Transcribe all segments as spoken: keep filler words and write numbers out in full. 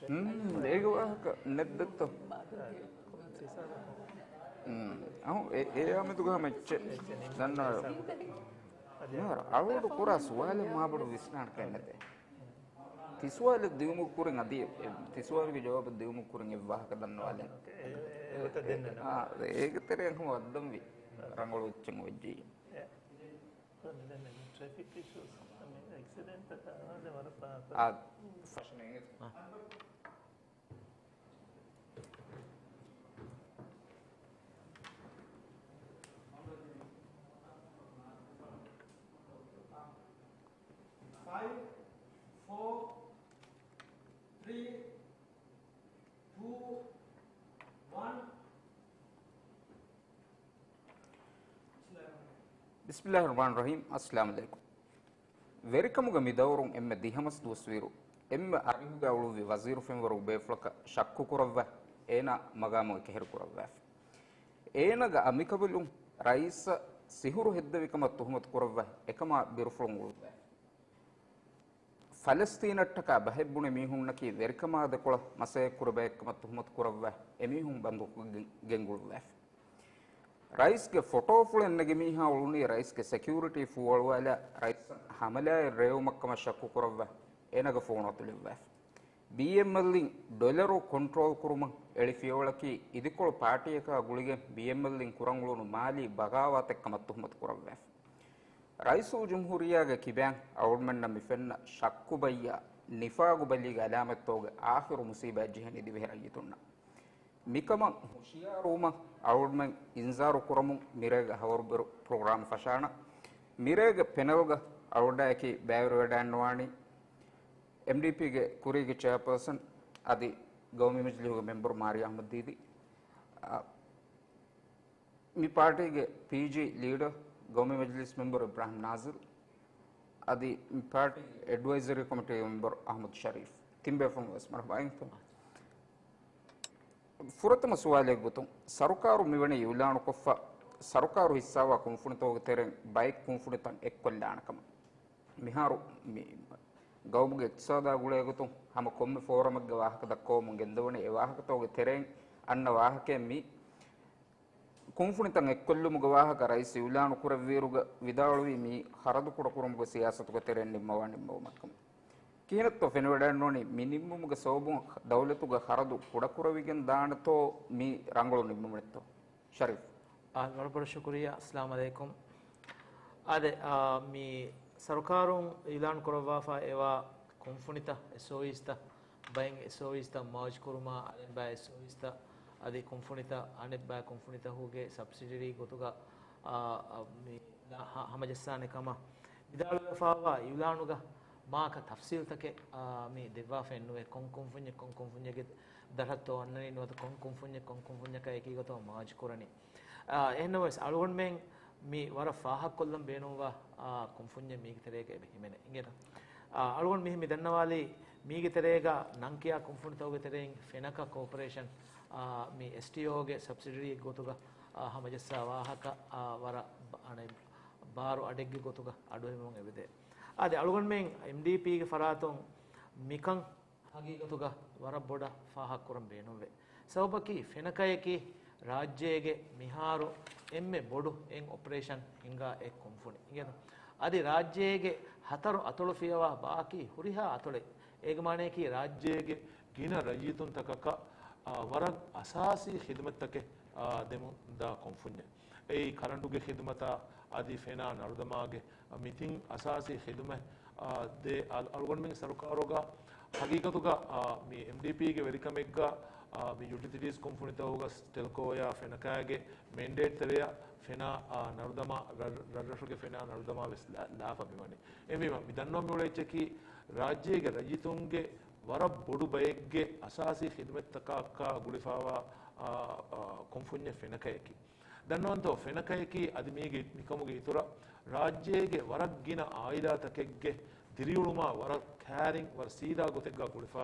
ހުން، އޭގެ ވާހަކަ ނެތްދެއްތޯ؟ ހުން، އަހު، އެ، އެ އާމެދުގަ ހަމަ އެއްޗެއް ދަންނަ. މިހާރު އަޅުގަނޑު ކުރާ ސުވާލެއް މާބޮޑު ވިސްނާނެ ކަމެއް ނެތޭ. ތި ސުވާލެއް ދިއުމުގެ ކުރިން އަދި، އެ، ތި ސުވާލުގެ ޖަވާބެއް ދިއުމުގެ ކުރިން އެއް ވާހަކަ ދަންނަވާލަން. އާ، އޭގެ ތެރެއިން ހަމަ ވައްދަންވީ ރަނގަޅު އެއްޗެއް އޮތްޖެއްޔާ. ޓްރެފިކް އިޝޫސް، އަމި އެކްސިޑެންޓްތަކާ ވަރަށް ފަހަތަށް. އާ، ފަށަނަ އިނގޭތަ؟ އާ. Five, four, three, two, one. ބިސްމިﷲ ރަޙްމާނި ރަޙީމް. އައްސަލާމު ޢަލައިކުމް. ވެރިކަމުގެ މި ދައުރުން އެންމެ ދިހަ މަސް ދުވަސްވީއިރު، އެންމެ އަރިހުގަ އުޅުއްވި ވަޒީރު ފެންވަރު ބޭފުޅަކަށް ޝައްކު ކުރައްވާ، އޭނާ މަގާމު އެކަހެރި ކުރައްވާފަ. އޭނާގެ އަމިކަބުލުން ރައީސަށް ސިހުރު ހެއްދެވި ކަމަށް ތުހުމަތު ކުރައްވާ، އެކަމާ ބިރުފުޅުން އުޅުއްވާފަ. ފަލަސްތީނަށްޓަކާ ބަހެއް ބުނި މީހުންނަކީ ވެރިކަމާ ދެކޮޅަށް މަސައްކަތް ކުރި ބައެއް ކަމަށް ތުހުމަތު ކުރައްވާ، އެމީހުން ބަންދުކޮށް ގެންގުޅުއްވާފަ. ރައީސްގެ ފޮޓޯފުޅެއް ނެގި މީހާ އުޅުނީ ރައީސްގެ ސެކިއުރިޓީ ފޫއަޅުވާލާ، ރައީސަށް ހަމަލާއެއް ރޭވުމަށް ކަމަށް ޝައްކު ކުރައްވާ، އޭނާގެ ފޯނު އަތުލެއްވާފަ. ބީއެމްއެލްއިން ޑޮލަރު ކޮންޓްރޯލް ކުރުމަށް އެޅި ފިޔަވަޅަކީ އިދިކޮޅު ޕާޓީއަކާ ގުޅިގެން ބީއެމްއެލްއިން ކުރަން އުޅުނު މާލީ ބަޣާވާތެއް ކަމަށް ތުހުމަތު ކުރައްވާފަ. ރައީސުލްޖުމްހޫރިއްޔާގެ ކިބައިން އަޅުގަނޑުމެންނަށް މި ފެންނަ ޝައްކު ބައްޔާ ނިފާގު ބަލީގެ އަލާމަތްތަކުގެ އާޚިރު މުސީބާތް ޖެހެނީ ދިވެހި ރައްޔިތުންނަށް. މިކަމަށް ހުޝިޔާރުވުމަށް އަޅުގަނޑުމެން އިންޒާރު ކުރަމުން މިރޭގެ ހަވަރުބިރު ޕްރޮގްރާމް ފަށާނަން. މިރޭގެ ޕެނަލްގަ އަޅުގަނޑާއެކީ ބައިވެރިވެވަޑައިގަންނަވާނީ އެމްޑީޕީގެ ކުރީގެ ޗެއާޕާސަން އަދި ގައުމީ މަޖިލީހުގެ މެމްބަރު މާރިޔާ އަޙްމަދު ދީދީ، އަ، މި ޕާޓީގެ ޕީޖީ ލީޑަރ، ގައުމީ މަޖިލީސް މެމްބަރު އިބްރާހިމް ނާޒިރު، އަދި މި ޕާޓީގެ އެޑްވައިޒަރީ ކޮމިޓީގެ މެމްބަރު އަޙްމަދު ޝަރީފް، ތިން ބޭފުޅުން ވެސް މަރުޙަބާ އިންތޯ. ފުރަތަމަ ސުވާލެއް ގޮތުން، ސަރުކާރުން މިވަނީ އިޢުލާނުކޮށްފަ، ސަރުކާރު ހިއްސާވާ ކުންފުނިތަކުގެ ތެރެއިން ބައެއް ކުންފުނިތައް އެއްކޮށްލާނެ ކަމަށް. މިހާރު މި ގައުމުގެ އިޤްތިޞާދާ ގުޅޭ ގޮތުން ހަމަ ކޮންމެ ފޯރަމެއްގަ ވާހަކަ ދައްކަވަމުން ގެންދަވަނީ. އެ ވާހަކަތަކުގެ ތެރެއިން އަންނަ ވާހަކައެއް މީ. ކުންފުނިތައް އެއްކޮށްލުމުގެ ވާހަކަ ރައީސް އިޢުލާނު ކުރެއްވިއިރުގަ ވިދާޅުވީ މި ޚަރަދު ކުޑަކުރުމުގެ ސިޔާސަތުގެ ތެރެއިން ނިންމަވާ ނިންމުމަކަމަށް. ކިހިނެއްތޯ ފެނިވަޑައިގަންނަވަނީ މި ނިންމުމުގެ ސަބަބުން ދައުލަތުގެ ޚަރަދު ކުޑަކުރެވިގެން ދާނެތޯ މި ރަނގަޅު ނިންމުމެއްތޯ؟ ޝަރީފް. އާ، ވަރަށް ބޮޑަށް ޝުކުރިއްޔާ. އައްސަލާމު ޢަލައިކުމް. އާދެ، އާ، މި ސަރުކާރުން އިޢުލާން ކުރައްވާފަ އެވާ ކުންފުނިތައް، އެސްއޯއީސްތައް، ބައެއް އެސްއޯއީސްތައް މާޖް ކުރުމާ، އަނެއްބައި އެސްއޯއީސްތައް އަދި ކުންފުނިތައް އަނެއްބައި ކުންފުނިތަކުގެ ސަބްސިޑަރީ ގޮތުގަ، އާ، އާ، މި ހަ-، ހަމަޖައްސާނެ ކަމަށް ވިދާޅުވެފައިވާ އިޢުލާނުގަ މާކަ ތަފްސީލްތަކެއް، އާ، މި ދެއްވާފައެއްނުވޭ. ކޮން ކުންފުންޏެއް ކޮން ކުންފުންޏެއްގެ ދަށަށްތޯ އަންނަނީ ނުވަތަ ކޮން ކުންފުންޏެއް ކޮން ކުންފުންޏަކާ އެކީ ގޮތަށް މާޖް ކުރަނީ. އާ، އެހެންނަމަވެސް އަޅުގަނޑުމެން މި ވަރަށް ފާހަގަކޮށްލަން ބޭނުންވާ، އާ، ކުންފުންޏެއް މީގެ ތެރޭގަ އެބަ ހިމެނޭ. އިނގޭތަ؟ އާ، އަޅުގަނޑު މިހެން މި ދަންނަވާލީ މީގެ ތެރޭގަ ނަންކިޔާ ކުންފުނިތަކުގެ ތެރެއިން ފެނަކަ ކޯޕަރޭޝަން، އާ، މި އެސްޓީއޯގެ ސަބްސިޑަރީއެއް ގޮތުގަ، އާ، ހަމަޖައްސާ ވާހަކަ، އާ، ވަރަށް ބ-، އަނެއް ބާރު އަޑެއްގެ ގޮތުގަ އަޑުއެހުމުން އެބަދޭ. އާދެ، އަޅުގަނޑުމެން އެމްޑީޕީގެ ފަރާތުން މިކަން ހަގީގަތުގަ ވަރަށް ބޮޑަށް ފާހަގަކުރަން ބޭނުންވޭ. ސަބަބަކީ ފެނަކަޔަކީ ރާއްޖޭގެ މިހާރު އެންމެ ބޮޑު އެއް އޮޕަރޭޝަން ހިންގާ އެއް ކުންފުނި. އިނގޭތަ؟ އަދި ރާއްޖޭގެ ހަތަރު އަތޮޅު ފިޔަވާ ބާކީ ހުރިހާ އަތޮޅެއް. އޭގެ މާނަޔަކީ ރާއްޖޭގެ ގިނަ ރައްޔިތުންތަކަކަށް، އާ، ވަރަށް އަސާސީ ޚިދުމަތްތަކެއް، އާ، ދެމުން ދާ ކުންފުންޏެއް. އެއީ ކަރަންޓުގެ ޚިދުމަތާ އަދި ފެނާ ނަރުދަމާގެ މި ތިން އަސާސީ ޚިދުމަތް، އާ، ދޭ އަ-، އަޅުގަނޑުމެން ސަރުކާރުގަ ހަގީގަތުގަ، އާ، މި އެމްޑީޕީގެ ވެރިކަމެއްގަ، އާ، މި ޔުޓިލިޓީސް ކުންފުނިތަކުގަ ޓެލްކޯއާ ފެނަކާގެ މެންޑޭޓް ތެރެއަށް ފެނާ، އާ، ނަރުދަމާ، ރަށް-، ރަށްރަށުގެ ފެނާ ނަރުދަމާ ވެސް ލާ-، ލާފަ މިވަނީ. އެހެންވީމަ، މި ދަންނަވަން މިއުޅޭ އެއްޗަކީ ރާއްޖޭގެ ރައްޔިތުންގެ ވަރަށް ބޮޑު ބައެއްގެ އަސާސީ ޚިދުމަތްތަކާއެކާ ގުޅިފައިވާ، އާ، އާ، ކުންފުންޏެއް ފެނަކަޔަކީ. ދަންނަވަންތޯ ފެނަކަޔަކީ އަދި މީގެ މިކަމުގެ އިތުރަށް ރާއްޖޭގެ ވަރަށް ގިނަ އާއިލާތަކެއްގެ ދިރިއުޅުމާ ވަރަށް ކައިރިން ވަރަށް ސީދާ ގޮތެއްގަ ގުޅިފަ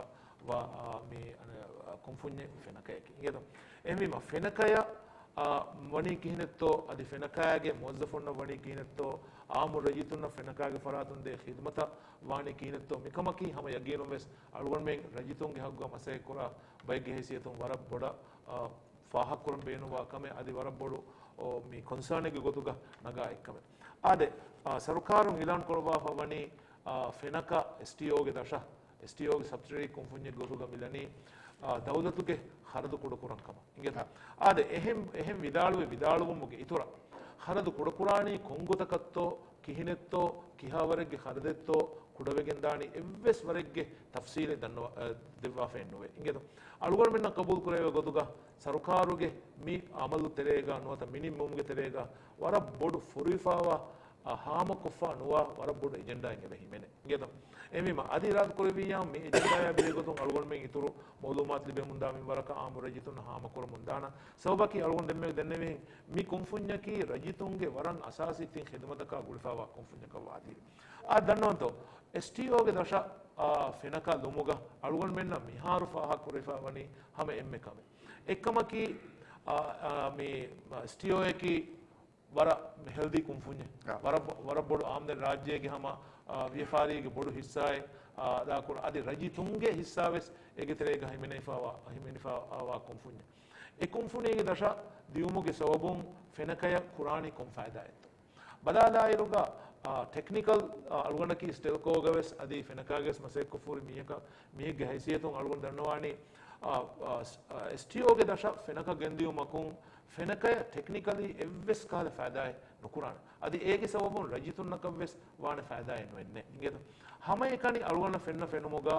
ވާ، އާ، މި، އަނެ، އާ، ކުންފުންޏެއް ފެނަކަޔަކީ. އިނގޭތަ؟ އެހެންވީމަ ފެނަކަޔަށް، އާ، ވަނީ ކިހިނެއްތޯ، އަދި ފެނަކާގެ މުވައްޒަފުންނަށް ވަނީ ކިހިނެއްތޯ، އާއްމު ރައްޔިތުންނަށް ފެނަކާގެ ފަރާތުން ދޭ ޚިދުމަތަށް ވާނީ ކިހިނެއްތޯ، މިކަމަކީ ހަމަ ޔަގީނުން ވެސް އަޅުގަނޑުމެން ރައްޔިތުންގެ ހައްގުގަ މަސައްކަތްކުރާ ބައެއްގެ ހައިސިއްޔަތުން ވަރަށް ބޮޑަށް، އާ، ފާހަގަކުރަން ބޭނުންވާ ކަމެއް، އަދި ވަރަށް ބޮޑު، އޯ، މި ކޮންސާނެއްގެ ގޮތުގަ ނަގާ އެއްކަމެއް. އާދެ، އާ، ސަރުކާރުން އިލާން ކުރައްވާފަ ވަނީ، އާ، ފެނަކަ އެސްޓީއޯގެ ދަށަށް، އެސްޓީއޯގެ ސަބްސިޑަރީ ކުންފުންޏެއް ގޮތުގަ މިލަނީ، އާ، ދައުލަތުގެ ޚަރަދު ކުޑަކުރަން ކަމަށް. އިނގޭތަ؟ އާދެ، އެހެން، އެހެން ވިދާޅުވެ ވިދާޅުވުމުގެ އިތުރަށް، ޚަރަދު ކުޑަކުރާނީ ކޮންގޮތަކަށްތޯ، ކިހިނެއްތޯ، ކިހާވަރެއްގެ ޚަރަދެއްތޯ، ކުޑަވެގެންދާނީ އެއްވެސް ވަރެއްގެ ތަފްސީލެއް ދަންނަވާ-، އަ، ދެއްވާފައެއް ނުވޭ. އިނގޭތަ؟ އަޅުގަނޑުމެންނަށް ޤަބޫލު ކުރެވޭ ގޮތުގަ ސަރުކާރުގެ މި އަމަލު ތެރޭގަ ނުވަތަ މި ނިންމުމުގެ ތެރޭގަ ވަރަށް ބޮޑު ފޮރުވިފާވާ، އަ، ހާމަކޮށްފަ ނުވާ ވަރަށް ބޮޑު އެޖެންޑާއެއް އެބަ ހިމެނޭ. އިނގޭތަ؟ އެހެންވީމަ، އަދި އިރާދަކުރެއްވިއްޔާ މި އެޖެންޑާއާ ބެހޭ ގޮތުން އަޅުގަނޑުމެން އިތުރު މައުލޫމާތު ލިބެމުންދާ މިންވަރަކަށް އާއްމު ރައްޔިތުންނަށް ހާމަކުރަމުންދާނަން. ސަބަބަކީ އަޅުގަނޑު ދެންމެ ދެންނެވިހެން މި ކުންފުންޏަކީ ރައްޔިތުންގެ ވަރަށް އަސާސީ ތިން ޚިދުމަތަކާ ގުޅިފާވާ ކުންފުންޏަކަށް ވާތީ. އާ، ދަންނަވަންތޯ، އެސްޓީއޯގެ ދަށަށް، އާ، ފެނަކަ ލުމުގަ އަޅުގަނޑުމެންނަށް މިހާރު ފާހަގަކުރެވިފާ ވަނީ ހަމަ އެންމެ ކަމެއް. އެއްކަމަކީ، އާ، އާ، މި އެސްޓީއޯއަކީ ވަރަށް ހެލްދީ ކުންފުންޏެއް. އާ. ވަރަށް ބޮ-، ވަރަށް ބޮޑު އާމްދަނީ ރާއްޖޭގެ ހަމަ، އާ، ވިޔަފާރީގެ ބޮޑު ހިއްސާއެއް، އާ، އަދާކުރާ. އަދި ރައްޔިތުންގެ ހިއްސާވެސް އޭގެ ތެރޭގަ ހިމެނިފާވާ، ހިމެނިފާވާ ކުންފުންޏެއް. އެ ކުންފުނީގެ ދަށަށް ދިއުމުގެ ސަބަބުން ފެނަކަޔަށް ކުރާނީ ކޮން ފައިދާއެއްތޯ؟ ބަލާލާއިރުގަ، އާ، ޓެކްނިކަލް، އާ، އަޅުގަނޑަކީ ސްޓެލްކޯގަވެސް އަދި ފެނަކާގެވެސް މަސައްކަތްކޮށްފަހުރި މީހަކަށް، މީހެއްގެ ހައިސިއްޔަތުން އަޅުގަނޑު ދަންނަވާނީ، އާ، އާ، ސް-، އާ، އެސްޓީއޯގެ ދަށަށް ފެނަކަ ގެންދިއުމަކުން ފެނަކަޔަށް ޓެކްނިކަލީ އެއްވެސް ކަހަލަ ފައިދާއެއް ނުކުރާނެ. އަދި އޭގެ ސަބަބުން ރައްޔިތުންނަކަށްވެސް ވާނެ ފައިދާއެއް ނުވެންނެ. އިނގޭތަ؟ ހަމައެކަނި އަޅުގަނޑަށް ފެންނަ ފެނުމުގަ،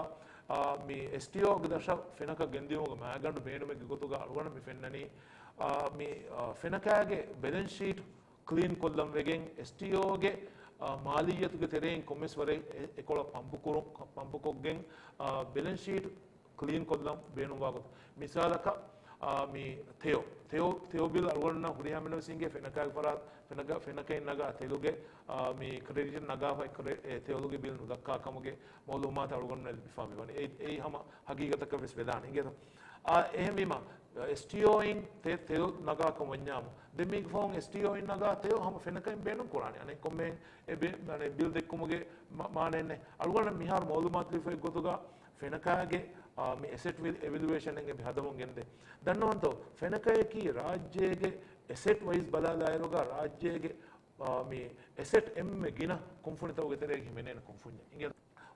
އާ، މި އެސްޓީއޯގެ ދަށަށް ފެނަކަ ގެންދިއުމުގެ މައިގަނޑު ބޭނުމެއްގެ ގޮތުގަ އަޅުގަނޑަށް މި ފެންނަނީ، އާ، މި، އާ، ފެނަކާގެ ބެލެންސް ޝީޓް ކްލީން ކޮށްލަން ވެގެން، އެސްޓީއޯގެ، އާ، މާލިއްޔަތުގެ ތެރެއިން ކޮންމެސް ވަރެއް އެ-، އެކޮޅަށް ޕަމްޕު ކުރު-، ޕަމްޕުކޮށްގެން، އާ، ބެލެންސް ޝީޓް ކްލީން ކޮށްލަން ބޭނުންވާ ގޮތު. މިސާލަކަށް، އާ، މި ތެޔޮ، ތެޔޮ، ތެޔޮ ބިލް އަޅުގަނޑުންނަށް ހުރިހާ މިނަވެސް އިނގޭ ފެނަކާގެ ފަރާތް، ފެނަކަ-، ފެނަކައިން ނަގާ ތެލުގެ، އާ، މި ކްރެޑިޓް ނަގާފައި ކްރެ-، އެ ތެލުގެ ބިލް ނުދައްކާ ކަމުގެ މައުލޫމާތު އަޅުގަނޑުންނަށް ލިބިފާ މިވަނީ. އެ-، އެއީ ހަމަ ހަގީގަތަކަށް ވެސް ވެދާނެ. އިނގޭތަ؟ އާ، އެހެންވީމަ، އެސްޓީއޯއިން ތެ-، ތެލު ނަގާކަން ވަންޏާމު، ދެން މީގެ ފަހުން އެސްޓީއޯއިން ނަގާ ތެޔޮ ހަމަ ފެނަކައިން ބޭނުން ކުރާނެ. އަނެއް ކޮންމެ އެ ބި-، އަނެއް ބިލް ދެއްކުމުގެ މަ-، މާނައެއް ނެތް. އަޅުގަނޑަށް މިހާރު މައުލޫމާތު ލިބިފައި ގޮތުގަ ފެނަކާގެ، އާ، މި އެސެޓް ވި-، އެވެލުއޭޝަނެއް އެބަ ހަދަމުން ގެންދޭ. ދަންނަވަންތޯ، ފެނަކަޔަކީ ރާއްޖޭގެ އެސެޓް ވައިޒް ބަލާލާއިރުގަ ރާއްޖޭގެ، އާ، މި އެސެޓް އެންމެ ގިނަ ކުންފުނިތަކުގެ ތެރޭގަ ހިމެނޭނެ ކުންފުންޏެއް. އިނގޭ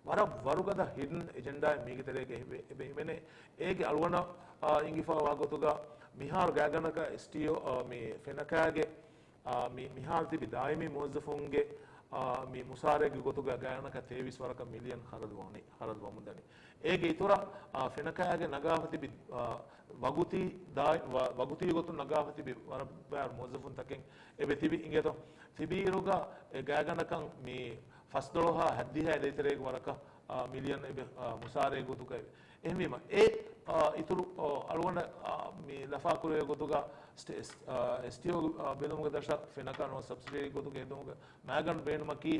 ވަރަށް ވަރުގަދަ ހިޑްން އެޖެންޑާއެއް މީގެ ތެރޭގަ އެބެ، އެބެ ހިމެނޭ. އޭގެ އަޅުގަނޑަށް، އާ، އިނގިފާވާ ގޮތުގަ މިހާރު ގާތްގަނޑަކަށް އެސްޓީއޯ، އާ، މި ފެނަކާގެ، އާ، މި މިހާރު ތިބި ދާއިމީ މުވައްޒަފުންގެ، އާ، މި މުސާރައެއްގެ ގޮތުގަ ގާތްގަނޑަކަށް ތޭވީސް ވަރަކަށް މިލިއަން ޚަރަދު ވަނީ، ޚަރަދު ވަމުންދަނީ. އޭގެ އިތުރަށް، އާ، ފެނަކާގެ ނަގާފަ ތިބި، އާ، ވަގުތީ ދާއި-، ވަ-، ވަގުތީ ގޮތުން ނަގާފަ ތިބި ވަރަށް ބާރު މުވައްޒަފުންތަކެއް އެބެ ތިބި އިނގޭތޯ. ތިބީއިރުގަ އެ ގާތްގަނޑަކަށް މި ފަސްދޮޅަހާ ހަތްދިހައި ދޭތެރޭގެ ވަރަކަށް، އާ، މިލިއަން އެބެ، އާ، މުސާރައެއް ގޮތުގައި. އެހެންވީމަ، އެ، އާ، އިތުރު، އާ، އަޅުގަނޑަށް، އާ، މި ލަފާކުރެވޭ ގޮތުގަ ސްޓެ-، އެސް-، އާ، އެސްޓީއޯ، އާ، ބެލުމުގެ ދަށަށް ފެނަކަ ނުވަތަ ސަބްސިޑީ ގޮތުގަ ހެދުމުގެ މައިގަނޑު ބޭނުމަކީ،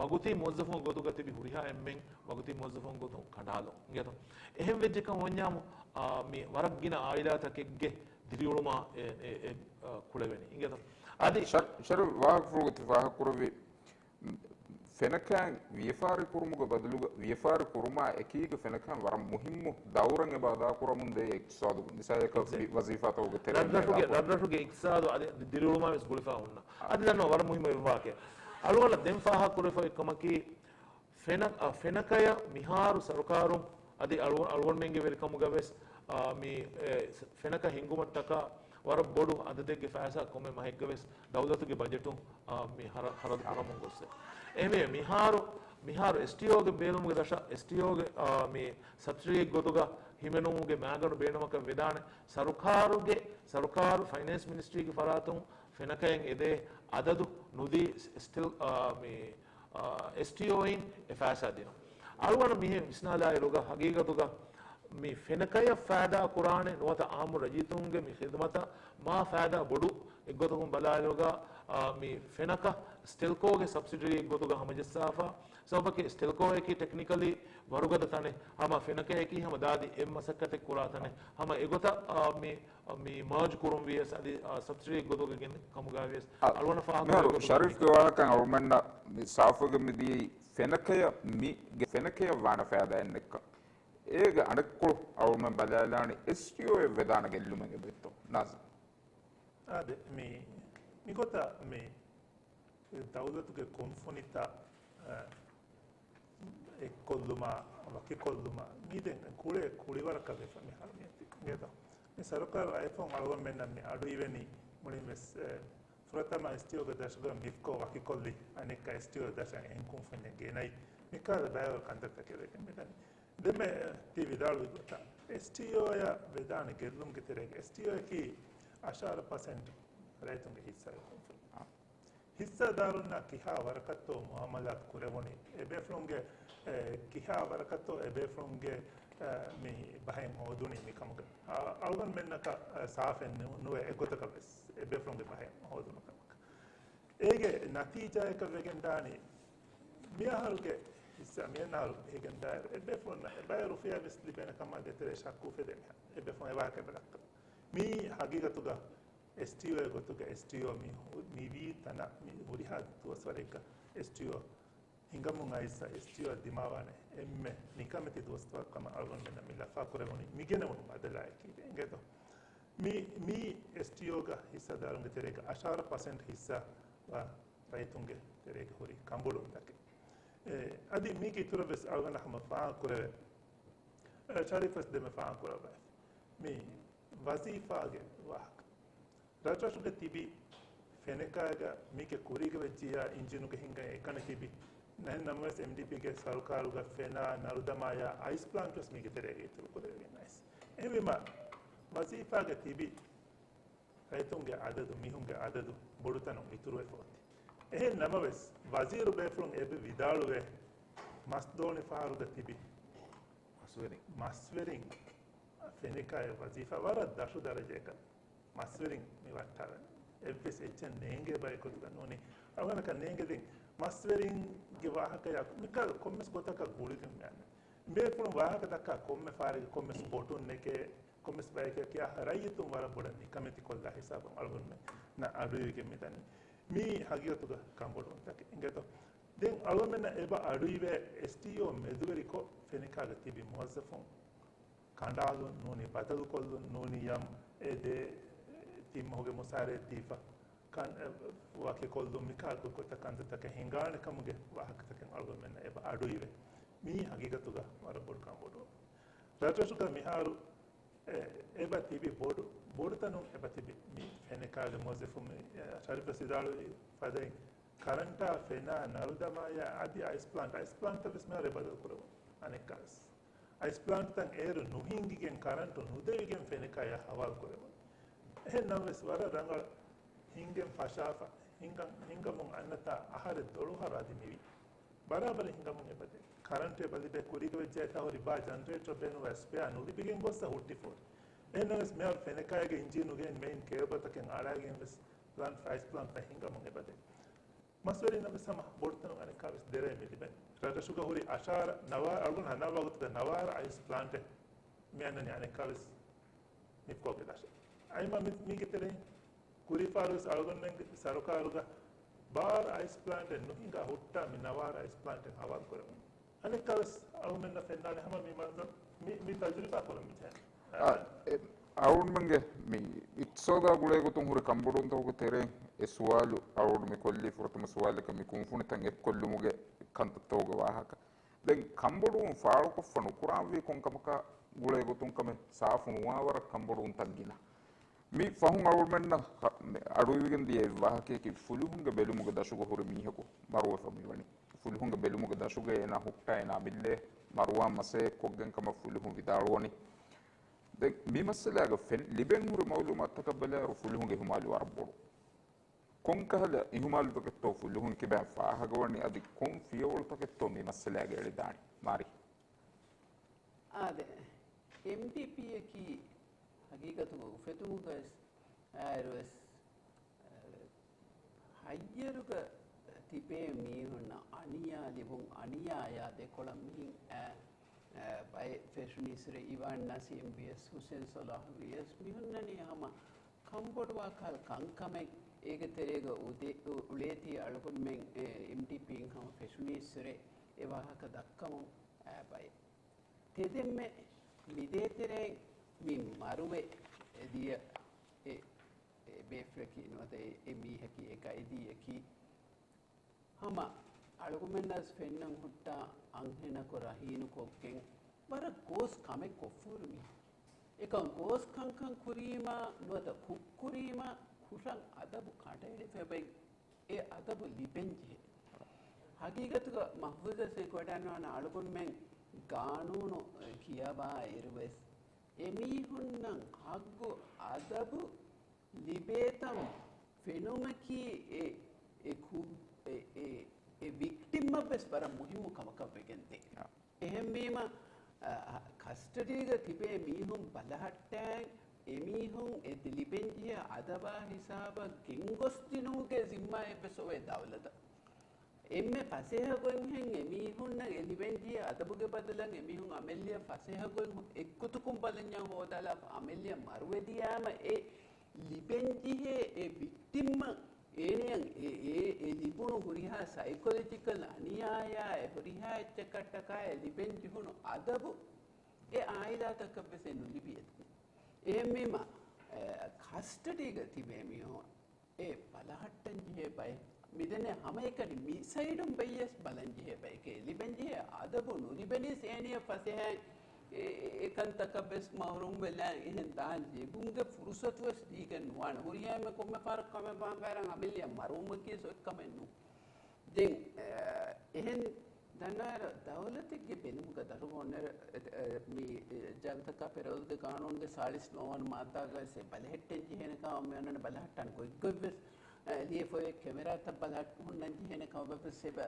ވަގުތީ މުވައްޒަފުން ގޮތުގަ ތިބި ހުރިހާ އެންމެން ވަގުތީ މުވައްޒަފުން ގޮތުން ކަނޑާލުން. އިނގޭތޯ؟ އެހެން ވެއްޖެކަން ވަންޏާމު، އާ، މި ވަރަށް ގިނަ އާއިލާތަކެއްގެ ދިރިއުޅުމާ އެ، އެ، އެ، އާ، ކުޅެވެނީ. އިނގޭތޯ؟ އަދި ޝަރު-، ޝަރު ވާހަކަފުޅުގަ ތި ފާހަގަކުރެއްވި ފެނަކައިން ވިޔަފާރި ކުރުމުގެ ބަދަލުގަ، ވިޔަފާރި ކުރުމާ އެކީގަ ފެނަކައިން ވަރަށް މުހިއްމު ދައުރެއް އެބަ އަދާކުރަމުންދޭ އިޤްތިޞާދުގަ، މިސާލަކަށް ވި-، ވަޒީފާތަކުގެ ތެރެއިން ރަށްރަށުގެ، ނަގާފަ. ރަށްރަށުގެ އިޤްތިޞާދު އަދި ދިރިއުޅުމާ ވެސް ގުޅިފަ ހުންނަ. އަދި ދަންނަ ވަރަށް މުހިއްމު އެއް ވާހަކައެއް. އަޅުގަނޑަށް ދެން ފާހަގަކުރެފަ އޮތް ކަމަކީ، ފެނަ-، އަ، ފެނަކަޔަށް މިހާރު ސަރުކާރުން އަދި އަޅު-، އަޅުގަނޑުމެންގެ ވެރިކަމުގަވެސް، އާ، މި، އެ، ފެނަކަ ހިންގުމަށްޓަކާ ވަރަށް ބޮޑު އަދަދެއްގެ ފައިސާ ކޮންމެ މަހެއްގަވެސް ދައުލަތުގެ ބަޖެޓުން، އާ، މި ހަރަ-، ހަރަދު ކުރަމުން ގޮއްސެ. އެހެންވެ، މިހާރު، މިހާރު އެސްޓީއޯގެ ބޭލުމުގެ ދަށަށް އެސްޓީއޯގެ، އާ، މި ސަބްސިޑީއެއް ގޮތުގަ ހިމެނުމުގެ މައިގަނޑު ބޭނުމަކަށް ވެދާނެ. ސަރުކާރުގެ، ސަރުކާރު ފައިނޭންސް މިނިސްޓްރީގެ ފަރާތުން ފެނަކައިން އެދޭ އަދަދު ނުދީ ސް-، ސްޓިލް، އާ، މި، އާ، އެސްޓީއޯއިން އެ ފައިސާ ދިނުން. އަޅުގަނޑު މިހެން ވިސްނާލާއިރުގަ ހަގީގަތުގަ މި ފެނަކަޔަށް ފައިދާ ކުރާނެ ނުވަތަ އާއްމު ރައްޔިތުންގެ މި ޚިދުމަތަށް މާ ފައިދާ ބޮޑު އެއްގޮތަކުން ބަލާއިރުގަ، އާ، މި ފެނަކަ ސްޓެލްކޯގެ ސަބްސިޑަރީ ގޮތުގަ ހަމަޖައްސާފަ. ސަބަބަކީ ސްޓެލްކޯއަކީ ޓެކްނިކަލީ ވަރުގަދަ ތަނެއް. ހަމަ ފެނަކައަކީ ހަމަ ދާދި އެއް މަސައްކަތެއް ކުރާ ތަނެއް. ހަމަ އެގޮތަށް، އާ، މި، މި މާޖް ކުރުން ވިޔަސް އަދި، އާ، ސަބްސިޑަރީ ގޮތުގަ ގެން ކަމުގަ ވިޔަސް، އާ، އަޅުގަނޑަށް ފާހަގަ މިހާރު ކުރެވޭ ގޮތުން ޝަރީފްގެ ވާހަކަ އަޅުމެންނަށް މި ސާފުގެ މި ދިޔައީ ފެނަކަޔަށް މި، ފެނަކަޔަށް ވާނެ ފައިދާއެއް ނެއްކަން. އޭގެ އަނެއްކޮޅު އަޅުމެން ބަލާލާނީ އެސްޓީއޯއެއް ވެދާނެ ގެއްލުމެއް އެބައޮތްތޯ ނާޒިމް؟ އާދެ، މި، މިގޮތަށް މި ދައުލަތުގެ ކުންފުނިތައް، އަ، އެއްކޮށްލުމާ، ވަކިކޮށްލުމާ، މި ދެން ކުޅޭ ކުޅިވަރަކަށް ވެފަ މިހާރު މިއޮތީ. އިނގޭތޯ؟ މި ސަރުކާރު އައިފަހުން އަޅުގަނޑުމެންނަށް މި އަޑުއިވެނީ މުޅިން ވެސް، އެ، ފުރަތަމަ އެސްޓީއޯގެ ދަށުގަ މިފްކޯ ވަކިކޮށްލި، އަނެއްކާ އެސްޓީއޯ ދަށަށް އެހެން ކުންފުންޏެއް ގެނައި، މިކަހަލަ ބައިވަރު ކަންތައްތަކެއް ވެގެން މިދަނީ. ދެންމެ ތި ވިދާޅުވި ގޮތަށް، އެސްޓީއޯއަށް ވެދާނެ ގެއްލުމުގެ ތެރޭގަ އެސްޓީއޯއަކީ އަށާރަ ޕަސެންޓް ރައްޔިތުންގެ ހިއްސާގެ ކުންފުނި. އާ. ހިއްސާދާރުންނާ ކިހާ ވަރަކަށްތޯ މުއާމަލާތު ކުރެވުނީ، އެބޭފުޅުންގެ، އެ، ކިހާ ވަރަކަށްތޯ އެބޭފުޅުންގެ، އެ، މި ބަހެއް ހޯދުނީ މިކަމުގަ، އަ، އަޅުގަނޑުމެންނަކަށް، އެ، ސާފެއް ނު-، ނުވޭ އެގޮތަކަށް ވެސް އެބޭފުޅުންގެ ބަހެއް ހޯދުނު ކަމަކަށް. އޭގެ ނަތީޖާއަކަށް ވެގެން ދާނީ، މިއަހަރުގެ ހިއްސާ މިއަންނަ އަހަރު ހިގެން ދާއިރު، އެބޭފުޅުންނަށް އެބައި ރުފިޔާ ވެސް ލިބޭނެ ކަމާ ދޭތެރޭ ޝައްކު އުފެދޭ މިހާރު. އެބޭފުޅުން އެވާހަކަ އެބަ ދައްކަން. މިއީ ހަގީގަތުގަ އެސްޓީއޯ ގޮތުގަ އެސްޓީއޯ މި ހު-، މިވީ ތަނަށް މި ހުރިހާ ދުވަސްވަރެއްގަ އެސްޓީއޯ ހިނގަމުން އައިސް އެސްޓީއޯ ދިމާވާނެ އެންމެ ނިކަމެތި ދުވަސްތަކަށް ކަމަށް އަޅުގަނޑުމެންނަށް މި ލަފާ ކުރެވުނީ މި ގެނެވުނު ބަދަލާއެކީ. އިނގޭތޯ؟ މި، މި އެސްޓީއޯގަ ހިއްސާދާރުންގެ ތެރޭގަ އަށާރަ ޕަސެންޓް ހިއްސާ ވާ ރައްޔިތުންގެ ތެރޭގަ ހުރި ކަނބޮޑުވުންތަކެއް. އެ، އަދި މީގެ އިތުރަށް ވެސް އަޅުގަނޑަށް ހަމަ ފާހަގަ ކުރެވޭ. އެ، ޝަރީފް ވެސް ދެންމެ ފާހަގަ ކުރައްވައިފި. މި ވަޒީފާގެ ވާހަކަ. ރަށްރަށުގަ ތިބި ފެނަކައިގަ މީގެ ކުރީގަ ވެއްޖިއްޔާ އިންޖީނުގެ ހިންގަން އެކަނި ތިބި. ނައިން ނަމަވެސް އެމްޑީޕީގެ ސަރުކާރުގަ ފެނާ ނަރުދަމާޔާ އައިސް ޕްލާންޓް ވެސް މީގެ ތެރޭގަ އިތުރު ކުރެވިގެން އައިސް. އެހެންވީމަ ވަޒީފާގަ ތިބި ރައްޔިތުންގެ އަދަދު، މީހުންގެ އަދަދު ބޮޑުތަނުން އިތުރުވެފަ އޮތީ. އެހެން ނަމަވެސް، ވަޒީރު ބޭފުޅުން އެބަ ވިދާޅުވޭ، މަސް ދޯނި ފަހަރުގަ ތިބި މަސްވެރިން. މަސްވެރިން ފެނިކާއެއް ވަޒީފާ ވަރަށް ދަށު ދަރަޖައަކަށް މަސްވެރިން މި ވައްޓާލަން. އެއްވެސް އެއްޗެއް ނޭނގޭ ބަޔަކު ގޮތުގަ ނޫނީ. އަޅުގަނޑަކަށް ނޭނގެދިން މަސްވެރިންގެ ވާހަކަޔާ މިކަހަލަ ކޮންމެސް ގޮތަކަށް ގުޅިގެން މިއަންނަނީ. ބޭފުޅުން ވާހަކަ ދައްކާ ކޮންމެ ފާރެއްގެ ކޮންމެސް ބޮޓުން ނެކޭ، ކޮންމެސް ބަޔަކަށް ކިޔާ ރައްޔިތުން ވަރަށް ބޮޑަށް ނިކަމެތި ކޮށްލާ ހިސާބުން އަޅުގަނޑުމެންނަށް އަޑުއިވިގެން މިދަނީ. މީ ހަގީގަތުގަ ކަނބޮޑުވުންތަކެއް އިނގޭތޯ. ދެން އަޅުގަނޑުމެންނަށް އެބަ އަޑުއިވޭ އެސްޓީއޯ މެދުވެރިކޮށް ފެނިކާގަ ތިބި މުވައްޒަފުން ކަނޑާލުން ނޫނީ، ބަދަލުކޮށްލުން ނޫނީ، ޔަމް އެ ދޭ ތިން މަހުގެ މުސާރައެއް ދީފަ، ކަން، އެ، ވަކިކޮށްލުން މިކާކު ގޮތަށް ކަންތައްތަކެއް ހިނގާނެ ކަމުގެ ވާހަކަތަކެއް އަޅުގަނޑުމެންނަށް އެބަ އަޑުއިވޭ. މީ ހަގީގަތުގަ ވަރަށް ބޮޑު ކަންބޮޑުވުން. ރަށްރަށުގަ މިހާރު، އެ، އެބަ ތިބި ބޮޑު، ބޮޑުތަނުން އެބަ ތިބި މި ފެނިކާގެ މުވައްޒަފުން މި، އެ، ޝަރީފް ވެސް ވިދާޅުވި ފަދައިން، ކަރަންޓާ، ފެނާ، ނަރުދަމާޔާ އަދި އައިސް ޕްލާންޓް، އައިސް ޕްލާންޓްތައް ވެސް މިހާރު އެބަދަލު ކުރެވުނު. އަނެއްކާވެސް އައިސް ޕްލާންޓްތައް އޭރު ނުހިނގިގެން ކަރަންޓު ނުދެވިގެން ފެނިކާޔާ ހަވާލު ކުރެވުނު. އެހެން ނަމަވެސް ވަރަށް ރަނގަޅަށް ހިނގެން ފަށާފަ، ހިނގަން، ހިނގަމުން އަންނަތާ އަހަރެއް ދޮޅު އަހަރު އަދި މިވީ. ބަރާބަރަށް ހިނގަމުން އެބަދޭ. ކަރަންޓު އެބަލިބޭ ކުރީގަ ވެއްޖެއްޔާ ހުރި ބާ ޖަނަރޭޓަރ ބޭނުންވާ ސްޕެއާ ނުލިބިގެން ގޮއްސަ ހުއްޓިފޯރި. އެހެންނަމަވެސް މިހާރު ފެނެކާގެ އިންޖީނުގެ މެއިން ކޭބަލްތަކެއް އަޅާގެން ވެސް ޕްލާންޓް، އައިސް ޕްލާންޓްތައް ހިނގަމުން އެބަދޭ. މަސްވެރިންނަށް ވެސް ހަމަ ބޮޑުތަނުން އަނެއްކާވެސް ދެރައެއް މިލިބެން. ރަށްރަށުގަ ހުރި އަށާރަ ނަވާރަ، އަޅުގަނޑު ހަނދާންވާ ގޮތުގަ ނަވާރަ އައިސް ޕްލާންޓެއް މި އަންނަނީ އަނެއްކާވެސް މިފްކޯގެ ދަށަށް. އައިމަ މި، މީގެ ތެރެއިން ކުރީ ފަހަރުވެސް އަޅުގަނޑުމެންގެ ސަރުކާރުގަ ބާރަ އައިސް ޕްލާންޓެއް ނުހިނގާ ހުއްޓާ މި ނަވާރަ އައިސް ޕްލާންޓެއް ހަވާލު ކުރެވުނު. އަނެއްކާވެސް އަޅުގަނޑުމެންނަށް ފެންނާނެ ހަމަ މި މަންޒަރު މި، މި ތަޖުރިބާ ކުރަން މިޖެހޭ. އާ، އެ، އަޅުގަނޑުމެންގެ މި އިޤްތިޞާދާ ގުޅޭގޮތުން ހުރި ކަންބޮޑުވުންތަކުގެ ތެރެއިން އެ ސުވާލު އަޅުގަނޑު މި ކޮށްލީ ފުރަތަމަ ސުވާލަކަށް މި ކުންފުނިތައް އެއްކޮށްލުމުގެ ކަންތައްތަކުގެ ވާހަކަ. ދެން ކަންބޮޑުވުން ފާޅުކޮށްފަ ނުކުރާންވީ ކޮންކަމަކާ ގުޅޭގޮތުން ކަމެއް ސާފު ނުވާވަރަށް ކަންބޮޑުވުންތައް ގިނަ. މި ފަހުން އަޅުގަނޑުމެންނަށް ހަ-، މި އަޑުއިވިގެން ދިޔަ ވާހަކަޔަކީ ފުލުހުންގެ ބެލުމުގެ ދަށުގަ ހުރި މީހަކު މަރުވެފަ މިވަނީ. ފުލުހުންގެ ބެލުމުގެ ދަށުގައި އޭނާ ހުއްޓާ އޭނާ މިއްލައެއް މަރުވާން މަސައްކަތްކޮށްގެން ކަމަށް ފުލުހުން ވިދާޅުވަނީ. ދެން މި މައްސަލާގަ ފެން-، ލިބެން ހުރި މައުލޫމާތުތަކަށް ބަލާއިރު ފުލުހުންގެ އިހުމާލު ވަރަށް ބޮޑު. ކޮންކަހަލަ އިހުމާލުތަކެއްތޯ ފުލުހުން ކިބައިން ފާހަގަވަނީ އަދި ކޮން ފިޔަވަޅުތަކެއްތޯ މި މައްސަލާގައި އެޅިދާނީ؟ މާރި. އާދެ، އެމްޑީޕީއަކީ ހަގީގަތުގަ އުފެދުމުގަވެސް އާއިރުވެސް، އަ، ހައްޔަރުގަ ތިބޭ މީހުންނަށް އަނިޔާ ލިބުން، އަނިޔާޔާ ދެކޮޅަށް މިހިން އައި، އައި، ބައެއް ފެށުނީއްސުރެ އީވާން ނަސީމް ވިޔަސް، ހުސެން ސަލާހް ވިޔަސް، މިހުންނަނީ ހަމަ ކަންބޮޑުވާ ކަހަލަ ކަންކަމެއް. އޭގެ ތެރޭގަ އުދޭ-، އު-، އުޅޭތީ އަޅުގަނޑުމެން، އެ، އެމްޑީޕީން ހަމަ ފެށުނީއްސުރެ އެ ވާހަކަ ދައްކަމުން އައި ބައެއް. ތެދެއްމެ މިދޭތެރެއިން މި މަރުވެ އެދިޔަ އެ، އެ ބޭފުޅަކީ ނުވަތަ އެ، އެ މީހަކީ އެ ގައިދީއަކީ ހަމަ އަޅުގަނޑުމެންނަސް ފެންނަން ހުއްޓާ އަންހެނަކު ރަހީނުކޮށްގެން ވަރަށް ގޯސް ކަމެއް ކޮށްފަހުރި މީހެއް. އެކަން ގޯސް ކަންކަން ކުރީމާ ނުވަތަ ކުށްކުރީމާ ކުށަށް އަދަބު ކަނޑައެޅިފަ ބައި އެ އަދަބު ލިބެންޖެހޭ. ހަގީގަތުގަ މަހްފޫޒަށް އެކޮޑަންވާން އަޅުގަނޑުމެން ގާނޫނު ކިޔަވާ އިރުވެސް އެމީހުންނަށް ހައްގު އަދަބު ލިބޭތަން ފެނުމަކީ އެ، އެ ކު-، އެ، އެ، އެ ވިކްޓިމަށް ވެސް ވަރަށް މުހިއްމު ކަމަކަށް ވެގެންދޭ. އާ. އެހެންވީމަ، އަ، ކަސްޓަޑީގަ ތިބޭ މީހުން ބަލަހައްޓައި އެމީހުން އެ ލިބެންޖެހޭ އަދަބާ ހިސާބަށް ގެންގޮސްދިނުމުގެ ޒިންމާއެއް ވެސް އޮވޭ ދައުލަތަށް. އެންމެ ފަސޭހަ ގޮތްހެން އެމީހުންނަށް އެ ލިބެންޖެހޭ އަދަބުގެ ބަދަލަށް އެމީހުން އަމިއްލައަށް ފަސޭހަ ގޮތް އެއްގޮތަކުން ބަލަންޏާ ހޯދާލާފަ އަމިއްލައަށް މަރުވެދިޔާމަ އެ ލިބެންޖެހޭ އެ ވިކްޓިމަށް އޭނަޔަށް އެ، އެ، އެ ލިބުނު ހުރިހާ ސައިކޮލޮޖިކަލް އަނިޔާޔާ އެ ހުރިހާ އެއްޗަކަށްޓަކާ އެ ލިބެން ޖެހުނު އަދަބު އެ އާއިލާތަކަށްވެސް އެ ނުލިބިއެއް. އެހެންވީމަ، އެ، ކަސްޓަޑީގަ ތިބޭ މީހުން އެ ބަލަހައްޓަން ޖެހޭ ބައެއް. މިދެންނެ ހަމައެކަނި މި ސައިޑުން ބައްޔަސް ބަލަން ޖެހޭ ބައެކޭ. ލިބެން ޖެހޭ އަދަބު ނުލިބެނީސް އޭނިޔަށް ފަސޭހައިން އެ، އެ، އެކަންތަކަށް ވެސް މަހުރޫމް ވެލާ އެހެން ދާން ލިބުމުގެ ފުރުސަތު ވެސް ދީގެން ނުވާނެ. ހުރިހާ އެންމެ ކޮންމެ ފަހަރަކު ކަމެއް ވާން ވައިރަން އަމިއްލައަށް މަރުވުމަކީ ސޮއެއް ކަމެއް ނޫން. ދެން، އެ، އެހެން ދަންނަވާއިރު، ދައުލަތެއްގެ ބެލުމުގަ ދަށުގަ އޮންނައިރު، އެ، އެ، މި، އެ، ޖަރުތަކާ ފިރައުދުގެ ގާނޫނުގެ ސާޅީސް ނުވަވަނަ މާއްދާގައި ވެސް އެ ބަލަހައްޓަން ޖެހޭނެ ކަމަށް މި އޮންނަނީ. ބަލަހައްޓާނެ ގޮތްގޮތް ވެސް، އެ، ލިޔެފަ އޮތް ކެމެރާތައް ބަލަހައްޓަން ހުންނަން ޖެހޭނެ ކަމަށް ވެސް އެބަ،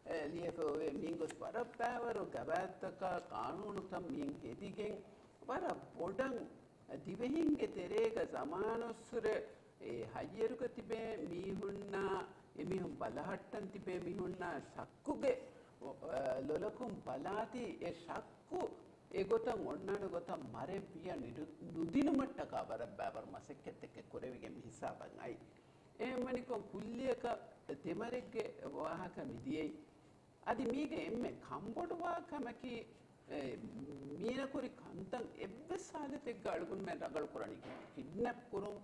އެ، ލިޔެފަ އޮވޭ. މީގޮސް ވަރަށް ބައިވަރު ގަވާއިދުތަކާ ގާނޫނުތައް މިއިން ހެދިގެން ވަރަށް ބޮޑަށް ދިވެހިންގެ ތެރޭގަ ޒަމާނުއްސުރެ އެ ހައްޔަރުގަ ތިބޭ މީހުންނާ، އެމީހުން ބަލަހައްޓަން ތިބޭ މީހުންނާ ޝައްކުގެ، އަ، ލޮލަކުން ބަލާތީ، އެ ޝައްކު އެގޮތަށް އޮންނާނެ ގޮތަށް މަރެއް ވިޔަ ނިދު-، ނުދިނުމަށްޓަކާ ވަރަށް ބައިވަރު މަސައްކަތްތަކެއް ކުރެވިގެން މި ހިސާބަށް އައި. އެހެންވަނިކޮށް ކުއްލިއަކަށް ދެމަރެއްގެ ވާހަކަ މި ދިޔައީ. އަދި މީގެ އެންމެ ކަންބޮޑުވާ ކަމަކީ، އެ، މީނަ ކުރި ކަންތައް އެއްވެސް ހާލަތެއްގަ އަޅުގަނޑުމެން ރަނގަޅު ކުރަނީ ކިޑްނެޕް ކުރުން،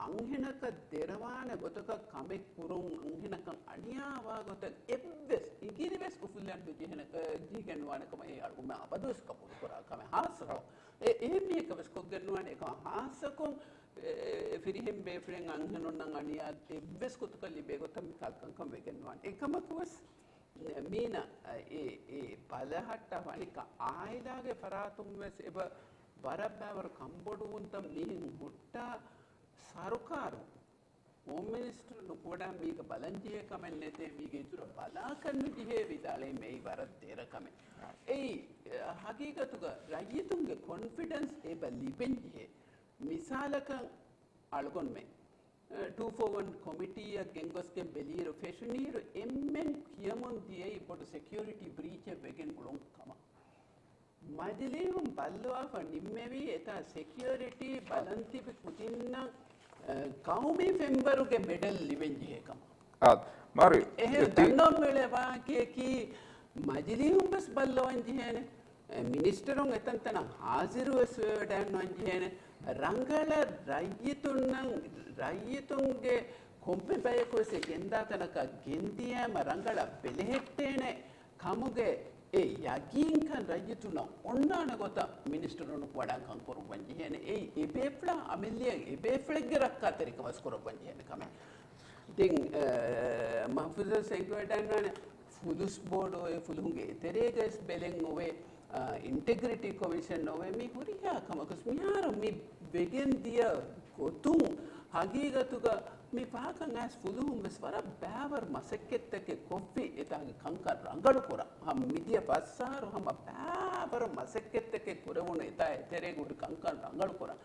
އަންހެނަކަށް ދެރަވާނެ ގޮތަކަށް ކަމެއް ކުރުން، އަންހެނަކަށް އަނިޔާވާ ގޮތަށް އެއްވެސް އިނގިލިވެސް އުފުލެއް ނުޖެހޭނެ، އެ، ޖެހިގެން ނުވާނެ ކަމަށް އެ އަޅުގަނޑުމެން އަބަދުވެސް ޤަބޫލު ކުރާ ކަމެއް. ހާއްސަކޮށް އެ، އެހެން މީހަކަށް ވެސް ކޮށްގެން ނުވާނެ. އެކަމަށް ހާއްސަކޮށް، އެ، ފިރިހެން ބޭފުޅެން އަންހެނުންނަށް އަނިޔާ އެއްވެސް ގޮތަކަށް ލިބޭ ގޮތަށް މި ކަންކަން ވެގެން ނުވާނެ. އެކަމަކު ވެސް މީނަ، އެ، އެ ބަލަހައްޓާ ވަނިކަ އާއިލާގެ ފަރާތުން ވެސް އެބަ ވަރަށް ބައިވަރު ކަންބޮޑުވުންތައް މިހެން ހުއްޓާ ސަރުކާރުން ހޯމް މިނިސްޓަރު ނުކުމެ މީގަ ބަލަންޖެހޭ ކަމެއް ނެތޭ، މީގެ އިތުރަށް ބަލާކަށް ނުޖެހޭ ވިދާޅެވީމަ އެއީ ވަރަށް ދެރަ ކަމެއް. އެއީ، އެ، ހަގީގަތުގަ ރައްޔިތުންގެ ކޮންފިޑެންސް އެބަ ލިބެންޖެހޭ. މިސާލަކަށް އަޅުގަނޑުމެން ޓޫ ފޯ ވަން ކޮމިޓީއަށް ގެންގޮސްގެން ބެލިއިރު ފެށުނީއިރު އެންމެން ކިޔަމުން ދިޔައީ ބޮޑު ސެކިއުރިޓީ ބްރީޗެއް ވެގެން އުޅުން ކަމަށް. މަޖިލީހުން ބައްލަވާފަ ނިންމެވީ އެތާ ސެކިއުރިޓީ ބަލަން ތިބި ކުދިންނަށް، އަ، ޤައުމީ ފެންވަރުގެ މެޑަލް ލިބެން ޖެހޭ ކަމަށް. އާ، މާރި، އެހެން އެ ތި- ދަންނަވަން މިއުޅޭ ވާހަކަޔަކީ މަޖިލީހުން ވެސް ބައްލަވަން ޖެހޭނެ. މިނިސްޓަރުން އެތަންތަނަށް ހާޒިރުވެސް ވެވަޑައިގަންނަވަން ޖެހޭނެ. ރަނގަޅަށް ރައްޔިތުންނަށް، ރައްޔިތުންގެ ކޮންމެ ބަޔަކު ވެސް ގެންދާ ތަނަކަށް ގެންދިޔާމަ ރަނގަޅަށް ބެލެހެއްޓޭނެ ކަމުގެ އެ ޔަގީންކަން ރައްޔިތުންނަށް އޮންނާނެ ގޮތަށް މިނިސްޓަރުން ކުވަޑާންކަން ކުރައްވަން ޖެހޭނެ. އެއީ އެބޭފުޅާ އަމިއްލައަށް އެބޭފުޅެއްގެ ރައްކާތެރިކަން ވެސް ކުރައްވަން ޖެހޭނެ ކަމެއް. ދެން، އަ، މަހްފޫޒަށް އެންކޮއިޓަން ވާނެ ފުލުސް ބޯޑު އޮވޭ، ފުލުހުންގެ އެތެރޭގައި ވެސް ބެލެން އޮވޭ، އ، އިންޓެގްރިޓީ ކޮމިޝަން އޮވޭ، މި ހުރިހާ ކަމަކުސް މިހާރު މި ވެގެން ދިޔަ ގޮތުން ހަގީގަތުގަ މި ފަހަކަށް އައިސް ފުލުހުން ވެސް ވަރަށް ބައިވަރު މަސައްކަތްތަކެއް ކޮށްފި އެތާގެ ކަންކަން ރަނގަޅު ކުރަން. ހަމަ މިދިޔަ ފަސްސާރު ހަމަ ބައިވަރު މަސައްކަތްތަކެއް ކުރެވުނު އެތާ އެތެރޭގަ ހުރި ކަންކަން ރަނގަޅު ކުރަން.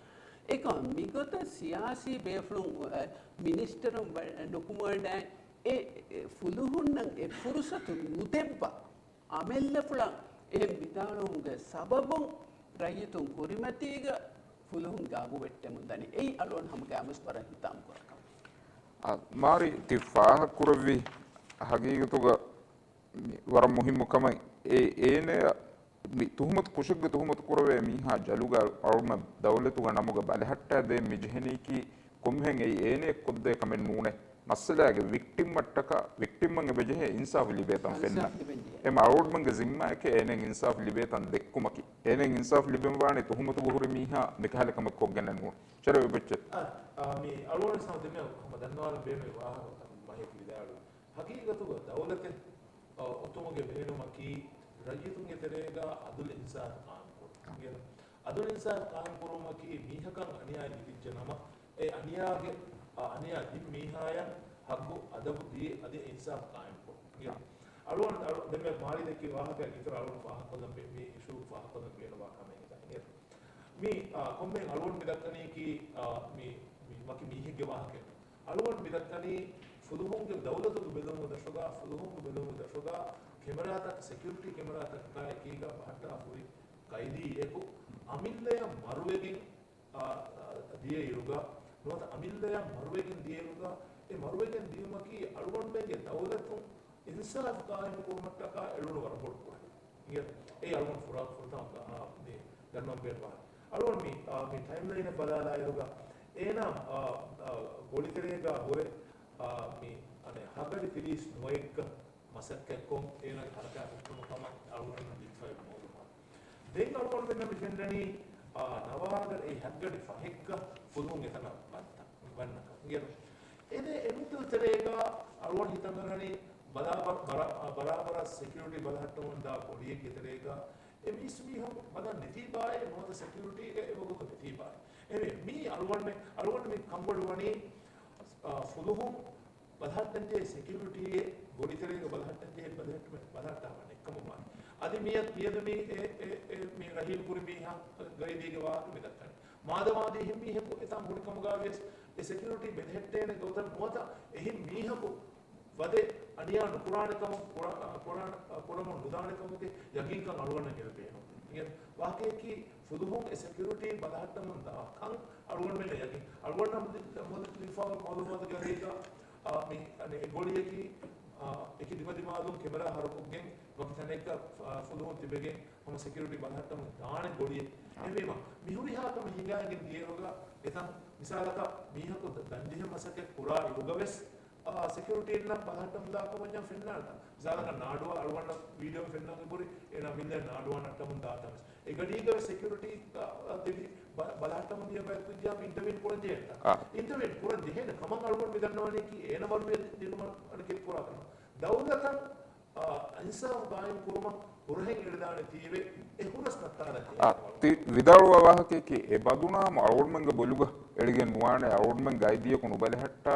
އެކަމަ މިގޮތަށް ސިޔާސީ ބޭފުޅުން، އަ، މިނިސްޓަރުން ނުކުމެވަޑައި އެ، އެ ފުލުހުންނަށް އެ ފުރުސަތު ނުދެއްވާ އަމިއްލަފުޅަށް އެހެން ވިދާޅުވުމުގެ ސަބަބުން ރައްޔިތުން ކުރިމަތީގަ ފުލުހުން ގާބުވެއްޓެމުން ދަނީ. އެއީ އަޅުގަނޑު ހަމަ ގައިމުވެސް ވަރަށް ހިތާމަކުރާ ކަމެއް. އާ، މާރި ތި ފާހަގަކުރެއްވި ހަގީގަތުގަ މި ވަރަށް މުހިއްމު ކަމެއް. އެ، އޭނަޔަށް މި ތުހުމަތު، ކުށެއްގެ ތުހުމަތު ކުރެވޭ މީހާ ޖަލުގަ އަޅުގަނޑުމެން ދައުލަތުގަ ނަމުގަ ބަލަހައްޓާ ދޭން މި ޖެހެނީކީ ކޮންމެހެން އެއީ އޭނައެއް ކޮށްދޭ ކަމެއް ނޫނޭ. މައްސަލާގެ ވިކްޓިމަށްޓަކާ، ވިކްޓިމަށް އެބަޖެހޭ އިންސާފު ލިބޭ ތަން ފެންނަން. އިންސާފު ލިބެން ޖެހޭ. އެމަ އަޅުގަނޑުމެންގެ ޒިންމާއެކޭ އޭނައަށް އިންސާފު ލިބޭ ތަން ދެއްކުމަކީ. އޭނައަށް އިންސާފު ލިބެންވާނީ ތުހުމަތު ބުހުރި މީހާ މިކަހަލަ ކަމެއް ކޮށްގެންނެއް ނޫން. ޝަރީފް އެއްޗެއް. އާ، އާ، މި އަޅުގަނޑު ސަމަ ދެމެ ހަމަ ދަންނަވާލަން ބޭނުން ވާހަކަ މަހެކި ވިދާޅުވި. ހަގީގަތުގަ ދައުލަތެއް، އަ، އޮތުމުގެ ބޭނުމަކީ ރައްޔިތުންގެ ތެރޭގަ އަދުލު އިންސާފު ޤާއިމްކުރުން. އާ. އިނގޭތަ؟ އަދުލު އިންސާފު ޤާއިމްކުރުމަކީ މީހަކަށް އަނިޔާއެއް ލިބިއްޖެ ނަމަ، އެ އަނިޔާގެ، އަ، އަނިޔާ ދިން މީހާޔަށް ހައްގު އަދަބު ދީ އަދި އިންސާފު ޤާއިމްކުރުން. އިނގޭތަ؟ އަޅުގަނޑު، އަޅު-، ދެން މި މާރި ދެއްކި ވާހަކައަށް އިތުރަށް އަޅުގަނޑު ފާހަގަކޮށްލަން ބޭ-، މި އިޝޫ ފާހަގަކޮށްލަން ބޭނުންވާ ކަމެއް އިނގޭތަ؟ އިނގޭތަ؟ މި، އާ، ކޮންމެހެން އަޅުގަނޑު މި ދައްކަނީކީ، އާ، މި، މި ވަކި މީހެއްގެ ވާހަކައެއް. އަޅުގަނޑު މި ދައްކަނީ ފުލުހުންގެ ދައުލަތުގެ ބެލުމުގެ ދަށުގަ، ފުލުހުންގެ ބެލުމުގެ ދަށުގަ ކެމެރާތައް، ސެކިއުރިޓީ ކެމެރާތަކާ އެކީގަ ބަހައްޓާފަ ހުރި ޤައިދީއެކު އަމިއްލަޔަށް މަރުވެގެން، އާ، އާ، ދިޔައިރުގަ، ނުވަތަ އަމިއްލަޔަށް މަރުވެގެން ދިޔައިރުގަ، އެ މަރުވެގެން ދިޔުމަކީ އަޅުގަނޑުމެންގެ ދައުލަތުން އިންސާފު ޤާއިމުކުރުމަށްޓަކާ އެޅުނު ވަރަށް ބޮޑު ކުރެއްވުމެއް. އެއީ އަޅުގަނޑު ފުރާ-، ފުރަތަމަ، އާ، މި ދަންނަވަން ބޭނުންވާ. އަޅުގަނޑު މި، އާ، މި ޓައިމްލައިނަށް ބަލާލާއިރުގަ އޭނާ، އާ، އާ، ގޮޅިތެރޭގަ ހުރެ، އާ، މި އަނެއް ހަގަޑި ތިރީސް ނުވައެއްގަ މަސައްކަތްކޮށް އޭނާގެ ހަރަކާތް ހުއްޓުނު ކަމަށް އަޅުގަނޑު ލިބިފައި މައުލޫމާތު. ދެން އަޅުގަނޑުމެންނަށް މި ފެންނަނީ، އާ، ނަވާގަޑި ހައްގަޑި ފަހެއްގަ ފުލުހުން އެތަނަށް ވަންތަ-، ވަންނަކަން. އިނގޭތަ؟ އެދެ އެމިތު ތެރޭގަ އަޅުގަނޑު ހިތަށް އަރަނީ ބަރާބަރ-، ބަރާ-، ބަރާބަރަށް ސެކިއުރިޓީ ބަލަހައްޓަމުން ދާ ގޮޅިއެއްގެ ތެރޭގަ އެ މީސް މީހުން ބަލަން ނެތީބާއޭ ނުވަތަ ސެކިއުރިޓީގެ އެ ވަގުތު ނެތީބާއޭ. އެހެންވެ، މީ އަޅުގަނޑުމެ-، އަޅުގަނޑު މި ކަންބޮޑުވަނީ، އާ، ފުލުހުން ބަލަހައްޓަންޖެހޭ ސެކިއުރިޓީއެއް ގޮޅިތެރޭގަ ބަލަހައްޓަންޖެހޭ ބަލަހައްޓުމެއް ބަލަހައްޓާފަ ނެތްކަމުގަ. އަދި މިއަދު، މިއަދު މި އެ، އެ، އެ، މި ރަހީލު ކުރި މީހާ ގައިދީގެ ވާހަކަ މި ދައްކަނީ. މާދަމާ އަދި އެހެން މީހަކު އެތާން ހުރި ކަމުގަ ވިޔަސް އެ ސެކިއުރިޓީ ބެލެހެއްޓޭނެ ގޮތަށް ނުވަތަ އެހެން މީހަކު ވަދެ އަނިޔާ ނުކުރާނެ ކަމަށް ކުރާ-، ކުރާ-، ކުރަމުން ނުދާނެ ކަމުގެ ޔަގީންކަން އަޅުގަނޑަށް އެބަ ބޭނުން. އިނގޭ ވާހަކަޔަކީ ފުލުހުން އެ ސެކިއުރިޓީ ބަލަހައްޓަމުން ދާ ކަން އަޅުގަނޑުމެންނަށް ޔަގީން. އަޅުގަނޑަށް މުދި-، މުދި-، ލިބިފައިވާ މައުލޫމާތުގެ އަދި އާ، މި، އަނެއް، އެ ގޮޅިޔަކީ، އާ، އެކި ދިމަދިމާލުން ކެމެރާ ހަރުކޮށްގެން ވަކި ތަނެއްގަ، އާ، ފުލުހުން ތިބެގެން ހަމަ ސެކިއުރިޓީ ބަލަހައްޓަމުން ދާނެ ގޮޅިއެއް. އެހެންވީމަ، މިހުރިހާ ކަމެއް ހިނގާގެން ދިޔައިރުގަ އެތަން މިސާލަކަށް މީހަކު ދަ-، ދަންޖެހޭ މަސައްކަތް ކުރާ އިރުގަވެސް، އާ، ސެކިއުރިޓީންނަށް ބަލަހައްޓަމުން ދާ ކަމަށް ފެންނާނެތަ؟ މިސާލަކަށް ނާޑުވާ އަޅުގަނޑަށް ވީޑިއޯ ފެންނަން އެބުރި، އޭނާ މިލޭ ނާޑުވާ ނައްޓަމުން ދާތަން ވެސް. އެ ގަޑީގަ ސެކިއުރިޓީ، އާ، ދެވި ބަ-، ބަލަހައްޓަމުން ދިޔަ ބަޔަކު ވިއްޔާ އިންޓަވީން ކުރަން ޖެހޭނެތަ؟ އާ. އިންޓަވީން ކުރަން ޖެހޭނެ ކަމަށް އަޅުގަނޑު މި ދަންނަވަނީކީ އޭނަ މަރުވެ ދިނުމަށް އަނެކެތި ކުރާ ކަމަށް. ދައުލަތަށް، އާ، އިންސާފު ގާއިމް ކުރުމަށް ހުރަހެއް އެޅިދާނެތީވެ، އެ ހުރަސް ނައްތާލަން އާ، ޖެހޭނެ. ތި ވިދާޅުވާ ވާހަކަޔަކީ އެ ބަދުނާމު އަޅުގަނޑުމެންގެ ބޮލުގަ އެޅިގެން ނުވާނެ، އަޅުގަނޑުމެން ގައިދީއަކު ނުބަލަހައްޓާ،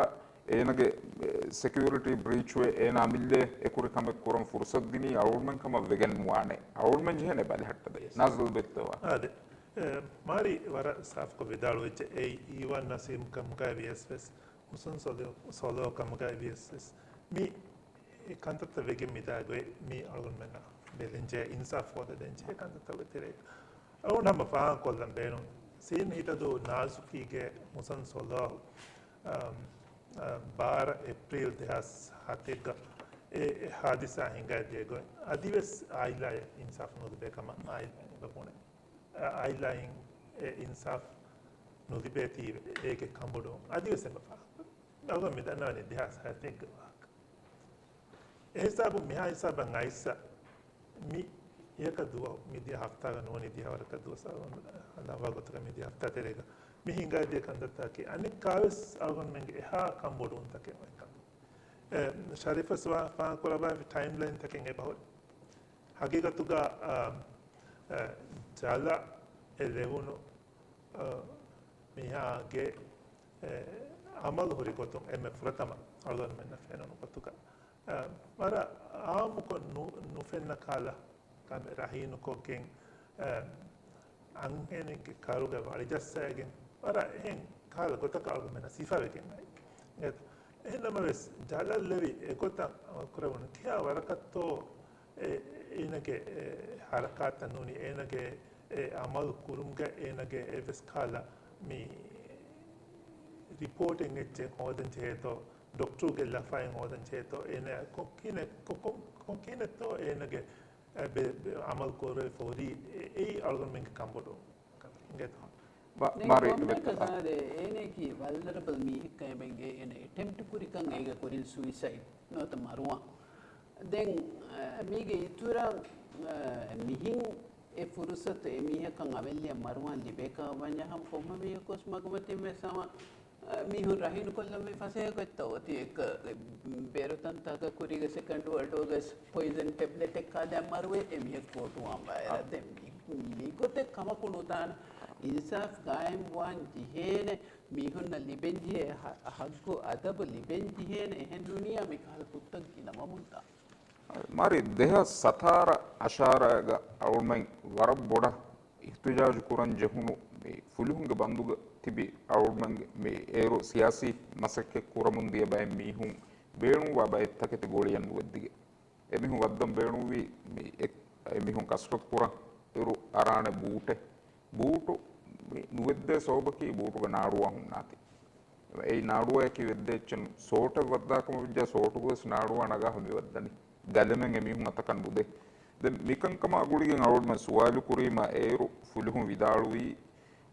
އޭނަގެ، އެ، ސެކިއުރިޓީ ބްރީޗްވެ، އޭނާ މިއްލޭ އެކުރި ކަމެއް ކުރަން ފުރުސަތު ދިނީ އަޅުގަނޑުމެން ކަމަށް ވެގެން ނުވާނެ. އަޅުގަނޑުމެން ޖެހޭނެ ބަލަހައްޓަދޭ. ނާޒިލް ބެއްތޯވާ. އާދެ. އެ، މާރި ވަރަށް ސާފުކޮށް ވިދާޅުވެއްޖެ. އެއީ އީވާން ނަސީމް ކަމުގައި ވިޔަސް ވެސް، ހުސަން ސޮލޯ، ސޮލޯ ކަމުގައި ވިޔަސް ވެސް، މި އެ ކަންތައްތައް ވެގެން މިދާ ގޮތް މީ އަޅުގަނޑުމެންނަށް ބެލެންޖެހޭ އިންސާފް ހޯދަދޭންޖެހޭ ކަންތައްތައް ވެ ތެރޭ. އަޅުގަނޑު ހަމަ ފާހަގަކޮށްލަން ބޭނުން. ސީން ހިތަދޫ ނާޒުކީގެ ހުސަން ސޮލޯ، އަ، އަ، ބާރަ އޭޕްރީލް ދެހާސް ހަތެއްގަ އެ، އެ ހާދިސާ ހިނގައިދިޔަ ގޮތް އަދިވެސް އާއިލާއަށް އިންސާފް ނުލިބޭ ކަމަށް އާއިލާއިން އެބަ ބުނެ. އަ، އާއިލާއިން އެ އިންސާފް ނުލިބޭތީވެ އޭގެ ކަނބޮޑުވުން އަދިވެސް އެބަ ފާހަގަކުރޭ. އަޅުގަނޑު މި ދަންނަވަނީ ދެހާސް ހަތެއްގެ ވާހަކަ. އެހިސާބުން މިހާ ހިސާބަށް އައިސް މި އެކަ ދުވަހު މިދިޔަ ހަފްތާގަ ނޫނީ ދިހަވަރަކަށް ދުވަސް އަޅުގަނޑު ހަނދާންވާ ގޮތަކަށް މިދިޔަ ހަފްތާ ތެރޭގަ މި ހިނގައިދިޔަ ކަންތައްތަކީ އަނެއްކާވެސް އަޅުގަނޑުމެންގެ އެހާ ކަންބޮޑުވުންތަކެއް އޮތްކަން. އެ، ޝަރީފްވެސް ވާ-، ފާހަގަކުރައްވާފި ޓައިމްލައިންތަކެއް އެބަހުރި. ހަގީގަތުގަ، އާ، އެ، ޖަލަށް އެ ލެވުނު، އާ، މީހާގެ، އެ، އަމަލު ހުރި ގޮތުން އެންމެ ފުރަތަމަ އަޅުގަނޑުމެންނަށް ފެނުނު ގޮތުގަ، އާ، ވަރަށް އާއްމުކޮށް ނު-، ނުފެންނަ ކަހަލަ ކަމެއް ރަހީނުކޮށްގެން، އަ، އަންހެނެއްގެ ކަރުގަ ވަޅިޖައްސައިގެން، ވަރަށް އެހެން ކަހަލަ ގޮތަކަށް އަޅުގަނޑުމެންނަށް ސިފަވެގެން އައި. އެ، އެހެންނަމަވެސް، ޖަލަށްލެވި އެގޮތަށް އަމަލުކުރެވުނު ކިހާ ވަރަކަށްތޯ އެ، އޭނަގެ އެ، ހަރަކާތްތައް ނޫނީ، އޭނަގެ އެ، އަމަލު ކުރުމުގަ އޭނަގެ އެއްވެސް ކަހަލަ މި ރިޕޯޓެއް އެއްޗެއް ހޯދަން ޖެހޭތޯ، ޑޮކްޓަރުގެ ލަފާއެއް ހޯދަން ޖެހޭތޯ، އޭނަ ކޮ-، ކިހިނެއް-، ކޮ-، ކޮ-، ކޮ-، ކިހިނެއްތޯ އޭނަގެ އެ، ބެ-، ބެ-، އަމަލު ކުރެވިފަ ހުރީ އެ-، އެއީ އަޅުގަނޑުމެންގެ ކަންބޮޑުވުން. އިނގޭތޯ؟ މާ-، ދެން މާރި ކޮންމެ ވެއްޓަ. ކަސާދެ އޭނައަކީ ވަލްނަރަބަލް މީހެއްކަމެންގެ އޭނަ އެޓެމްޕްޓް ކުރިކަން އޭގެ ކުރިން ސުއިސައިޑް ނުވަތަ މަރުވާން. ދެން، އަ، މީގެ އިތުރަށް، އަ، މިހިން އެ ފުރުސަތު އެ މީހަކަށް އަވެއްލިއަށް މަރުވާން ލިބޭކަށް ވަންޏާ ހަމަ ކޮންމެ މީހަކުވެސް މަގުމަތިންވެސް ހަމަ މީހުން ރަހީނުކޮށްލަން މި ފަސޭހަ ގޮތްތައް އޮތީ އެއްކަ، ބޭރު ތަންތާކަށް ކުރީގަ ސެކަންޑް ވޯލްޑް ވޯގަސް ޕޮއިޒަން ޓެބްލެޓެއް ކާލާ މަރުވޭ އެ މީހަކު ކޯޓުވާން ބާއިރަށް. އާ. ދެން މި، މިގޮތެއް ކަމަކު ނުދާނެ. އިންސާފް ގާއިމް ވާން ޖެހޭނެ. މީހުންނަށް ލިބެން ޖެހޭ ހަ-، ހައްގު އަދަބު ލިބެން ޖެހޭނެ. އެހެން ނޫނިއްޔާ މިކަހަލަ ކުށްތައް ގިނަވަމުންދާ. މާރި ދެހާސް ސަތާރަ އަށާރައިގަ އަޅުގަނޑުމެން ވަރަށް ބޮޑަށް އިހްތިޖާޖު ކުރަން ޖެހުނު މި ފުލުހުންގެ ބަންދުގަ ތިބި އަޅުގަނޑުމެންގެ މި އޭރު ސިޔާސީ މަސައްކަތް ކުރަމުން ދިޔަ ބައެއް މީހުން ބޭނުންވާ ބައެއް ތަކެތި ގޮޅިއެއް ނުވެއްދިގެން. އެމީހުން ވައްދަން ބޭނުންވީ މި އެ-، އެމީހުން ކަސްރަތު ކުރަން އިރު އަރާނެ ބޫޓެއް. ބޫޓު މި ނުވެއްދޭ ސަބަބަކީ ބޫޓުގަ ނާޑުވާ ހުންނާތީ. އެއީ ނާޑުވަޔަކީ ވެއްދޭ އެއްޗެއް ނޫން. ސޯޓެއް ވައްދާ ކަމަށް ވެއްޖާ ސޯޓުގަވެސް ނާޑުވާ ނަގާފަ މި ވައްދަނީ. ގަލަމެން އެމީހުން އަތަކަށް ނުދޭ. ދެން މިކަންކަމާ ގުޅިގެން އަޅުގަނޑުމެން ސުވާލު ކުރީމާ އޭރު ފުލުހުން ވިދާޅުވީ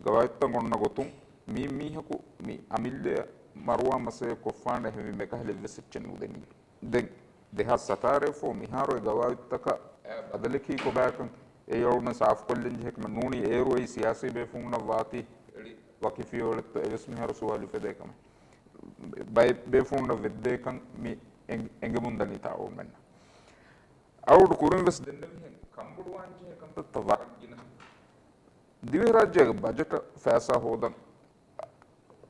ގަވާއިދުތައް އޮންނަ ގޮތުން މި މީހަކު މި އަމިއްލަޔަށް މަރުވާ މަސައްކަތް ކޮށްފާނެ އެހެންވީމަ އެކަހަލަ އެއްވެސް އެއްޗެއް ނުދެނީ. ދެން ދެހާސް ސަތާރައަށްފަހު މިހާރު އެ ގަވާއިދުތަކަށް ބަދަލަކީ ކޮބާކަން އެއީ އަޅުގަނޑުމެން ސާފުކޮށްލަން ޖެހޭ ކަމެއް ނޫނީ. އޭރު އެއީ ސިޔާސީ ބޭފުޅުންނަށް ވާތީ އެޅި ވަކި ފިޔަވަޅެއްތޯ އެވެސް މިހާރު ސުވާލު އުފެދޭ ކަމެއް. ބައެއް ބޭފުޅުންނަށް ވެއްދޭކަން މި އެނގ-، އެނގެމުންދަނީތާ އަޅުގަނޑުމެންނަށް. އަޅުގަނޑު ކުރިން ވެސް ދެންނެވިހެން ކަންބޮޑުވާން ޖެހޭ ކަންތައްތައް ވަރަށް ގިނަ. ދިވެހިރާއްޖޭގެ ބަޖެޓަށް ފައިސާ ހޯދަން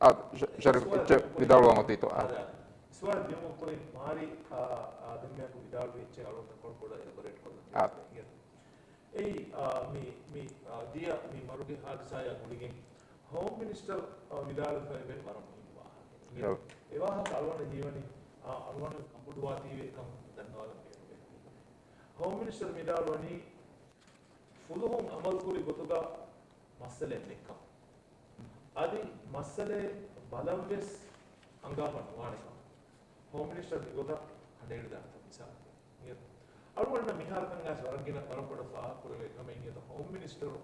އާ، ޝަ-، ޝަރީފް އެއްޗެއް ވިދާޅުވާން އޮތީތޯ؟ އާ. ސުވާލު ދިޔުމަށް ކުރިން މާރި، އާ، އާ، ދެންމެއަކު ވިދާޅުވި އެއްޗެއް އަޅުގަނޑަށް ކޮޅު ބޮޑަށް އެލަބޮރޭޓް ކޮށްލަން. އާ. އެއީ، އާ، މި، މި، އާ، ދިޔަ މި މަރުގެ ހާދިސާޔާ ގުޅިގެން ހޯމް މިނިސްޓަރ، އާ، ވިދާޅުވެފައިވޭ ވަރަށް މުހިންމު ވާހަކައެއް. އެ ވާހަކަ އަޅުގަނޑަށް ހީވަނީ، އާ، އަޅުގަނޑު ކަންބޮޑުވާތީވެ ކަމަށް ދަންނަވާލަން ބޭނުންވޭ. ހޯމް މިނިސްޓަރ ވިދާޅުވަނީ، ފުލުހުން އަމަލުކުރި ގޮތުގަ މައްސަލައެއް ނެތްކަމަށް. އަދި މައްސަލައެއް ބަލަން ވެސް އަންގާފަ ނުވާނެ ކަމަށް. ހޯމް މިނިސްޓަރ މިގޮތަށް ކަނޑައެޅިދާނެތަ؟ މިސާލަކަށް އަޅުގަނޑަށް މިހާރަކަށް ވަރަށް ގިނަ ވަރަށް ބޮޑަށް ފާހަގަކުރެވޭ ކަމެއް އިނގޭތަ؟ ހޯމް މިނިސްޓަރު،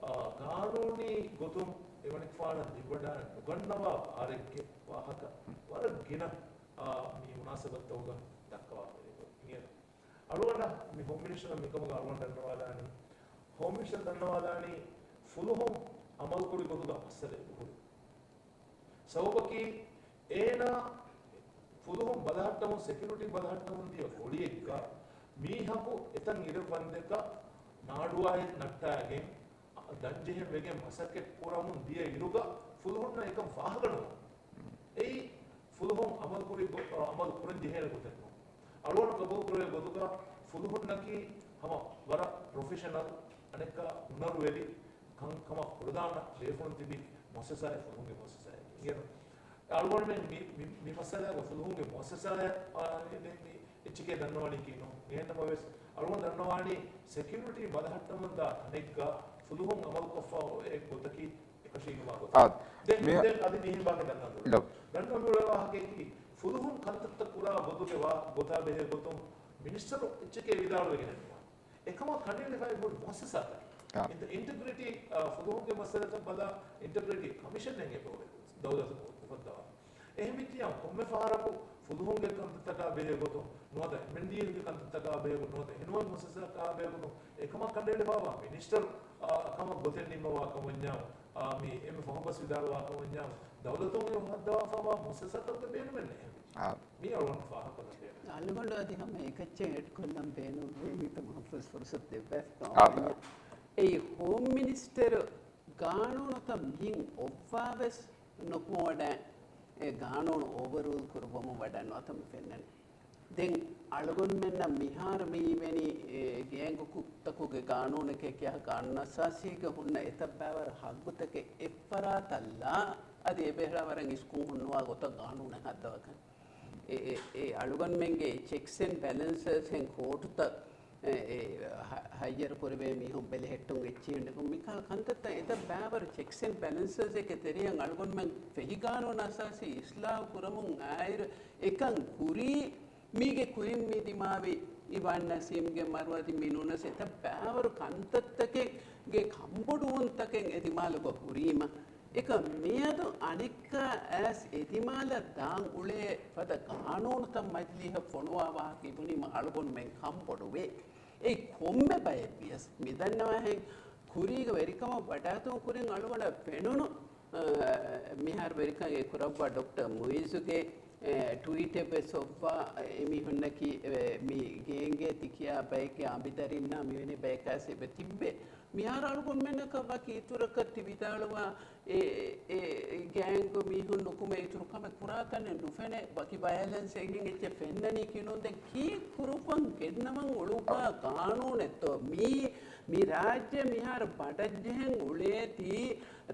އާ، ގާނޫނީ ގޮތުން އެވަނިކުފާނަށް ލިބިވަޑައި ނުގަންނަވާ ބާރެއްގެ ވާހަކަ ވަރަށް ގިނަ، އާ، މި މުނާސަބަތުތަކުގަ ދައްކަވާފައި އިނގޭތަ؟ އަޅުގަނޑަށް މި ހޯމް މިނިސްޓަރ މިކަމުގަ އަޅުގަނޑު ދަންނަވާލާނީ، ހޯމް މިނިސްޓަރ ދަންނަވާލާނީ ފުލުހުން އަމަލުކުރި ގޮތުގަ މައްސަލައެއް ނުހުރި. ސަބަބަކީ އޭނާ ފުލުހުން ބަލަހައްޓަމުން، ސެކިއުރިޓީ ބަލަހައްޓަމުން ދިޔަ ގޮޅިއެއްގަ މީހަކު އެތަން އިރެއް ވަންދެކަ ނާޑުވާއެއް ނައްޓާގެން ދަންޖެހެން ވެގެން މަސައްކަތް ކުރަމުން ދިޔަ އިރުގަ ފުލުހުންނަށް އެކަން ފާހަގަނުވާ. އެއީ ފުލުހުން އަމަލުކުރި ގޮ-، އަމަލު ކުރަން ޖެހޭނެ ގޮތެއް ނޫން. އަޅުގަނޑު ގަބޫލު ކުރެވޭ ގޮތުގަ ފުލުހުންނަކީ ހަމަ ވަރަށް ޕްރޮފެޝަނަލް، އަނެއްކާ ހުނަރުވެރި، ކަންކަމަށް ހުރިދާނަ ބޭފުޅުން ތިބި މުއައްސަސާއެއް ފުލުހުންގެ މުއައްސަސާއެއް. އިނގޭތަ؟ އަޅުގަނޑުމެން މި، މި، މި މައްސަލާގަ ފުލުހުންގެ މުއައްސަސާއަށް، އާ، މި، މި އެއްޗެކޭ ދަންނަވަނީކީ ނޫން. އެހެންނަމަވެސް، އަޅުގަނޑު ދަންނަވާނީ ސެކިއުރިޓީ ބަލަހައްޓަމުން ދާ ތަނެއްގަ ފުލުހުން އަމަލުކޮށްފަ އޮތް ގޮތަކީ އެކަށީގެންވާ ގޮތެއް. އާ، ދެން، މި-، ދެން އަދި މިހެން ވާހަކަ ދަންނަވަން ލޯ. ދަންނަވަން ވާހަކައަކީ ފުލުހުން ކަންތައްތައް ކުރާ ގޮތުގެ ވާ-، ގޮތާ ބެހޭ ގޮތުން މިނިސްޓަރު އެއްޗެކޭ ވިދާޅުވެގެނެއް ނުވާ. އެކަމާ ކަނޑައެޅިފައި ހުރި މުއައްސަސާތައް. އާ. އިން-، އިންޓެގްރިޓީ، އާ، ފުލުހުންގެ މައްސަލަތައް ބަލާ، އިންޓެގްރިޓީ ކަމިޝަން އެނގޭ ދައުލަތު އުފައްދަވާ. އެހެންވިއްޔާ ކޮންމެ ފަހަރަކު ފުލުހުންގެ ކަންތައްތަކާ ބެހޭ ގޮތުން ނުވަތަ އެމްއެންޑީއެމްގެ ކަންތައްތަކާ ބެހޭ ގޮތުން ނުވަތަ އެނުވަން މުއައްސަސާއަކާ ބެހޭ ގޮތުން އެކަމަށް ކަނޑައެޅިފައިވާ މިނިސްޓަރު، އާ، ކަމަށް ގޮތެއް ނިންމަވާ ކަމަށް ވަންޏާ، އާ، މި އެންމެ ފަހުން ފަސް ވިދާޅުވާ ކަމަށް ވަންޏާ، ދައުލަތުން އެ ހައްދަވާފައިވާ މުއައްސަސާތަކުގެ ބޭނުމެއް ނެތް. އާ. މީ އަޅުގަނޑު ފާހަގަކޮށްލަން ބޭނުން. އަޅުގަނޑު އަދި ހަމަ އެކައްޗެއް އެޑް ކޮށްލަން ބޭނުންވޭ މިތަ މަހަފޫޒް ފުރުސަތު ދެއްވާފަ. އާ. އެއީ ހޯމް މިނިސްޓަރު ގާނޫނުތައް މިހިން އޮއްވާވެސް ނުކުމެވަޑައި، އެ ގާނޫނު އޯވަރްރޫލް ކުރުއްވަމުން ވަޑައިނުވާތަން ފެންނަނީ. ދެން އަޅުގަނޑުމެންނަށް މިހާރު މިއިވެނީ، އެ، ގޭންގުކު-، ތަކުގެ ގާނޫނެކޭ ކިޔާ ގާނޫނުއަށާސީގަ ހުންނަ އެތައް ބައިވަރު ހައްގުތަކެއް އެއްފަރާތަށްލާ އަދި އެބައިވަރު ވަރަށް އިސްކޮށް ހުންނަވާ ގޮތަށް ގާނޫނެއް ހައްދަވާކަން. އެ، އެ، އެ އަޅުގަނޑުމެންގެ ޗެކްސް އެންޑް ބެލެންސަސް އެންޑް ކޯޓުތައް އެ، އެ، ހަ-، ހައްޔަރު ކުރެވޭ މީހުން ބެލެހެއްޓުން އެއްޗިހިން މިކަހަލަ ކަންތައްތައް އެތައް ބާވަރު ޗެކްސް އެންޑް ބެލެންސަސް އެކެ ތެރެއަށް އަޅުގަނޑުމެން ފެހިގާނޫނު އަސާސީ އިސްލާހު ކުރަމުން އާއިރު އެކަން ކުރީ މީގެ ކުރިން މި ދިމާވި އިވާން ނަސީމްގެ މަރުވަދި މި ނޫނަސް އެތައް ބާވަރު ކަންތައްތަކެއްގެ ކަންބޮޑުވުންތަކެއް އެ ދިމާލުގަ ހުރީމަ، އެކަމް މިއަދު އަނެއްކާ އައިސް އެ ދިމާލަށް ދާން އުޅޭ ފަދަ ގާނޫނުތައް މަޖިލީހަށް ފޮނުވާ ވާހަކަ އިބުނީމަ އަޅުގަނޑުމެން ކަންބޮޑުވޭ. އެއީ ކޮންމެ ބައެއް ވިޔަސް މިދަންނަވާހެން ކުރީގެ ވެރިކަމަށް ވަޑާތުން ކުރިން އަޅުގަނޑަށް ފެނުނު، އަ، މިހާރު ވެރިކަން އެ ކުރައްވާ ޑޮކްޓަރ މުއިއްޒުގެ، އެ، ޓްވީޓެއް ވެސް އޮއްވާ، އެ، އެމީހުންނަކީ، އެ، މި ގޭންގޭ ތިކިޔާ ބައެއްގެ އަނބިދަރިންނާ މިވެނި ބަޔަކާސް އެބަ ތިއްބެ. މިހާރު އަޅުގަނޑުމެންނަކަށް ވަކި އިތުރަކަށް ތި ވިދާޅުވާ އެ، އެ، އެ ގޭންގު މީހުން ނުކުމެ އިތުރު ކަމެއް ކުރާ ތަނެއް ނުފެނޭ. ވަކި ވަޔަލެންސް އެހެން އެއްޗެއް ފެންނަނީކީ ނޫން. ދެން ކީއްކުރުއްވަން ގެންނަވަން އުޅުއްވާ ގާނޫނެއްތޯ؟ މީ، މި ރާއްޖެ މިހާރު ބަނޑަށްޖެހެން އުޅޭތީ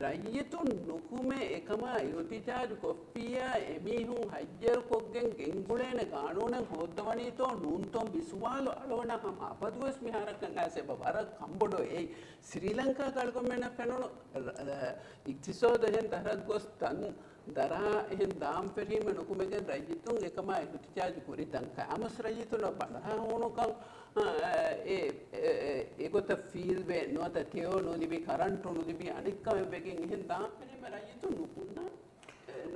ރައްޔިތުން ނުކުމެ އެކަމާ އިހުތިޖާޖު ކޮށްފިއްޔާ އެމީހުން ހައްޔަރުކޮށްގެން ގެންގުޅޭނެ ގާނޫނެއް ހޯއްދަވަނީތޯ ނޫންތޯ މި ސުވާލު އަޅުގަނޑަށް ހަމަ އަބަދުވެސް މިހާރަކަށް އައިސް އެބަ ވަރަށް ކަންބޮޑު އެއީ. ސްރީލަންކާގަ އަޅުގަނޑުމެންނަށް ފެނުނު، އަ، އަ، އިގްތިސޯދު އެހެން ދަރަށް ގޮސް ތަން ދަރާ އެހެން ދާން ފެށީމަ ނުކުމެގެން ރައްޔިތުން އެކަމާ އިހުތިޖާޖު ކުރި ތަން ކައި އަމަސް ރައްޔިތުންނަށް ބަނޑާ ހޫނުކަން، އަ، އެ، އެ، އެ، އެގޮތަށް ފީލްވެ ނުވަތަ ތެޔޮ ނުލިބި ކަރަންޓު ނުލިބި އަނެއްކަމެއް ވެގެން އެހެން ދާން ފެށީމަ ރައްޔިތުން ނުކުންނަ.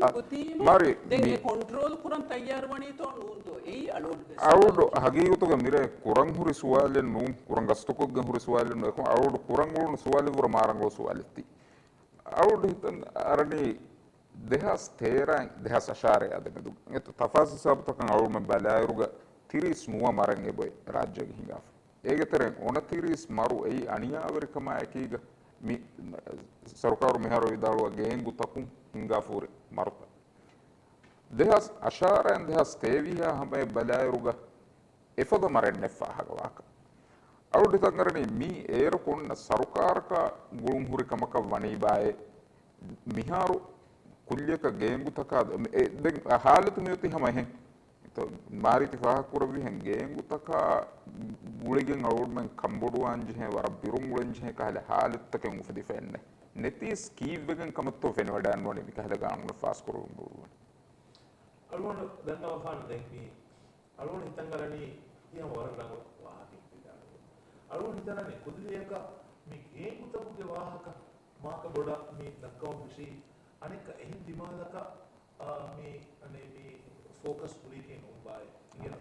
އަ، ނުކުތީމަ، މާރި، ދެން މި އެ ކޮންޓްރޯލް ކުރަން ތައްޔާރުވަނީތޯ ނޫންތޯ؟ އެއީ އަޅުގަނޑުގެ އަޅުގަނޑު ސަވާލަކީ. ހަގީގަތުގަ މިރޭ ކުރަން ހުރި ސުވާލެއް ނޫން، ކުރަން ގަސްތުކޮށްގެން ހުރި ސުވާލެއް ނޫން. އެކަމަ އަޅުގަނޑު ކުރަން އުޅުނު ސުވާލެއް ވުރެ މާ ރަނގަޅު ސުވާލެއް ތީ. އަޅުގަނޑު ހިތަން އަރަނީ ދެހާސް ތޭރަ އިން ދެހާސް އަށާރަ އަދަ މެދު. އެތަ ތަފާސް ހިސާބުތަކަށް އަޅުގަނޑު ބަލާއިރުގަ ތިރީސް ނުވަ މަރެއް އެބޮތް ރާއްޖޭގަ ހިނގާފަ. އޭގެ ތެރެއިން އޮނަތިރީސް މަރު އެއީ އަނިޔާވެރިކަމާއެކީގަ މި ސަރުކާރު މިހާރު ވިދާޅުވާ ގޭންގުތަކުން ހިނގާފަ ހުރި މަރުތައް. ދެހާސް އަށާރައިން ދެހާސް ތޭވީހާ ހަމަޔަށް ބަލާއިރުގަ އެފަދަ މަރެއް ނެތް ފާހަގަވާކަށް. އަޅުގަނޑު ހިތަށް އަރަނީ މީ އޭރަކު އޮންނަ ސަރުކާރަކާ ގުޅުން ހުރި ކަމަކަށް ވަނީ ބާއޭ. މިހާރު ކުއްލިއަކަށް ގޭންގުތަކާ އެ، ދެން ހާލަތު މިއޮތީ ހަމަ އެހެން. މާރީ ތި ފާހަގަކުރެއްވިހެން ގޭންގުތަކާ ގުޅިގެން އަޅުގަނޑުމެން ކަންބޮޑުވާން ޖެހޭ، ވަރަށް ބިރުން އުޅެން ޖެހޭ ކަހަލަ ހާލަތުތަކެއް އުފެދިފައެއް ނެތް. ނެތީސް ކީއްވެގެން ކަމެއްތޯ ފެނިވަޑައިނުވަނީ މިކަހަލަ ގާނޫނެއް ފާސްކުރެވުނު ގުޅުން. އަޅުގަނޑު ދަންނަވާފާނު ދެން މީ އަޅުގަނޑު ހިތަށް އަރަނީ ތި ހަމަ ވަރަށް ރަނގަޅު ވާހަކައެއް ވިދާޅުވީ. އަޅުގަނޑު ހިތަށް އަރަނީ ކުއްލިއަކަށް މި ގޭންގުތަކުގެ ވާހަކަ މާކަ ބޮޑަށް މި ދައްކަވަން ފެށީ އަނެއްކަ އެހެން ދިމާލަކަށް، އާ، މި، އަނެއް މި ފޯކަސް ކުރީކީ ނޫންބާއޭ. އިނގޭ.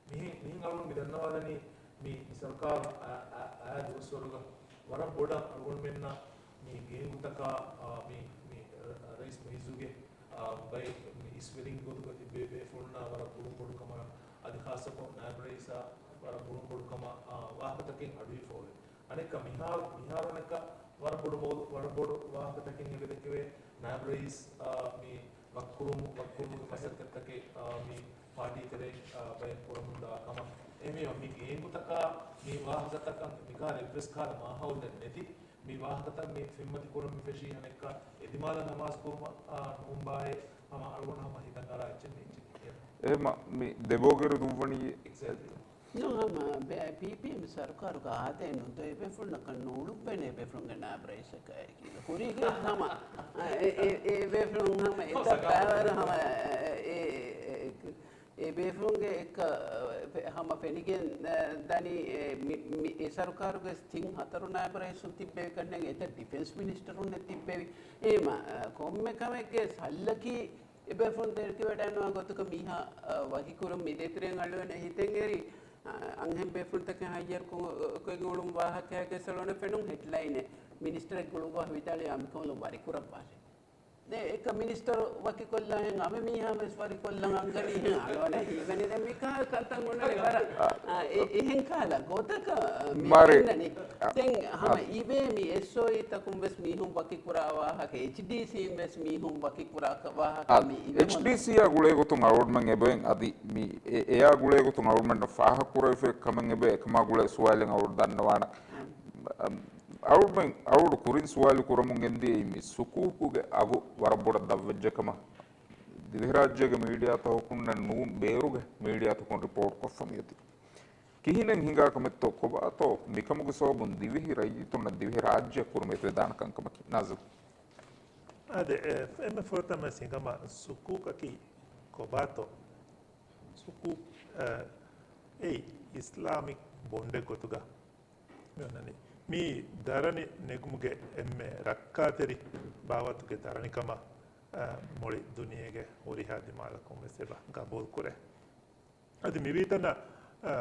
މިހެން، މިހެން އަޅުގަނޑު މި ދަންނަވާލަނީ މި، މި ސަރުކާރު އަ، އަ، އައި ދުވަސްވަރުގަ ވަރަށް ބޮޑަށް އަޅުގަނޑުމެންނަށް މި ގޭންގުތަކާ، އާ، މި، މި، ރަ-، ރައީސް މުއިއްޒުގެ، އާ، ބައެއް މި އިސްވެރިން ގޮތުގަ ތިބޭ ބޭފުޅުންނާ ވަރަށް ބުރުން ބޮޑު ކަމަށް، އަދި ޚާއްޞަކޮށް ނާއިބް ރައީސާ ވަރަށް ބުރުން ބޮޑު ކަމަށް، އާ، ވާހަކަތަކެއް އަޑުއިވިފަ އޮވޭ. އަނެއްކާ މިހާރު، މިހާރު އަނެއްކާ ވަރަށް ބޮޑު މައު-، ވަރަށް ބޮޑު ވާހަކަތަކެއް އެބަދެއްކެވޭ. ނާއިބް ރައީސް، އާ، މި ވަކިކުރުމު-، ވަކިކުރުމުގެ މަސައްކަތްތަކެއް، އާ، މި ޕާޓީ ތެރެއިން، އާ، ބައެއް ކުރަމުންދާ ކަމަށް. އެހެންވީމަ މި ގޭންގުތަކާ މި ވާހަކަތަކަށް މިކަހަލަ އެއްވެސް ކަހަލަ މާހައުލެއް ނެތި. މި ވާހަކަތައް މި ފެންމަތި ކުރަން މި ފެށީ އަނެއްކާ އެދިމާލަށް ނަމާދު ކުރުމަށް، އާ، ނޫންބާއޭ. ހަމަ އަޅުގަނޑު ހަމަ ހިތަށް އަރާ އެއްޗެއް ނެތް. އެހެމަ މި ދެބޯގެރި ދުއްވަނީ. އެގްޒެކްޓްލީ. ނޫން ހަމަ ބެ-، ޕީޕީއެމް ސަރުކާރުގެ އާދައެއް ނުދޭ. އެބޭފުޅުންނަކަށް ނުއުޅުއްވޭނެ އެބޭފުޅުންގެ ނާއިބް ރައީސަކާއެކީ. ކުރީގެ ހަމަ، އެ، އެ، އެ، އެބޭފުޅުން ހަމަ އެތައް ބައިވަރު ހަމަ، އެ، އެ، އެ، އެބޭފުޅުންގެ އެއްކަ، އެ، ހަމަ ފެނިގެން، އެ، ދަނީ، އެ، މި، މި، އެ ސަރުކާރުގެ ތިން ހަތަރު ނާއިބް ރައީސުން ތިއްބެވި ކަންނޭނގެ އެތައް ޑިފެންސް މިނިސްޓަރުންނެއް ތިއްބެވި. އެހެމަ، އެ، ކޮންމެ ކަމެއްގެ ސައްލަކީ އެބޭފުޅުން ދެރަކިވަޑައިނުވާ ގޮތަކަށް މީހާ، އަ، ވަކިކުރުން މި ދޭތެރެއިން އަޅުވަން ހިތެއް އެރި، އަ، އަންހެން ބޭފުޅުންތަކެއް ހައްޔަރު ކޮ-، ކޮށްގެން އުޅުނު ވާހަކައިގެ ސަޅޯނެ ފެނުން ހެޑްލައިނެއް މިނިސްޓަރެއް ގުޅުއްވާ ވިދާޅުވި އާ މިކަމަށް ވަރިކުރައްވާށޭ. ދެ އެކަ މިނިސްޓަރު ވަކިކޮށްލާހެން އަމެ މީހާ ވެސް ވަރިކޮށްލަން އަންގަނީ އަޅުވަނަށް ހީވަނީ ދެން މިކާ ކަންތައް ހުންނަނީ ވަރަށް، އަ، އެ-، އެހެން ކާލަ ގޮތަކަށް މި މާރި. ފެންނަނީ. ދެން ހަމަ އަ. އިވޭ މި އެސްއޯއީ ތަކުން ވެސް މީހުން ވަކި ކުރާ ވާހަކަ، އެޗްޑީސީން ވެސް މީހުން ވަކި ކުރާ ކަ-، ވާހަކަ އަ، މި އިވޭ އެޗްޑީސީއާ ގުޅޭ ގޮތުން އަޅުގަނޑުމެން އެބައިން އަދި މި އެ-، އެއާ ގުޅޭ ގޮތުން އަޅުގަނޑުމެންނަށް ފާހަގަކުރެވިފައި ކަމެއް އެބަ އެކަމާ ގުޅޭ ސުވާލެއް އަޅުގަނޑު ދަންނަވާނަ. އަ، އަޅުގަނޑުމެން އަޅުގަނޑު ކުރިން ސުވާލު ކުރަމުން ގެންދިޔައީ މި ސުކޫކުގެ އަގު ވަރަށް ބޮޑަށް ދަށްވެއްޖެ ކަމަށް. ދިވެހިރާއްޖޭގެ މީޑިއާތަކުންނެއް ނޫން، ބޭރުގެ މީޑިއާތަކުން ރިޕޯޓް ކޮށްފަ މިއޮތީ. ކިހިނެއް ހިނގާ ކަމެއްތޯ ކޮބާތޯ މިކަމުގެ ސަބަބުން ދިވެހި ރައްޔިތުންނަށް ދިވެހި ރާއްޖެއަށް ކުރިމަތިވެދާނެ ކަންކަމަކީ؟ ނާޒިލް. އާދެ، އެ، އެންމެ ފުރަތަމަ ވެސް ހިނގަމާ ސުކޫކަކީ ކޮބާތޯ؟ ސުކޫ، އަ، އެއީ އިސްލާމިކް ބޮންޑެއް ގޮތުގަ މި އޮންނަނީ. މީ ދަރަނި ނެގުމުގެ އެންމެ ރައްކާތެރި ބާވަތުގެ ދަރަނިކަމަށް، އަ، މުޅި ދުނިޔޭގެ ހުރިހާ ދިމާލަކުން ވެސް އެބަ ގަބޫލު ކުރޭ. އަދި މިވީތަނަށް، އަ،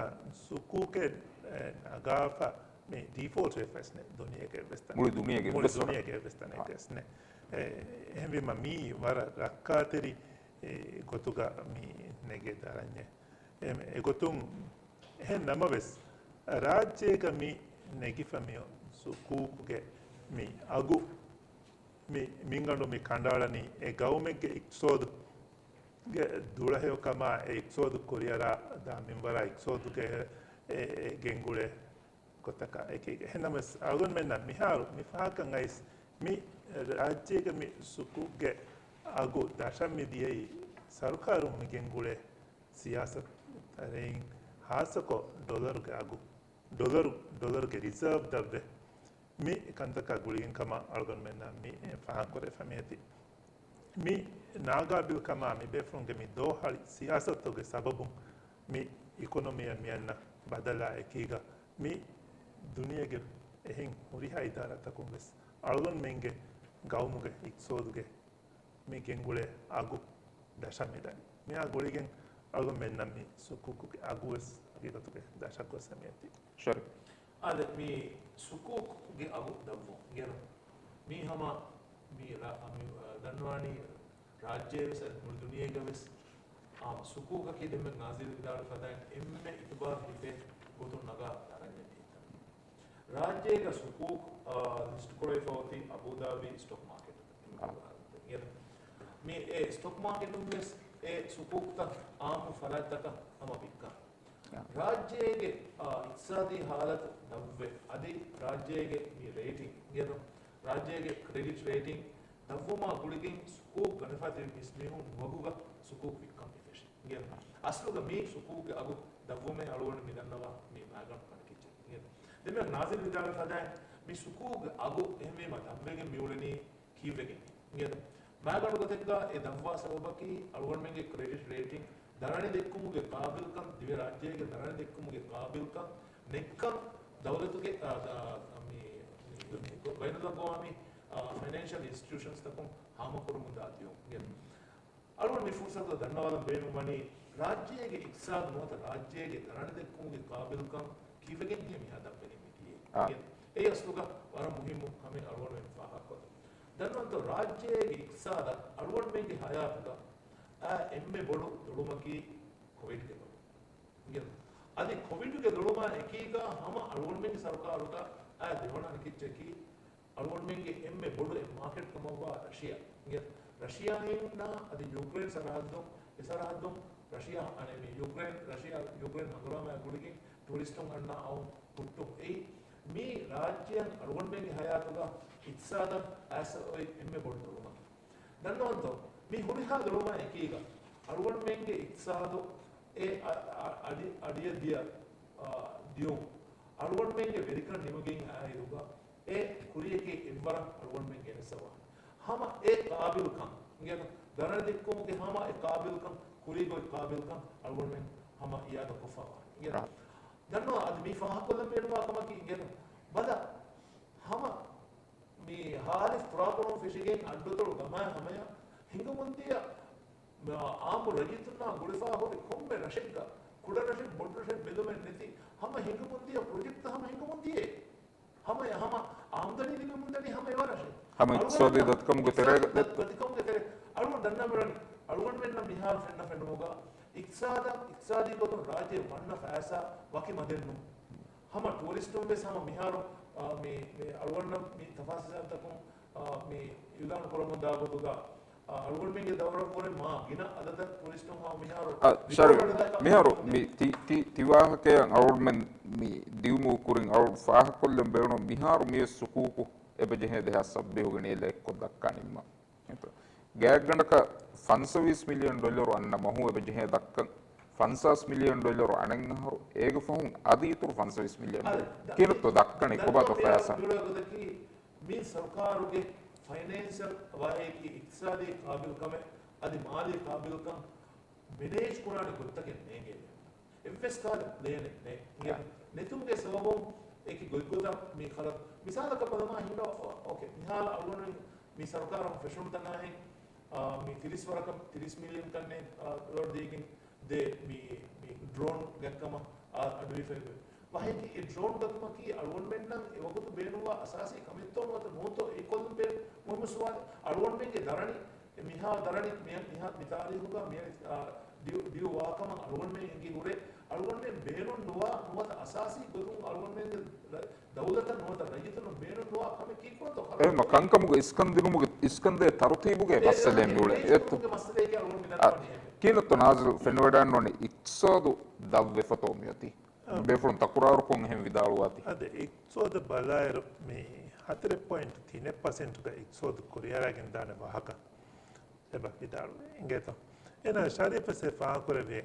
ސުކޫކެއް، އެ، ނަގާފަ މި ޑީފޯލްޓް ވެފަސްނެ ދުނިޔޭގެ އެއްވެސް ތަނެއް. މުޅި ދުނިޔޭގެ މުޅި އެއްވެސް ދުނިޔޭގެ އެއްވެސް ތަނެއް ވެސް ނެ. އެ، އެހެންވީމަ މީ ވަރަށް ރައްކާތެރި، އެ، ގޮތުގަ މި ނެގޭ ދަރަންޏެއް. އެ، އެގޮތުން އެހެން ނަމަވެސް، ރާއްޖޭގަ މި ނެގިފަ މި ސުކޫކުގެ މި އަގު މި މިންގަނޑު މި ކަނޑައަޅަނީ އެ ގައުމެއްގެ އިޤްތިޞާދު ގެ ދުޅަހެޔޮކަމާ، އެ އިޤްތިޞާދު ކުރިއަރާ ދާ މިންވަރާ އިޤްތިޞާދުގެ އެ، އެ ގެންގުޅޭ ގޮތަކާ އެކީގަ. އެހެންނަމަވެސް، އަޅުގަނޑުމެންނަށް މިހާރު މި ފާހަގަކަން އައިސް، މި ރާއްޖޭގެ މި ސުކޫކްގެ އަގު ދަށަށް މި ދިޔައީ ސަރުކާރުން މި ގެންގުޅޭ ސިޔާސަތު ތެރެއިން، ހާއްސަކޮށް ޑޮލަރުގެ އަގު، ޑޮލަރު، ޑޮލަރުގެ ރިޒާވް ދަށްވެ، މި ކަންތައްތައް ގުޅިގެން ކަމަށް އަޅުގަނޑުމެންނަށް މި ފާހަގަކުރެވިފަ މިއޮތީ. މި ނާގާބިލްކަމާ މި ބޭފުޅުންގެ މި ދޯހަޅި ސިޔާސަތުގެ ސަބަބުން މި އިކޮނޮމީއަށް މިއަންނަ ބަދަލާ އެކީގަ މި ދުނިޔޭގެ އެހެން ހުރިހާ އިދާރާތަކުން ވެސް އަޅުގަނޑުމެންގެ ގައުމުގެ އިޤްތިޞާދުގެ މި ގެންގުޅޭ އަގު ދަށަށް މި ދަނީ. މިއާ ގުޅިގެން އަޅުގަނޑުމެންނަށް މި ސުކޫކުގެ އަގު ވެސް ހަގީގަތުގެ ދަށަށް ގޮސް މިއޮތީ. ޝަރީފް. އާދެ، މި ސުކޫކުގެ އަގު ދަށްވުން ގެނު. މީ ހަމަ މި ރަ-، މި، އަ، ދަންނަވާނީ ރާއްޖޭ ވެސް އަދި މުޅި ދުނިޔޭގަ ވެސް، އާ، ސުކޫކަކީ ދެންމެ ނާޒިލް ވިދާޅުވި ފަދައިން އެންމެ އިތުބާރު ހިފޭ ގޮތުން ނަގާ ދަރަންޏެއް މި ހިތަން. ރާއްޖޭގަ ސުކޫކް، އާ، ލިސްޓް ކުރެވިފަ އޮތީ އަބޫދާބީ ސްޓޮކް މާކެޓުގަ. އާ. މި އެ ސްޓޮކް މާކެޓުން ވެސް އެ ސުކޫކްތައް އާއްމު ފަރާތްތަކަށް ހަމަ ވިއްކާ. އާ. ރާއްޖޭގެ، އާ، އިޤްތިޞާދީ ހާލަތު ދަށްވެ، އަދި ރާއްޖޭގެ މި ރޭޓިން ގެނު، ރާއްޖޭގެ ކްރެޑިޓް ރޭޓިން ދަށްވުމާ ގުޅިގެން ސުކޫކް ގަނެފަ ތިބި މިސްމީހުން ވަގުގަ ސުކޫކް ވިއްކަން މި ފެށި. އަސްލުގަ މީ ސުކޫކްގެ އަގު ދަށްވުމޭ އަޅުގަނޑު މި ދަންނަވާ މި މައިގަނޑު ކަނޑަކިއްޗެއް. ދެން މި ނާޒިލް ވިދާޅުވި ފަދައިން މި ސުކޫކްގެ އަގު އެހެންވީމަ ދަށްވެގެން މިއުޅެނީ ކީއްވެގެން؟ މާގަނޑު ގޮތެއްގަ އެ ދަށްވާ ސަބަބަކީ އަޅުގަނޑުމެންގެ ކްރެޑިޓް ރޭޓިން، ދަރަނި ދެއްކުމުގެ ޤާބިލްކަން، ދިވެހިރާއްޖޭގެ ދަރަނި ދެއްކުމުގެ ޤާބިލްކަން ނެތްކަން ދައުލަތުގެ، އާ، ދާ، މި، މި، މި، ބައިނަލްއަގްވާމީ، އާ، ފައިނޭންޝަލް އިންސްޓިޓިއުޝަންސްތަކުން ހާމަކުރަމުންދާ ދިޔުން. އަޅުގަނޑު މި ފުރުސަތުގަ ދަންނަވާލަން ބޭނުންވަނީ، ރާއްޖޭގެ އިޤްތިޞާދު ނުވަތަ ރާއްޖޭގެ ދަރަނި ދެއްކުމުގެ ޤާބިލްކަން ކީއްވެގެން ހޭ މިހާ ދަށްވެގެން މިދިޔައީ؟ އާ. އެ އަސްލުގަ ވަރަށް މުހިއްމު ކަމެއް އަޅުގަނޑުމެން ފާހަގަކޮށްލަން. ދަންނަވަންތޯ، ރާއްޖޭގެ އިޤްތިޞާދަށް އަޅުގަނޑުމެންގެ ޙަޔާތުގަ އާ އެންމެ ބޮޑު ދޮޅުމަކީ ކޮވިޑްގެ ދޮޅު. އަދި ކޮވިޑްގެ ދޮޅުމާ އެކީގަ ހަމަ އަޅުގަނޑުމެންގެ ސަރުކާރުގަ އާ ދެވަނަ އަނެކިއްޗަކީ އަޅުގަނޑުމެންގެ އެންމެ ބޮޑު އެއް މާކެޓް ކަމަށްވާ ރަޝިޔާ. އިނގޭ، ރަޝިޔާއިންނާ އަދި ޔޫކްރޭން ސަރަހައްދުން، އެ ސަރަހައްދުން ރަޝިޔާ، އަނެ، މި ޔޫކްރޭން، ރަޝިޔާ، ޔޫކްރޭން ހަނގުރާމައާ ގުޅިގެން ޓޫރިސްޓުން އަންނަ އައުން ހުއްޓުން. އެއީ މީ ރާއްޖެއަށް އަޅުގަނޑުމެންގެ ހަޔާތުގަ އިޤްތިޞާދަށް އައިސް އޮތް އެންމެ ބޮޑު ދޮޅުމަކީ. ދަންނަވަންތޯ، މި ހުރިހާ ދޮޅުމާ އެކީގަ އަޅުގަނޑުމެންގެ އިޤްތިޞާދު އެ އަ-، އަ-، އަޑި-، އަޑިއަށް ދިޔަ، އާ، ދިޔުން އަޅުގަނޑުމެންގެ ވެރިކަން ނިމިގެން އާއިރުގަ އެ ކުރިޔަކީ އެއްވަރަށް އަޅުގަނޑުމެން ގެނެސް އަވާ. ހަމަ އެ ޤާބިލްކަން، އިނގޭތަ؟ ދަރަނި ދެއްކުމުގެ ހަމަ އެ ޤާބިލްކަން، ކުރީގޮތް ޤާބިލްކަން އަޅުގަނޑުމެން ހަމަ އިއާދަ ކޮށްފަވާ. އިނގޭތަ؟ ރާ. ދަންނަވާ އަދި މީ ފާހަގަކޮށްލަން ބޭނުންވާ ކަމަކީ، އިނގޭތަ؟ ބަލަ، ހަމަ މި ހާލިފް ފުރާކޮޅުން ފެށިގެން އައްޑުއަތޮޅު ގަމާއި ހަމަޔަށް ހިނގަމުންދިޔަ، އާ، އާއްމު ރައްޔިތުންނާ ގުޅިފާ ހުރި ކޮންމެ ރަށެއްގަ، ކުޑަ ރަށެއް ބޮޑު ރަށެއް ބެލުމެއް ނެތި، ހަމަ ހިނގަމުންދިޔަ ޕްރޮޖެކްޓްތައް ހަމަ ހިނގަމުންދިޔަ. ހަމަ، ހަމަ އާމްދަނީ ލިބެމުންދަނީ ހަމަ އެވަރަށެއް. ހަމަ އިޤްތިޞާދީ ދަތިކަމުގެ ތެރޭގަ ދަތިކަމުގެ ތެރޭ. އަޅުގަނޑު ދަންނަވަނީ، އަޅުގަނޑުމެންނަށް މިހާރު ފެންނަ ފެނުމުގަ އިޤްތިޞާދަށް، އިޤްތިޞާދީ ގޮތުން ރާއްޖެ ވަންނަ ފައިސާ ވަކި މަދެއް ނޫން. ހަމަ ޓޫރިސްޓުން ވެސް ހަމަ މިހާރު، އާ، މި، މި އަޅުގަނޑަށް މި ތަފާސިލްތަކުން، އާ، މި އިޢުލާނު ކުރަމުންދާ ގޮތުގަ، އާ، އަޅުގަނޑުމެންގެ ދައުރަށްވުރެ މާ ގިނަ އަދަދަށް ޓޫރިސްޓުން ހަމަ މިހާރު އާ، ޝަރީފް، މިހާރު މި ތި، ތި، ތި ވާހަކައަށް އަޅުގަނޑުމެން މި ދިއުމުގެ ކުރިން އަޅުގަނޑު ފާހަގަކޮށްލަން ބޭނުން މިހާރު މި ސުކޫކު އެބަ ޖެހޭ ދެހާސް ސައްބީހުގެ ނިޔަލަށް އެއްކޮށް ދައްކާ ނިންމާ. ގާތްގަނޑަކަށް ފަންސަވީސް މިލިއަން ޑޮލަރު އަންނަ މަހު އެބަޖެހޭ ދައްކަން ފަންސާސް މިލިއަން ޑޮލަރު އަނެއް އަހަރު، އޭގެ ފަހުން އަދި އިތުރު ފަންސަވީސް މިލިއަން ޑޮލަރު. ކިހިނެއްތޯ ދައްކަނީ؟ ކޮބާތޯ ފަޔާސާ؟ މި ސަރުކާރުގެ ފައިނޭންޝަލް ވާހަކައަކީ އިޤްތިޞާދީ ޤާބިލްކަމެއް އަދި މާލީ ޤާބިލްކަން މެނޭޖް ކުރާނެ ގޮތްތަކެއް ނޭނގޭ. އެއްވެސް ކަހަލަ ޕްލޭނެއް ނެ-، ނެތުމުގެ ސަބަބުން އެކި ގޮތްގޮތަށް މި ޚަލަ-، މިސާލަކަށް ބަލަމާ ހިނގާ، އޯ-، އޯކޭ، މިހާރު އަޅުގަނޑު މި ސަރުކާރުން ފެށުނު ތަނާހެން، އާ، މި ތިރީސް ވަރަކަށް، ތިރީސް މިލިއަން ކަންނޭނގެ، އާ، ޑޮލަރު ދީގެން ދޭ މި، މި ޑްރޯން ގަތްކަމަށް، އާ، އަޑުއިވިފައިވޭ. ވަހެކި އެ ޑްރޯން ގަތުމަކީ އަޅުގަނޑުމެންނަށް އެވަގުތު ބޭނުންވާ އަސާސީ ކަމެއްތޯ ނުވަތަ ނޫންތޯ؟ އެ ކޮށްލުން ބޭ މުހިއްމު ސުވާލެއް. އަޅުގަނޑުމެންގެ ދަރަނި މިހާ ދަރަނި މި-، މިހާ މި ތާރީހުގަ މި-، އާ، ޑިއު-، ޑިއު ވާކަމަށް އަޅުގަނޑުމެން އެނގި ހުރޭ. އަޅުގަނޑުމެން ބޭނުން ނުވާ ނުވަތަ އަސާސީ ގޮތުން އަޅުގަނޑުމެންގެ ރަ-، ދައުލަތަށް ނުވަތަ ރައްޔިތުންނަށް ބޭނުން ނުވާ ކަމެއް ކީކުރަންތޯ؟ އެހެންމަ ކަންކަމުގެ އިސްކަން ދިނުމުގެ އިސްކަންދޭ ތަރުތީބުގެ އެ، މައްސަލައެއް އެ، މިއުޅޭ. އެ، އެ، ކިހިނެއްތޯ ނާޒިލް ފެނިވަޑައިން ވަނީ އިޤްތިޞާދު ދަށްވެފަތޯ މިއޮތީ؟ އަ. ބޭފުޅުން ތަކުރާރުކޮށް އެހެން ވިދާޅުވާތީ. އަދި އިޤްތިޞާދަށް ބަލާއިރު މި ހަތަރެއް ޕޮއިންޓް ތިނެއް ޕަސެންޓުގަ އިޤްތިޞާދު ކުރިއަރާގެންދާނެ ވާހަކަ އެބަ ވިދާޅުވެ އިނގޭތޯ. އޭނާ ޝަރީފަށް ފާހަގަކުރެވޭ،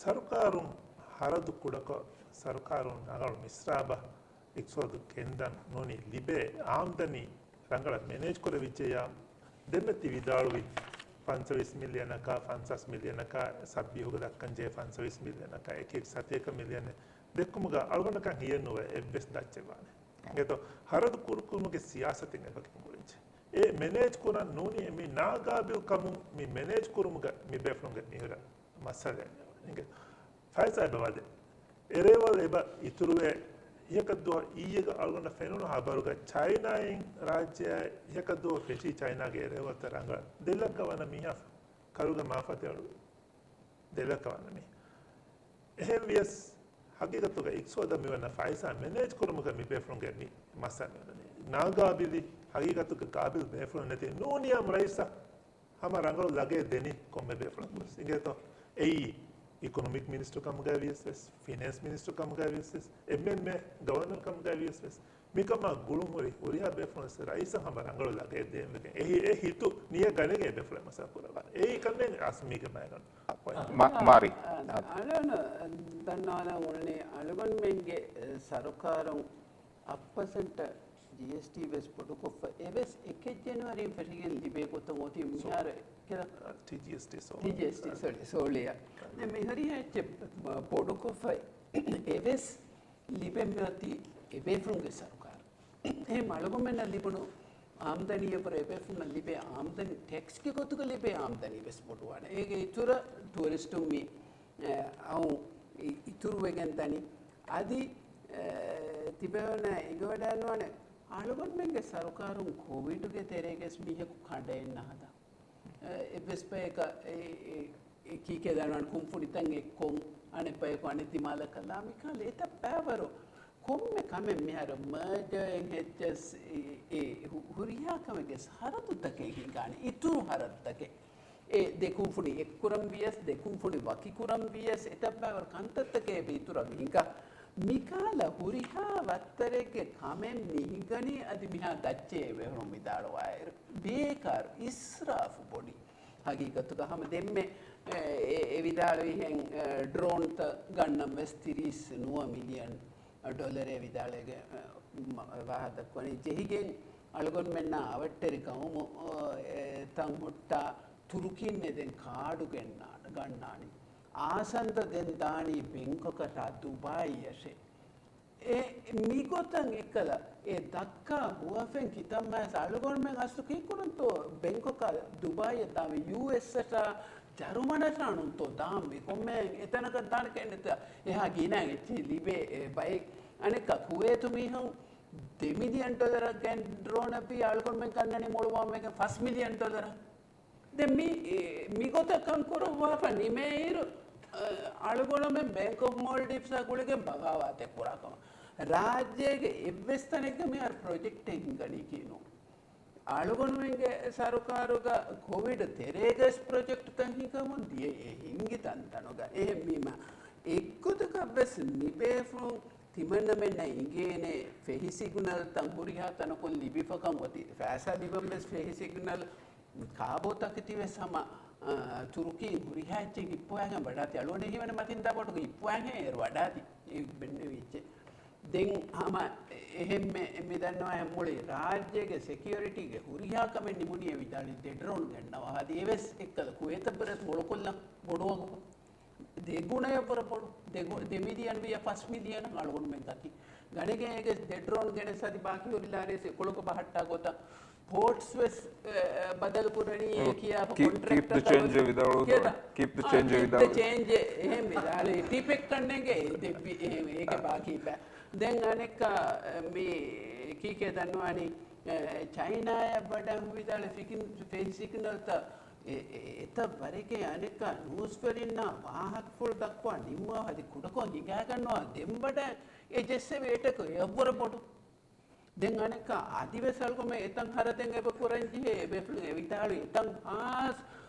ސަރުކާރުން ހަރަދު ކުޑަކޮށް، ސަރުކާރުން ރަނގަޅު މިސްރާބަށް އިޤްތިޞާދު ގެންދަން ނޫނީ ލިބޭ އާމްދަނީ ރަނގަޅަށް މެނޭޖް ކުރެވިއްޖެޔާ؟ ދެންމެ ތި ވިދާޅުވި ފަންސަވީސް މިލިއަނަކާ، ފަންސާސް މިލިއަނަކާ، ސައްބީހުގަ ދައްކަންޖެހޭ ފަންސަވީސް މިލިއަނަކާ، އެކި ސަތޭކަ މިލިއަނެއް ދެއްކުމުގަ އަޅުގަނޑަކަށް ހިޔެއްނުވޭ އެއްވެސް ދައްޗެއް ވާނެ. އެނގޭތޯ؟ ހަރަދު ކުރުކުރުމުގެ ސިޔާސަތެއް އެބަ ގެންގުޅިއްޖެ. އެ މެނޭޖް ކުރަން ނޫނީ މި ނާގާބިލް ކަމުން މި މެނޭޖް ކުރުމުގަ މި ބޭފުޅުންގެ މިހުރަ މައްސަލައެއް ނެއް. އިނގޭ. ފައިސާ އެބަ ވަދެ. އެރޭވަލް އެބަ އިތުރުވޭ. އިހަކަ ދުވަހު އިއްޔެގަ އަޅުގަނޑަށް ފެނުނު ހަބަރުގަ ޗައިނާއިން ރާއްޖެއާއި އިހަކަ ދުވަހު ފެށީ ޗައިނާގެ އެރޭވަލްތައް ރަނގަޅަށް ދެ ލައްކަ ވަނަ މީހާ ކަރުގެ މާފަތި އަޅު ދެ ލައްކަ ވަނަ މީހާ. އެހެން ވިޔަސް، ހަގީގަތުގަ އިޤްތިޞާދަށް މިވަންނަ ފައިސާ މެނޭޖް ކުރުމުގަ މި ބޭފުޅުންގެ މި މައްސަލަ މިވަނީ. ނާގާބިލި، ހަގީގަތުގަ ގާބިލް ބޭފުޅުން ނެތި. ނޫނީ އާއްމު ރައީސަށް ހަމަ ރަނގަޅު ލަގެއް ދެނީ ކޮންމެ ބޭފުޅަކުވެސް. އިނގޭތޯ؟ އެއީ އިކޮނޮމިކް މިނިސްޓަރ ކަމުގައި ވިޔަސް ވެސް، ފިނޭންސް މިނިސްޓަރ ކަމުގައި ވިޔަސް ވެސް، އެމްއެންއޭ ގަވަރނަރ ކަމުގައި ވިޔަސް ވެސް، މިކަމާ ގުޅުންހުރި ހުރިހާ ބޭފުޅުން ވެސް ރައީސަށް ހަމަ ރަނގަޅު ލަގެއް ދޭންވެގެން އެ ހި-، އެ ހިތު ނިޔަ ގަނެގެން އެ ބޭފުޅެއް މަސައްކަތް ކުރައްވާނެ. އެއީ ކަންނޭނގެ އާސްމީގެ މައިގަނޑު. އާ، އާ، އާ، އާ، އާ، އަޅުގަނޑު ދަންނަވާލަން އުޅުނީ އަޅުގަނޑުމެންގެ، އެ، ސަރުކާރުން އަށް ޕަސެންޓަށް ޖީއެސްޓީ ވެސް ބޮޑުކޮށްފަ. އެވެސް އެކެއް ޖެނުއަރީން ފެށިގެން ލިބޭ ގޮތަށް އޮތީ މިހާރު ކިލަ-، ޓީޖީއެސްޓީ، ސޯ-، ޓީޖީއެސްޓީ، ސޯރީ، ސޯޅިއަށް. ދެން މިހުރިހާ އެއްޗެއް ބޮޑުކޮށްފައި. އެވެސް ލިބެން މިއޮތީ އެބޭފުޅުންގެ ސަރުކާރު. އެހެން އަޅުގަނޑުމެންނަށް ލިބުނު އާމްދަނީއަށްވުރެ އެބޭފުޅުންނަށް ލިބޭ އާމްދަނީ ޓެކްސްގެ ގޮތުގަ ލިބޭ އާމްދަނީ ވެސް ބޮޑުވާނެ. އޭގެ އިތުރަށް ޓޫރިސްޓުން މި، އެ، އައު އި-، އިތުރުވެގެން ދަނީ. އަދި، އެ، ތިބޭފުޅުންނަށް އެނގިވަޑައިގަންނަވާނެ އަޅުގަނޑުމެންގެ ސަރުކާރުން ކޮވިޑުގެ ތެރޭގަސް މީހަކު ކަނޑައެއް ނަހަދާ. އެއްވެސް ބަޔަކަށް އެ، އެ، އެކީކޭ ދަންނަވާނެ ކުންފުނިތައް އެއްކޮށް، އަނެއް ބަޔަކު އަނެއް ދިމާލަށް ކަލާ މިކަހަލަ އެތައް ބައިވަރު ކޮންމެ ކަމެއް މިހާރު މަރޖަރ އެއްޗެސް އެ، އެ، ހު-، ހުރިހާ ކަމެއްގެ ހަރަދުތަކެއް ހިނގާނެ، އިތުރު ހަރަދުތަކެއް. އެ ދެ ކުންފުނި އެއްކުރަން ވިޔަސް، ދެ ކުންފުނި ވަކިކުރަން ވިޔަސް، އެތައް ބައިވަރު ކަންތައްތަކެއް އެބަ އިތުރަށް ހިނގާ. މިކަހަލަ ހުރިހާ ވައްތަރެއްގެ ކަމެއް މި ހިނގަނީ އަދި މިހާ ދައްޗޭ އެބޭފުޅުން ވިދާޅުވާއިރު. ބޭކާރު، އިސްރާފު ބޮޑި. ހަގީގަތުގަ ހަމަ ދެންމެ، އެ، އެ، އެ ވިދާޅުވިހެން، އެ، ޑްރޯންތައް ގަންނަން ވެސް ތިރީސް ނުވަ މިލިއަން ޑޮލަރެއް ވިދާޅުވެގެން، އެ، މަ-، ވާހަކަ ދައްކަވަނީ. ޖެހިގެން އަޅުގަނޑުމެންނާ އަވަށްޓެރި ގައުމު، އެ، ތަން ހުއްޓާ ތުރުކީންނޭ ދެން ކާޑު ގެންނާ-، ގަންނާނީ. އާސަންދަ ދެން ދާނީ ބެންކޮކަށާ ދުބާއީއަށޭ. އެ މިގޮތަށް އެކަލަ އެ ދައްކާ ހުވަފެން ކިތަންމާސް އަޅުގަނޑުމެން އަސްލު ކީކުރަންތޯ ބެންކޮކާ ދުބާއީއަށް ދާން ވެ ޔޫއެސްއަށާ ޖަރުމަނަށާ ނޫންތޯ ދާން ވެ ކޮންމެ އެތަނަކަށް ދާނެ ކެނޑެތަ އެހާ ގިނަ އެއްޗެއް ލިބޭ އެ ބައެއް. އަނެއްކާ ކުވޭތު މީހުން ދެ މިލިއަން ޑޮލަރަށް ގެން ޑްރޯނަށް ވީ އަޅުގަނޑުމެން ގަންނަނީ މޮޅުވާމެގެން ފަސް މިލިއަން ޑޮލަރަށް. ދެން މި، މިގޮތަށް ކަން ކުރައްވާފަ ނިމޭއިރު، އަ، އަޅުގަނޑުމެން ބޭންކް އޮފް މޯލްޑިވްސްއާ ގުޅިގެން ބަޣާވާތެއް ކުރާކަމަށް. ރާއްޖޭގެ އެއްވެސް ތަނެއްގަ މިހާރު ޕްރޮޖެކްޓެއް ހިނގަނީކީ ނޫން. އަޅުގަނޑުމެންގެ ސަރުކާރުގަ ކޮވިޑް ތެރޭގަސް ޕްރޮޖެކްޓްތައް ހިނގަމުން ދިޔަ އެ ހިނގި ތަންތަނުގަ. އެހެންވީމަ، އެއްގޮތަކަށްވެސް މިބޭފުޅުން ތިމަންނަމެންނަށް އިނގޭނެ ފެހި ސިގްނަލްތައް ހުރިހާ ތަނަކުން ލިބިފަކަން އޮތީ. ފައިސާ ލިބަންވެސް ފެހި ސިގްނަލް ކާބޯތަކެތި ވެސް ހަމަ، އާ، ތުރުކީން ހުރިހާ އެއްޗެއް ހިއްޕުވާގެން ވަޑާތި. އަޅުގަނޑު ހީވަނީ މަތިން ދާ ބޯޓުގަ ހިއްޕުވާގެން އޭރު ވަޑާތި. އެ ބެންނެވި އެއްޗެއް. ދެން ހަމަ އެހެންމެ މި ދަންނަވާ މުޅި ރާއްޖޭގެ ސެކިއުރިޓީގެ ހުރިހާ ކަމެއް ނިމުނީ އެ ވިދާޅުވި ދެ ޑްރޯން ގަންނަވާ. އަދި އެވެސް އެއްކަލަ ކުވޭތަށް ބުރަތަ މޮޅުކޮށްލަން ބޮޑު ވަގުތު. ދެ ގުނަޔަށްވުރެ ބޮޑު. ދެ ގު-، ދެ މިލިއަން ވިޔަ ފަސް މިލިއަނަށް އަޅުގަނޑުމެން ގަތީ. ގަނެގެން އޭގެ ދެ ޑްރޯން ގެނެސް އަދި ބާކީ ހުރި ލާރިޔަސް އެކޮޅަކަށް ބަހައްޓާ ގޮތަށް ޕޯޓްސް ވެސް، އެ، އެ، ބަދަލު ކުރަނީ އޭ ކިޔާފަ ކީޕް، ކީޕް ދަ ކޮންޓްރެކްޓަރ ޗޭންޖް ކަމަށް ވިދާޅުވި ކިޔަދާ. ކީޕް ދަ އާ، ޗޭންޖް ކީޕް ދަ ވިދާޅުވި. ޗޭންޖް އެހެން ވިދާޅުވި. ޓީޕެކް ކަންނޭނގެ ދެ ބި-، އެ، އޭގެ ބާކީ ބަ-، ދެން އަނެއްކާ، އެ، މި ކީކޭ ދަންނަވާނީ، އެ، ޗައިނާއަށް ވަޑަން ވިދާޅު ފިކިން-، ފެ-، ސިގްނަލްތައް އެ-، އެ-، އެތައް ވަރެކޭ އަނެއްކާ ނޫސްވެރިންނާ ވާހަކަފުޅު ދައްކަވާ ނިންމާ އަދި ކުޑަކޮށް ހިނގާގަންނަވާ ދެން ވަޑަ އެ ޖެއްސެވި އެޓަކު އެއަށްވުރެ ބޮޑު. ދެން އަނެއްކާ އަދިވެސް އަޅުގަނޑުމެން އެތަން ހަރަދެއް އެބަ ކުރަން ޖެހޭ އެބޭފުޅުން އެ ވިދާޅުވި އެތަން ހާސް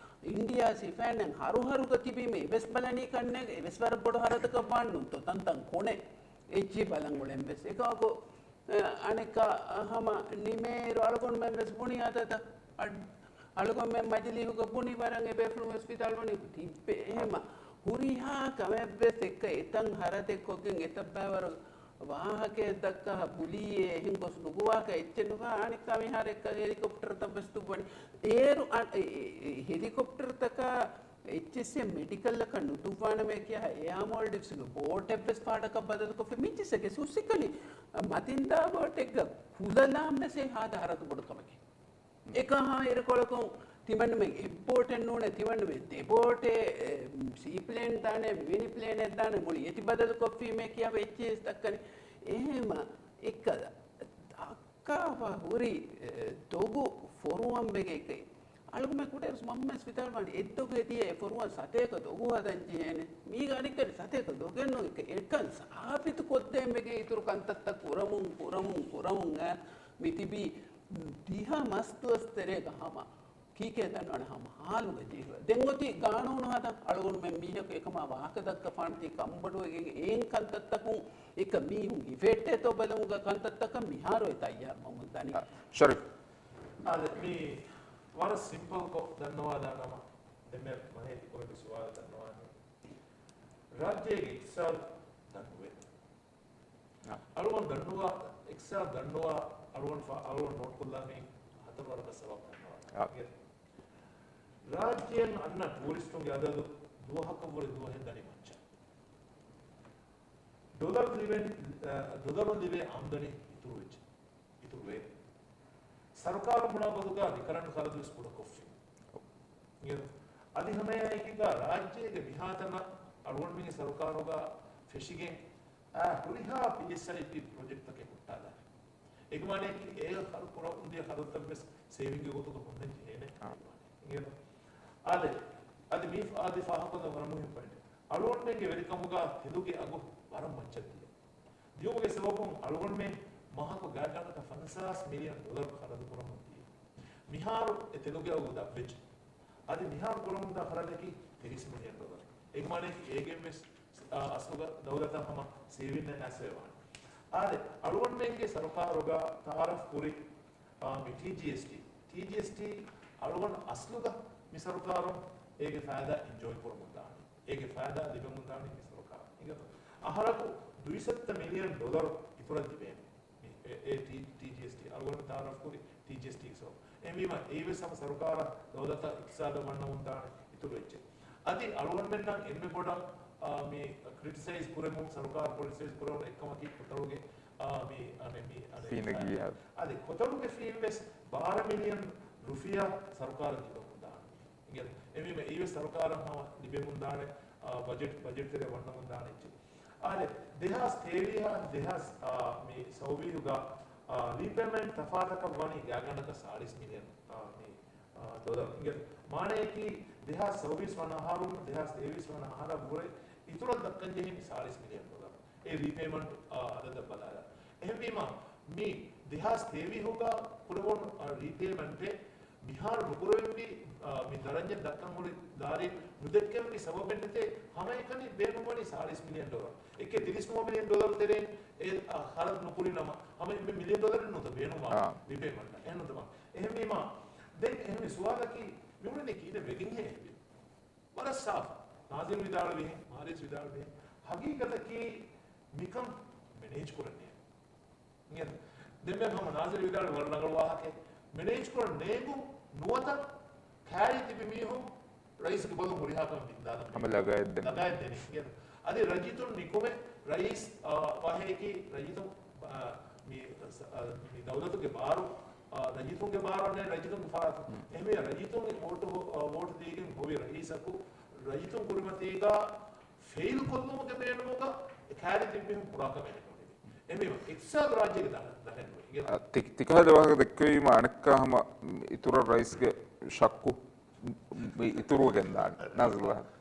އިންޑިއާ ސިފައިންނަށް ހަރުހަރުގަ ތިބީމަ އެވެސް ބަލަނީ ކަންނޭނގެ އެވެސް ވަރަށް ބޮޑު ހަރަދަކަށް ވާން ނޫންތޯ ތަންތަން ކޮނެ އެއްޗިހި ބަލަން އުޅެން ވެސް. އެކަމަކު އަނެއްކާ ހަމަ ނިމޭއިރު އަޅުގަނޑުމެން ވެސް ބުނި އަދަދަށް އަ-، އަޅުގަނޑުމެން މަޖިލީހުގަ ބުނި ވަރަށް އެބޭފުޅުން ވެސް ވިދާޅުވަނީ ތިއްބެ އެހެމަ ހުރިހާ ކަމެއް ވެސް އެއްކަ އެތަން ހަރަދެއް ކޮށްގެން އެތައް ބައިވަރު ވާހަކައެއް ދައްކާ ބުލީއޭ އެހެން ގޮސް ނުގުވާކަށް އެއްޗެއް ނުގާ އަނެއްކާ މިހާރު އެއްކަ ހެލިކޮޕްޓަރުތައް ވެސް ދުއްވަނީ. އޭރު އަ-، އެ-، އެ-، އެ-، ހެލިކޮޕްޓަރުތަކާ އެއްޗިއްސެއް މެޑިކަލްއަކަށް ނުދުއްވާނަމޭ ކިޔާ އެއާ މޯލްޑިވްސްގެ ބޯޓެއްވެސް ފާޑަކަށް ބަދަލުކޮށްފި މިއްޗިއްސެއްގެ ސުސިކަލި މަތިންދާ ބޯޓެއްގަ ކުލަލާން ވެސް ހާދަ ހަރަދު ބޮޑު ކަމެކޭ. އެކަހާ އިރުކޮޅަކުން ތިމަންމެން އެއްބޯޓެއް ނޫނޭ ތިމަންމެން ދެބޯޓެއް، އެ، ސީޕްލޭން ދާނެ މިނިޕްލޭނެއް ދާނެ މުޅި އެތި ބަދަލުކޮށްފީމޭ ކިޔާ އެއްޗިއްސެއް ދައްކަނީ. އެހެމަ އެއްކަލަ ކާފަ ހުރި، އެ، ދޮގު ފޮރުވަން ވެގެން އަޅުގަނޑުމެން ކުޑައިރުސް މަންމަސް ވިދާޅުވާނެ އެއްދޮގު ހެދިޔަ އެ ފޮރުވަން ސަތޭކަ ދޮގު ހަދަން ޖެހޭނެ. މީގަ އަނެއްކަން ސަތޭކަ ދޮގެއް ނޫން އެކަން ސާބިތު ކޮށްދޭން ވެގެން އިތުރު ކަންތައްތައް ކުރަމުން، ކުރަމުން، ކުރަމުން އަ، މި ތިބީ ދިހަ މަސް ދުވަސް ތެރޭގަ ހަމަ. ކީކޭ ދަންނަވަން ހަމަ ހާލުގަ ޖެހިފަ. ދެން އޮތީ ގާނޫނު ހަދަން އަޅުގަނޑުމެން މީހަކު އެކަމާ ވާހަކަ ދައްކަފާނެތީ ކަންބޮޑުވެގެން އެހެން ކަންތައްތަކުން އެކަ މީހުން ހިފެއްޓޭތޯ ބަލަމުގަ ކަންތައްތަކަށް މިހާރު އެ ތައްޔާރު މަމުން ދަނީ. ޝަރީފް. އާދެ، މީ ވަރަށް ސިމްޕަލްކޮށް ދަންނަވާލާނަމަ، ދެންމެ މަހެތި ކޮމެންޓު ސުވާލު ދަންނަވާނީ. ރާއްޖޭގެ އިޤްތިޞާދު ދަންނުވޭ. އަ. އަޅުގަނޑު ދަންނުވާ އިޤްތިޞާދު ދަންނުވާ އަޅުގަނޑު ފަ-، އަޅުގަނޑު ނޯޓްކޮށްލާ މީ ހަތަރު ވަރަކަށް ސަބަބު ދަންނަވާ. އަ. ރާއްޖޭން އަންނަ ޓޫރިސްޓުންގެ އަދަދު ދުވަހަކަށްވުރެ ދުވަހެއް ދަނީ މައްޗަށް. ޑޮލަރު ލިބެން، އަ، ޑޮލަރުން ލިބޭ އާމްދަނީ އިތުރުވެއްޖެ. އިތުރުވޭ. ސަރުކާރުން ބުނާ ބަދުގަ ރިކަރަންޓް ޚަރަދުވެސް ކުޑަކޮށްފި. އޮ. އިނގޭތޯ؟ އަދި ހަމައެއާއެކީގަ ރާއްޖޭގެ މިހާތަނަށް އަޅުގަނޑުމެންގެ ސަރުކާރުގަ ފެށިގެން، އާ، ހުރިހާ ޕީއެސްއައިޕީ ޕްރޮޖެކްޓްތަކެއް ހުއްޓާލާނެ. އޭގެ މާނައަކީ އޭގަ ޚަރު ކުރަމުންދިޔަ ޚަރަދުތައްވެސް ސޭވިންގގެ ގޮތުގަ ހުންނަން ޖެހޭނެ. އާ. އިނގޭތޯ؟ އާދެ، އަދި މީ އާދެ ފާހަގަކޮށްލަން ވަރަށް މުހިންމު ޕޮއިންޓެއް. އަޅުގަނޑުމެންގެ ވެރިކަމުގަ ތެލުގެ އަގު ވަރަށް މައްޗަށް ދިޔަ. ދިޔުމުގެ ސަބަބުން އަޅުގަނޑުމެން މަހަކު ގާތްގަނޑަކަށް ފަންސާސް މިލިއަން ޑޮލަރު ޚަރަދު ކުރަމުން ދިޔަ. މިހާރު އެ ތެލުގެ އަގު ދަށްވެއްޖެ. އަދި މިހާރު ކުރަމުންދާ ޚަރަދަކީ ތިރީސް މިލިއަން ޑޮލަރު. އޭގެ މާނައަކީ އޭގެންވެސް، އާ، އަސްލުގަ ދައުލަތަށް ހަމަ ސޭވިންއެއް އައިސްފައިވާނެ. އާދެ، އަޅުގަނޑުމެންގެ ސަރުކާރުގަ ތައާރަފް ކުރި، އާ، މި ޓީޖީއެސްޓީ. ޓީޖީއެސްޓީ އަޅުގަނޑު އަސްލުގަ މި ސަރުކާރުން އޭގެ ފައިދާ އެންޖޯއި ކުރަމުންދާނެ. އޭގެ ފައިދާ ލިބެމުންދާނީ މި ސަރުކާރަށް. އިނގޭތޯ؟ އަހަރަކު ދުއިސައްތަ މިލިއަން ޑޮލަރު އިތުރަށް ލިބޭނެ. މި އެ، އެ ޓީ-، ޓީޖީއެސްޓީ، އަޅުގަނޑު ތައާރަފް ކުރި ޓީޖީއެސްޓީގެ ސަބަބުން. އެހެންވީމަ، އެއީވެސް ހަމަ ސަރުކާރަށް ދައުލަތަށް އިޤްތިޞާދަށް ވަންނަމުންދާނެ އިތުރު އެއްޗެއް. އަދި އަޅުގަނޑުމެންނަށް އެންމެ ބޮޑަށް، އާ، މި ކްރިޓިސައިޒް ކުރެމުން، ސަރުކާރު ކްރިޓިސައިޒް ކުރެވުނު އެއްކަމަކީ ކޮތަޅުގެ، އާ، މި، އަނެއް މި، އަނެއް ފީނަކީ އާ، އާ. އަދި ކޮތަޅުގެ ފީން ވެސް ބާރަ މިލިއަން ރުފިޔާ ސަރުކާރަށް ލިބެމުންދާނެ. އިނގޭތޯ؟ އެހެންވީމަ އެއީވެސް ސަރުކާރަށް ހަމަ ލިބެމުންދާނެ، އާ، ބަޖެޓް، ބަޖެޓް ތެރެއަށް ވަންނަމުންދާނެ އެއްޗެއް. އާދެ، ދެހާސް ތޭވީހަށް ދެހާސް، އާ، މި ސައުވީހުގަ، އާ، ރީޕޭމަންޓް ތަފާތަކަށް ވަނީ ގާތްގަނޑަކަށް ސާޅީސް މިލިއަން، އާ، މި، އާ، ޑޮލަރު. އިނގޭތޯ؟ މާނައަކީ ދެހާސް ސައުވީސް ވަނަ އަހަރުން ދެހާސް ތޭވީސް ވަނަ އަހަރަށްވުރެ އިތުރަށް ދައްކަން ޖެހޭ މި ސާޅީސް މިލިއަން ޑޮލަރު. އެ ރީޕޭމަންޓް، އާ، އަދަދަށް ބަލާލާ. އެހެންވީމަ، މި ދެހާސް ތޭވީހުގަ ކުރެވުނު، އާ، ރީޕޭމަންޓެއް މިހާރު ނުކުރެވެންވީ، އާ، މި ދަރަންޏެއް ދައްކަން ހުރި ލާރި ނުދެއްކެންވީ ސަބަބެއް ނެތޭ، ހަމައެކަނި ބޭނުންވަނީ ސާޅީސް މިލިއަން ޑޮލަރު. އެކެ ތިރީސް ނުވަ މިލިއަން ޑޮލަރު ތެރޭ އެ، އާ، ޚަރަދު ނުކުރިނަމަ، ހަމަ އެންމެ މިލިއަން ޑޮލަރެއް ނުތަ ބޭނުންވާ އާ. ރީޕޭމަންޓަށް. އެހެންނުތަމަ. އެހެންވީމަ، ދެން އެހެން ސުވާލަކީ މި އުޅެނީ ކިހިނެއް ވެގެންހޭ ހެއްޔެވެ؟ ވަރަށް ސާފު. ނާޒިރު ވިދާޅުވިހެން، މާރިޔަސް ވިދާޅުވިހެން، ހަގީގަތަކީ މިކަން މެނޭޖް ކުރަން ނޭނގެ. ދެންމެ ހަމަ ނާޒިރު ވިދާޅުވި ވަރަށް ރަނގަޅު ވާހަކައެއް. މެނޭޖް ކުރަން ނޭނގުން ނުވަތަ ކައިރި ތިބި މީހުން ރައީސްގެ ބަލުން ހުރިހާ ކަމެއް ވިންދާލަން ހަމަ ލަގާއެއް ދެން. ލަގާއެއް ދެނީ. އަދި ރައްޔިތުން ނިކުމެ ރައީސް، އާ، ވާހަކައަކީ ރައްޔިތުން، އާ، މި، އާ، މި ދައުލަތުގެ ބާރު، އާ، ރައްޔިތުންގެ ބާރު އަންނަ ރައްޔިތުންގެ ފަރާތުން. އެހެންވެ ރައްޔިތުން ވޯޓު ހޮ-، އާ، ވޯޓު ދީގެން ހޮވި ރައީސަކު ރައްޔިތުން ކުރިމަތީގަ ފެއިލް ކޮށްލުމުގެ ބޭނުމުގަ އެ ކައިރި ތިބި މީހުން ކުރާ ކަމެއް ނުވޭ. އެހެންވީމަ އިޤްތިޞާދު ރާއްޖޭގެ ދަށެއް ނުވޭ. އިނގޭތޯ؟ އަ، ތި-، ތިކަހަލަ ވާހަކަ ދެއްކެވީމަ އަނެއްކާ ހަމަ އިތުރަށް ރައީސްގެ ޝައްކު މި އިތުރުވެގެން ދާނެ. ނާޒިލް ވާހަކަ.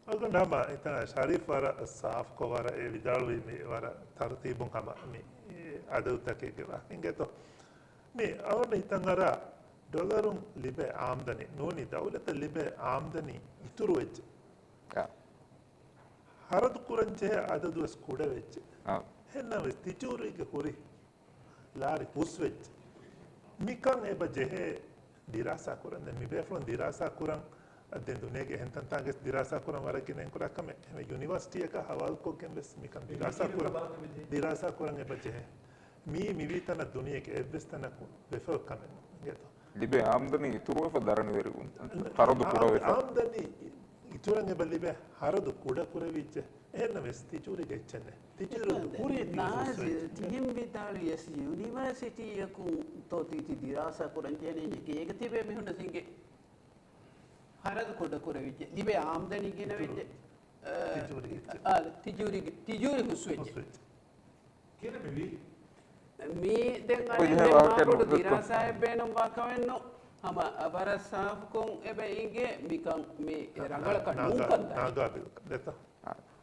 އަޅުގަނޑު ހަމަ ހިތަށް ޝަރީފް ވަރަށް ސާފުކޮށް ވަރަށް އެ ވިދާޅުވީ މި ވަރަށް ތަރުތީބުން ހަމަ މި އަދަދުތަކެއްގެ ވާހަކަ އިނގޭތޯ. މި އަޅުގަނޑު ހިތަށް އަރާ ޑޮލަރުން ލިބޭ އާމްދަނީ ނޫނީ ދައުލަތަށް ލިބޭ އާމްދަނީ އިތުރުވެއްޖެ. އާ. ހަރަދު ކުރަން ޖެހޭ އަދަދުވެސް ކުޑަވެއްޖެ. އާ. އެހެންނަމަވެސް ތިޖޫރީގެ ހުރި ލާރި ހުސްވެއްޖެ. މިކަން އެބަ ޖެހޭ ދިރާސާ ކުރަން. ދެން މި ބޭފުޅުން ދިރާސާ ކުރަން، ދެން ދުނިޔޭގެ އެހެން ތަންތާގެ ދިރާސާ ކުރަން ވަރަށް ގިނަ އެން ކުރާ ކަމެއް. އެހެންވެ ޔުނިވަރސިޓީއަކާ ހަވާލުކޮށްގެން ވެސް މިކަން ދިރާސާ ކުރަން، ދިރާސާ ކުރަން އެބަ ޖެހޭ. މީ މިވީ ތަނަށް ދުނިޔޭގެ އެއްވެސް ތަނަކު ވެފަ ކަމެއް ނޫން. އިނގޭތޯ؟ ލިބޭ އާމްދަނީ އިތުރުވެފަ ދަރަނިވެރިވުން. ހަރަދު ކުޑަވެފަ. އާމްދަނީ އިތުރަށް އެބަ ލިބޭ ހަރަދު ކުޑަ ކުރެވިއްޖެ. އެހެންނަމަވެސް ތިޖޫރީގެ އެއްޗެއް ނެތް. ތިޖޫރީ ހުރީ ތި ނާޒި، ހުސްވެއްޖެ. ތިހެން ވިދާޅުވިޔަސް ޔުނިވަރސިޓީއަކުން ތޯ ތި ތި ދިރާސާ ކުރަން ޖެހެނީ އޭގެ ތިބޭ މީހުންނަށް އިނގޭ ހަރަދު ކުޑަ ކުރެވިއްޖެ. ލިބޭ އާމްދަނީ ގިނަވެއްޖެ. އާ، ތިޖޫރީ، ތިޖޫރީ، ތިޖޫރީ ހުސްވެއްޖެ. ކިހިނެއް މިވީ؟ މީ ދެން އަނެއް މާބޮޑު ދިރާސާއެއް ބޭނުންވާ ކަމެއް ނޫން. ހަމަ ވަރަށް ސާފުކޮށް އެބަ އިނގޭ މިކަން މި ރަނގަޅަކަށް ނޫން ކަންތައް. ނާގާބިލް ދެތަ؟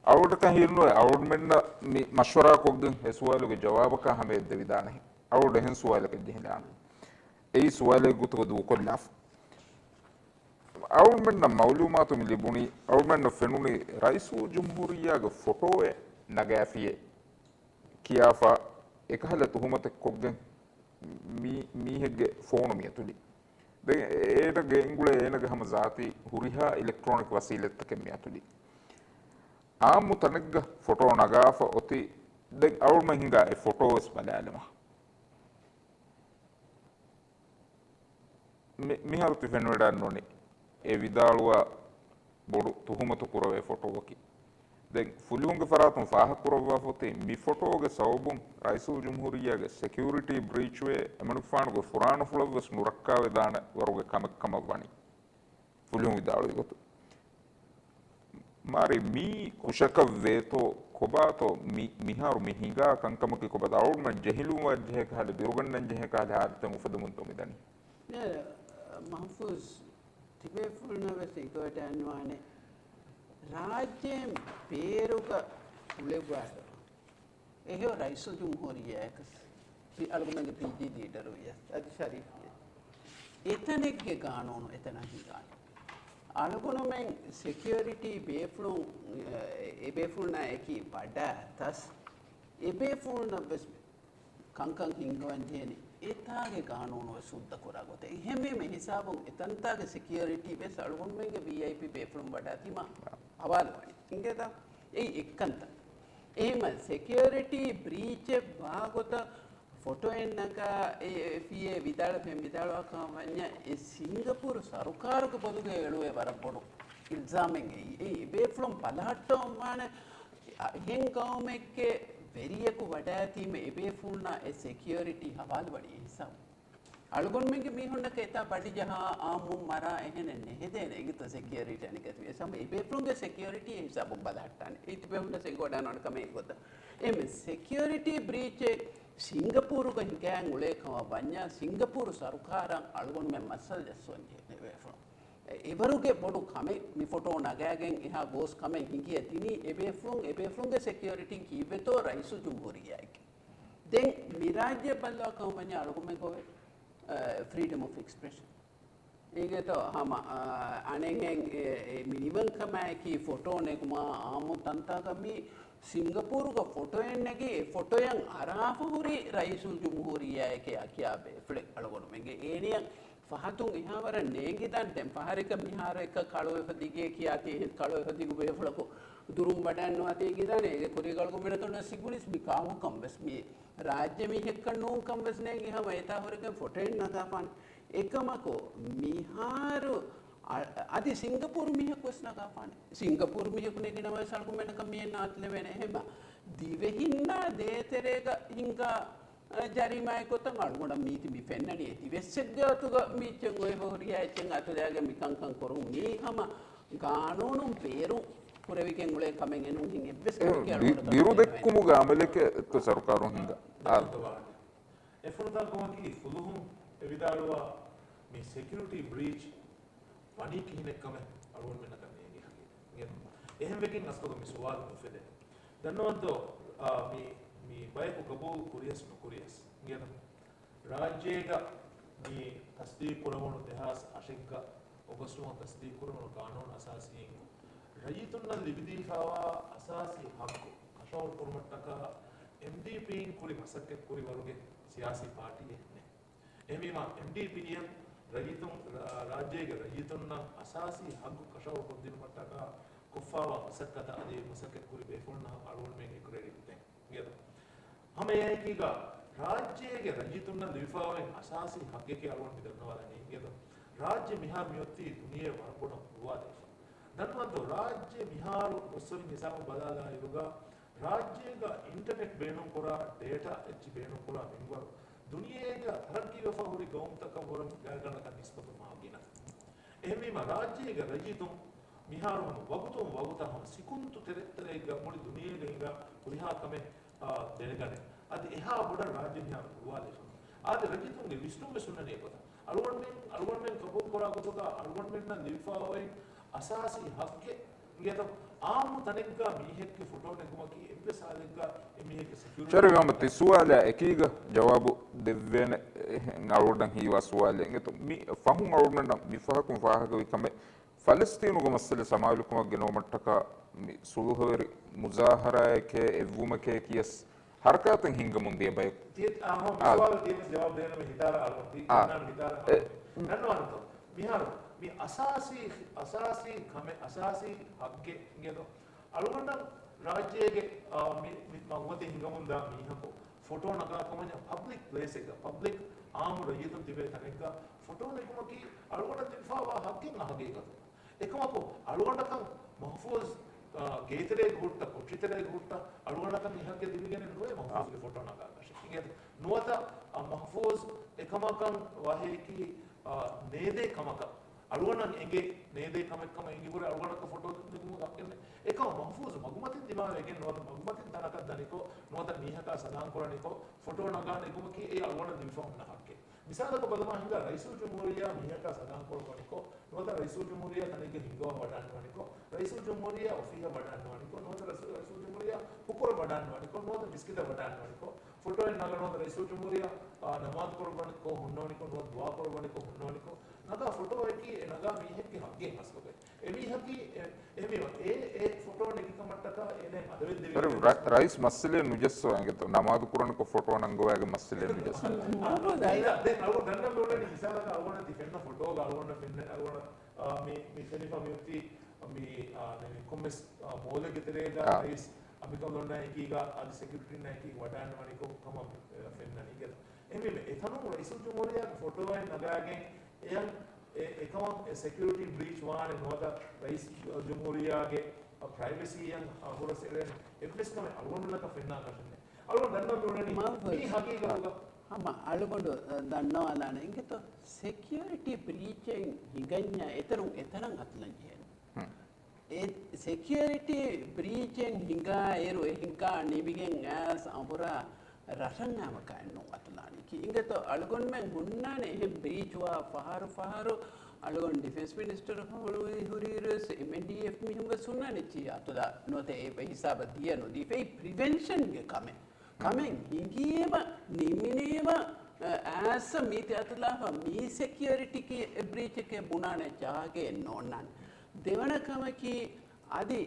އަޅުގަނޑަކަށް ހީނުވޭ، އަޅުގަނޑުމެންނަށް މި މަޝްވަރާ ކޮށްގެން އެ ސުވާލުގެ ޖަވާބަކާ ހަމަޔަށް ދެވިދާނެހެން. އަޅުގަނޑު އެހެން ސުވާލަކަށް ޖެހިލާނެ. އެއީ ސުވާލެއް ގޮތުގަ ދޫކޮށްލާފަ. އަޅުގަނޑުމެންނަށް މައުލޫމާތު މި ލިބުނީ، އަޅުގަނޑުމެންނަށް ފެނުނީ ރައީސުލްޖުމްހޫރިއްޔާގެ ފޮޓޯއެއް ނަގާފިޔޭ ކިޔާފަ އެކަހަލަ ތުހުމަތެއް ކޮށްގެން މީ-، މީހެއްގެ ފޯނު މިއަތުލި. ދެން އޭނަގެ އެނގުޅޭ އޭނަގެ ހަމަ ޒާތީ ހުރިހާ އިލެކްޓްރޯނިކް ވަސީލަތްތަކެއް މިއަތުލި. އާއްމު ތަނެއްގަ ފޮޓޯ ނަގާފަ އޮތީ. ދެން އަޅުގަނޑުމެން ހިނގާ އެ ފޮޓޯ ވެސް ބަލާލަމާ. މި-، މިހާރު ތި ފެންވަޑައިގަންނަވަނީ އެ ވިދާޅުވާ ބޮޑު ތުހުމަތު ކުރެވޭ ފޮޓޯއަކީ. ދެން ފުލުހުންގެ ފަރާތުން ފާހަގަކުރައްވާފަ އޮތީ މި ފޮޓޯގެ ސަބަބުން ރައީސުލްޖުމްހޫރިއްޔާގެ ސެކިއުރިޓީ ބްރީޗްވޭ، އެމަނިކުފާނުގެ ފުރާނަފުޅަށްވެސް ނުރައްކާވެދާނެ ވަރުގެ ކަމެއް ކަމަށް ވަނީ. ފުލުހުން ވިދާޅުވި ގޮތުން. މާރި މީ ކުށަކަށް ވޭތޯ ކޮބާތޯ މި-، މިހާރު މި ހިނގާ ކަންކަމަކީ ކޮބާތޯ؟ އަޅުގަނޑުމެން ޖެހިލުންވާ ޖެހޭ ކަހަލަ، ބިރުގަންނަން ޖެހޭ ކަހަލަ ހާލަތެއް އުފެދެމުންތޯ މިދަނީ؟ ނޭ، މަހްފޫޒް ތިބޭފުޅުންނަށް ވެސް އެނގިވަޑައިގަންނަވާނެ. ރާއްޖޭން ބޭރުގަ އުޅެއްވާތޯ؟ އެހެޔޮ ރައީސުލްޖުމްހޫރިއްޔާއަކަސް އަޅުގަނޑުމެންގެ ޕީޖީ ލީޑަރު ވިޔަސް އަދި ޝަރީފް ވިޔަސް އެތަނެއްގެ ގާނޫނު އެތަނަށް ހިނގާނެ. އަޅުގަނޑުމެން ސެކިއުރިޓީ ބޭފުޅުން، އެ، އެބޭފުޅުންނާ އެކީ ވަޑާ ތަސް، އެބޭފުޅުންނަށް ވެސް ކަންކަން ހިންގަވަން ޖެހޭނެ. އެތާގެ ގާނޫނު ވެސް ހުއްދަ ކުރާ ގޮތެއް. އެހެންވީމަ ހިސާބުން އެތަންތާގެ ސެކިއުރިޓީ ވެސް އަޅުގަނޑުމެންގެ ވީއައިޕީ ބޭފުޅުން ވަޑާ ތިމާ ހަވާލުވަނީ. އިނގޭތަ؟ އެއީ އެއްކަންތައް. އެހެންމަ ސެކިއުރިޓީ ބްރީޗެއް ވާގޮތަށް ފޮޓޯއެއް ނަގާ އެ ފިޔޭ ވިދާޅު ފެން ވިދާޅުވާ ކަމަށް ވަންޏާ، އެ ސިންގަޕޫރު ސަރުކާރުގެ ބޮލުގަ އެޅުވޭ ވަރަށް ބޮޑު އިލްޒާމެއް. އެއީ އެ ބޭފުޅުން ބަލަހައްޓަވަން ވާނެ އެހެން ގައުމެއްގެ ވެރިޔަކު ވަޑާތީމަ އެ ބޭފުޅުންނާ އެ ސެކިއުރިޓީ ހަވާލުވަނީ އެ ހިސާބު. އަޅުގަނޑުމެންގެ މީހުންނަކަށް އެތާ ބަޑި ޖަހާ އާއްމުން މަރާ އެހެނެއް ނެހެދޭނެ އެގިތަ ސެކިއުރިޓީ އަނެކެތި ވެސް ހަމަ އެބޭފުޅުންގެ ސެކިއުރިޓީ ހިސާބުން ބަލަހައްޓާނެ. އެ ތިބޭފުޅުންނަށް އެނގިވަޑައިގަންނަވާނެ ކަމެއް އެގޮތަށް. އެހެންވެ ސެކިއުރިޓީ ބްރީޗެއް ސިންގަޕޫރުގަ ހިނގާން އުޅޭ ކަމަށް ވަންޏާ ސިންގަޕޫރު ސަރުކާރަށް އަޅުގަނޑުމެން މައްސަލަ ޖައްސަވަން ޖެހޭނެ އެބޭފުޅުން. އެ-، އެވަރުގެ ބޮޑު ކަމެއް މި ފޮޓޯ ނަގާގެން އެހާ ގޯސް ކަމެއް ހިނގިޔަ ދިނީ އެބޭފުޅުން، އެބޭފުޅުންގެ ސެކިއުރިޓީން ކީއްވެތޯ ރައީސުލްޖުމްހޫރިއްޔާއެކޭ. ދެން މި ރާއްޖެ ބައްލަވާ ކަމަށް ވަންޏާ އަޅުގަނޑުމެން ގޮވޭ، އަ، ފްރީޑަމް އޮފް އެކްސްޕްރެޝަން. އޭގެތޯ ހަމަ، އަ، އަނެއްހެން އެ، އެ މިނިވަންކަމާއެކީ ފޮޓޯ ނެގުމާ އާއްމު ތަންތާގަ މި ސިންގަޕޫރުގަ ފޮޓޯއެއް ނެގި، އެ ފޮޓޯއަށް އަރާފަ ހުރި ރައީސުލްޖުމްހޫރިއްޔާއެކޭ އަކިޔާ ބޭފުޅެއް އަޅުގަނޑުމެންގެ. އޭނިއަށް ފަހަތުން އެހާވަރަށް ނޭނގިދާން. ދެން ފަހަރެއްގަ މިހާރު އެކަ ކަޅުވެފަ ދިގޭ ކިޔާތީ، އެހެން ކަޅުވެފަ ދިގު ބޭފުޅަކު ދުރުން ވަޑައިން ނުވާތީ އެނގިދާނެ. އޭގެ ކުރީގަ އަޅުގަނޑުމެންނަށް ތަން ސިގުނިސް މި ކާކުކަން ވެސް މި ރާއްޖެ މީހެއްކަން ނޫންކަން ވެސް ނޭނގި ހަމަ އެތާ ހުރެގެން ފޮޓޯއެއް ނަގާފާނެ. އެކަމަކު މިހާރު އަ-، އަދި ސިންގަޕޫރު މީހަކު ވެސް ނަގާފާނެ. ސިންގަޕޫރު މީހަކު ނެގިނަމަވެސް އަޅުގަނޑުމެންނަކަށް މިއެއް ނާތިލެވޭނެ. އެހެންމަ ދިވެހިންނާ ދޭތެރޭގަ ހިނގާ އަ، ޖަރީމާއެއް ގޮތަށް އަޅުގަނޑަށް މީތި މި ފެންނަނީ އެ ދިވެއްސެއްގެ އަތުގަ މި އެއްޗެއް އޮތް ހުރިހާ އެއްޗެއް އަތުލައިގެން މި ކަންކަން ކުރުން މީ ހަމަ ގާނޫނުން ބޭރު ކުރެވިގެން އުޅޭ ކަމެއް އެނޫން ހިނގި އެއްވެސް އެ، ކަމެކޭ ބި-، އަޅުގަނޑަކަށް ބިރު ފެންނަނީ. ދެއްކުމުގެ އަމަލެކޭ އެއްތޯ ސަރުކާރުން ހިނގާ؟ އާ. އެފުނުތާ ކޮމަކީ ފުލުހުން އެ ވިދާޅުވާ މި ސެކިއުރިޓީ ބްރީޗް ވަނީ ކިހިނެއްކަމެއް އަޅުގަނޑުމެންނަކަށް ނޭނގި ހަގީގަތަށް. އިނގޭތަ؟ އެހެންވެގެން އަސްލުގަ މި ސުވާލު ނުފެދޭ. ދަންނަވަންތޯ، އާ، މި، މި ބަޔަކު ގަބޫލު ކުރިޔަސް ނުކުރިޔަސް. އިނގޭތަ؟ ރާއްޖޭގަ މި ތަސްދީގު ކުރެވުނު ދެހާސް އަށެއްގަ އޮގަސްޓު މަހު ތަސްދީގު ކުރެވުނު ގާނޫނު އަސާސީން ރައްޔިތުންނަށް ލިބިދީފާވާ އަސާސީ ހައްގު ކަށަވަރު ކުރުމަށްޓަކާ އެމްޑީޕީން ކުރި މަސައްކަތް ކުރި ވަރުގެ ސިޔާސީ ޕާޓީއެއް ނެތް. އެހެންވީމާ، އެމްޑީޕީއަށް ރައްޔިތުން، ރާ-، ރާއްޖޭގެ ރައްޔިތުންނަށް އަސާސީ ހައްގު ކަށަވަރު ކޮށްދިނުމަށްޓަކާ ކޮށްފާވާ މަސައްކަތަށް އަދި މަސައްކަތް ކުރި ބޭފުޅުންނަށް އަޅުގަނޑުމެން އެކުރެރިވި ދެން. އިނގޭތަ؟ ހަމަ އެއާއެކީގަ، ރާއްޖޭގެ ރައްޔިތުންނަށް ލިބިފާވާ އަސާސީ ހައްގެކޭ އަޅުގަނޑު މި ދަންނަވާލަނީ. އިނގޭތަ؟ ރާއްޖެ މިހާރު މިއޮތީ ދުނިޔެ ވަރަށް ބޮޑަށް ހުޅުވާލައިފަ. ދަންނަވަންތޯ، ރާއްޖެ މިހާރު ގޮސްވަނީ ހިސާބަށް ބަލާލާއިރުގަ، ރާއްޖޭގަ އިންޓަނެޓް ބޭނުންކުރާ، ޑޭޓާ އެއްޗި ބޭނުންކުރާ މިންވަރު ދުނިޔޭގަ ތަރައްގީވެފަ ހުރި ގައުމުތަކަށް ވުރެ ގާތްގަނޑަކަށް ނިސްބަތުން މާ ގިނަ. އެހެންވީމަ، ރާއްޖޭގެ ރައްޔިތުން މިހާރު ހަމަ ވަގުތުން ވަގުތަށް ހަމަ ސިކުންތު ތެރެއްތެރެއެއްގަ މުޅި ދުނިޔޭގަ ހިނގާ ހުރިހާ ކަމެއް، އާ، ދެނެގަނެ. އަދި އެހާ ބޮޑަށް ރާއްޖެ މިހާރު ހުޅުވާލައިފަ. އާދެ، ރައްޔިތުންގެ ވިސްނުން ވެސް ހުންނަނީ އެގޮތަށް. އަޅުގަނޑުމެން، އަޅުގަނޑުމެން ގަބޫލުކުރާ ގޮތުގަ އަޅުގަނޑުމެންނަށް ލިބިފައިވާ އަސާސީ ހައްގެއް އިނގޭތޯ، އާއްމު ތަނެއްގަ މީހެއްގެ ފޮޓޯ ނެގުމަކީ އެއްވެސް ހާލެއްގަ އެ މީހެއްގެ ސެކިއުރިޓީ ޝަރީފް އަހްމަދު، ތި ސުވާލާ އެކީގަ ޖަވާބު ދެއްވޭނެ. އެހެން އަޅުގަނޑަށް ހީވާ ސުވާލެއް އިނގޭތޯ، މި ފަހުން އަޅުގަނޑަށް މި ފަހަކުން ފާހަގަވި ކަމެއް ފަލަސްތީނުގެ މައްސަލަ ސަމާލުކަމަށް ގެނައުމަށްޓަކާ މި ސުލުހަވެރި މުޒާހަރާއެކޭ އެއްވުމެކޭ ކިޔަސް ހަރަކާތެއް ހިންގަމުން ދިޔަ ބަޔަކު. ތިޔަ-، އާ، ހަމަ މި އާ. ސުވާލަށް ތިޔަ މި ޖަވާބު ދޭނަމޭ ހިތާރާ އަޅުގަނޑު ތި-، އާ. ދަންނާނެ ހިތާރާ އެ، އަޅުގަނޑު. ދަންނަވާނެތޯ؟ މިހާރު މި އަސާސީ، އަސާސީ ކަމެއް، އަސާސީ ހައްގެއް އިނގޭތޯ؟ އަޅުގަނޑަށް ރާއްޖޭގެ، އާ، މި، މި މަގުމަތި ހިނގަމުންދާ މީހަކު ފޮޓޯ ނަގާ ކަމަށް ޕަބްލިކް ޕްލޭސްއެއްގަ، ޕަބްލިކް އާއްމު ރައްޔިތުން ތިބޭ ތަނެއްގަ ފޮޓޯ ނެގުމަކީ އަޅުގަނޑަށް ލިބިފައިވާ ހައްގެއް ހަގީގަތުގަ. އެކަމަކު، އަޅުގަނޑަކަށް މަހުފޫޒް، އާ، ގޭތެރޭގަ ހުއްޓަ، ކޮޓަރިތެރޭގަ ހުއްޓަ، އަޅުގަނޑަކަށް މި ހައްގެއް ލިބިގެނެއް ނުވޭ މަހުފޫޒްގެ ފޮޓޯ ނަގާކަށެއް. އިނގޭތަ؟ ނުވަތަ، އާ، މަހުފޫޒް އެކަމަކަށް ވަހައެކީ، އާ، ނޭދޭ ކަމަކަށް އަޅުގަނޑަށް އެނގޭ ނޭދޭ ކަމެއް ކަމަށް އެނގި ހުރެ އަޅުގަނޑަކަށް ފޮޓޯ ނެގުމުގެ ހައްގެއް ނެތް. އެކަމަކު މަހުފޫޒު މަގުމަތިން ދިމާވެގެން ނުވަތަ މަގުމަތިން ތަނަކަށް ދަނިކޮށް، ނުވަތަ މީހަކާ ސަލާން ކުރަނިކޮށް، ފޮޓޯ ނަގާ ނެގުމަކީ އެ އަޅުގަނޑަށް ލިބިފަ ހުންނަ ހައްގެއް. މިސާލަކަށް ބަލަމާ ހިނގާ ރައީސުލްޖުމްހޫރިއްޔާ މީހަކާ ސަލާން ކުރައްވަނިކޮށް، ނުވަތަ ރައީސުލްޖުމްހޫރިއްޔާ ތަނެއްގަ ހިންގަވާ ވަޑާންވަނިކޮށް، ރައީސުލްޖުމްހޫރިއްޔާ އޮފީހަށް ވަޑާންވަނިކޮށް، ނުވަތަ ރައީސުލްޖުމްހޫރިއްޔާ ހުކުރަށް ވަޑާންވަނިކޮށް، ނުވަތަ މިސްކިތަށް ވަޑާންވަނިކޮށް، ފޮޓޯއެއް ނަގާ ނުވަތަ ރައީސުލްޖުމްހޫރިއްޔާ، އާ، ނަމާދު ކުރައްވަނިކޮށް ހުންނަވަނިކޮށް، ނުވަތަ ދުޢާ ކުރައްވަނިކޮށް ހުންނަވަނިކޮށް، ނަގާ ފޮޓޯއަކީ އެ ނަގާ މީހެއްގެ ހައްގެއް އަސްލުގައި. އެ މީހަކީ އެ، އެ މީހާ އެ، އެ ފޮޓޯ ނެގި ކަމަށްޓަކާ އޭނަ އަދަވެއްދެވި ރަ-، ރަ-، ރައީސް މައްސަލައެއް ނުޖައްސަވާ އިނގޭތޯ. ނަމާދު ކުރަނިކޮށް ފޮޓޯ ނަންގަވާގެ މައްސަލައެއް ނުޖައްސަވާ. ދެން، ދެން އަޅުގަނޑު ދަންނަން އުޅެނީ މިސާލަކަށް އަޅުގަނޑަށް ތި ފެންނަ ފޮޓޯގަ އަޅުގަނޑަށް ފެންނަ އަޅުގަނޑަށް، އާ، މި، މި ފެނިފަ މިއޮތީ މި، އާ، މި ކޮންމެސް، އާ، މޯލެއްގެ ތެރޭގަ އާ. ރައީސް އަނބިކަނބަލުންނާ އެކީގަ އަދި ސެކިއުރިޓީންނާ އެކީގަ ވަޑާންވަނިކޮށް ކަމަށް، އާ، ފެންނަނީ އިނގޭތޯ. އެހެންވީމަ، އެތަނުން ރައީސުލްޖުމްހޫރިއްޔާގެ ފޮޓޯއެއް ނަގާގެން އެޔަށް އެ، އެކަމަށް އެ ސެކިއުރިޓީ ބްރީޗް ވާނެ ނުވަތަ ރައީސުލްޖުމްހޫރިއްޔާގެ ޕްރައިވެސީއަށް އަހުރަސް އެޅޭނެ އެއްވެސް ކަމެއް އަޅުގަނޑުމެންނަކަށް ފެންނާކަށެއް ނެތް. އަޅުގަނޑު ދަންނަން އުޅެނީ މާފަ-، މީ ހަގީގަތުގަ. ހަމަ އަޅުގަނޑު ދަންނަވާލާނެ އިނގޭތޯ، ސެކިއުރިޓީ ބްރީޗެއް ހިނގަންޏާ އެތަނުން އެތަނަށް އަތުލަން ޖެހޭނެ. ހުން. އެ ސެކިއުރިޓީ ބްރީޗެއް ހިނގާ އިރު، އެ ހިނގާ ނިމިގެން އައިސް އަނބުރާ ރަށަށް ނާމަކާއެއް ނޫން އަތުލާނީކީ. އިނގޭތޯ އަޅުގަނޑުމެން ހުންނާނެ އެހެން ބްރީޗްވާ ފަހަރު ފަހަރު އަޅުގަނޑު ޑިފެންސް މިނިސްޓަރ ހުރި ހުރިއިރުވެސް އެމްއެންޑީއެފް މީހުން ވެސް ހުންނާނެ އެއްޗެއް އަތުލާ ނުވަތަ އެ ހިސާބަށް ދިޔަ ނުދީފައި ޕްރިވެންޝަންގެ ކަމެއް. ކަމެއް ހިނގީމަ، ނިމިނީމަ، އަ، އާސަ މީތި އަތުލާފަ މީ ސެކިއުރިޓީ ބްރީޗެކޭ ބުނާނެ ޖާގައެއް ނޯންނާނެ. ދެވަނަ ކަމަކީ، އަދި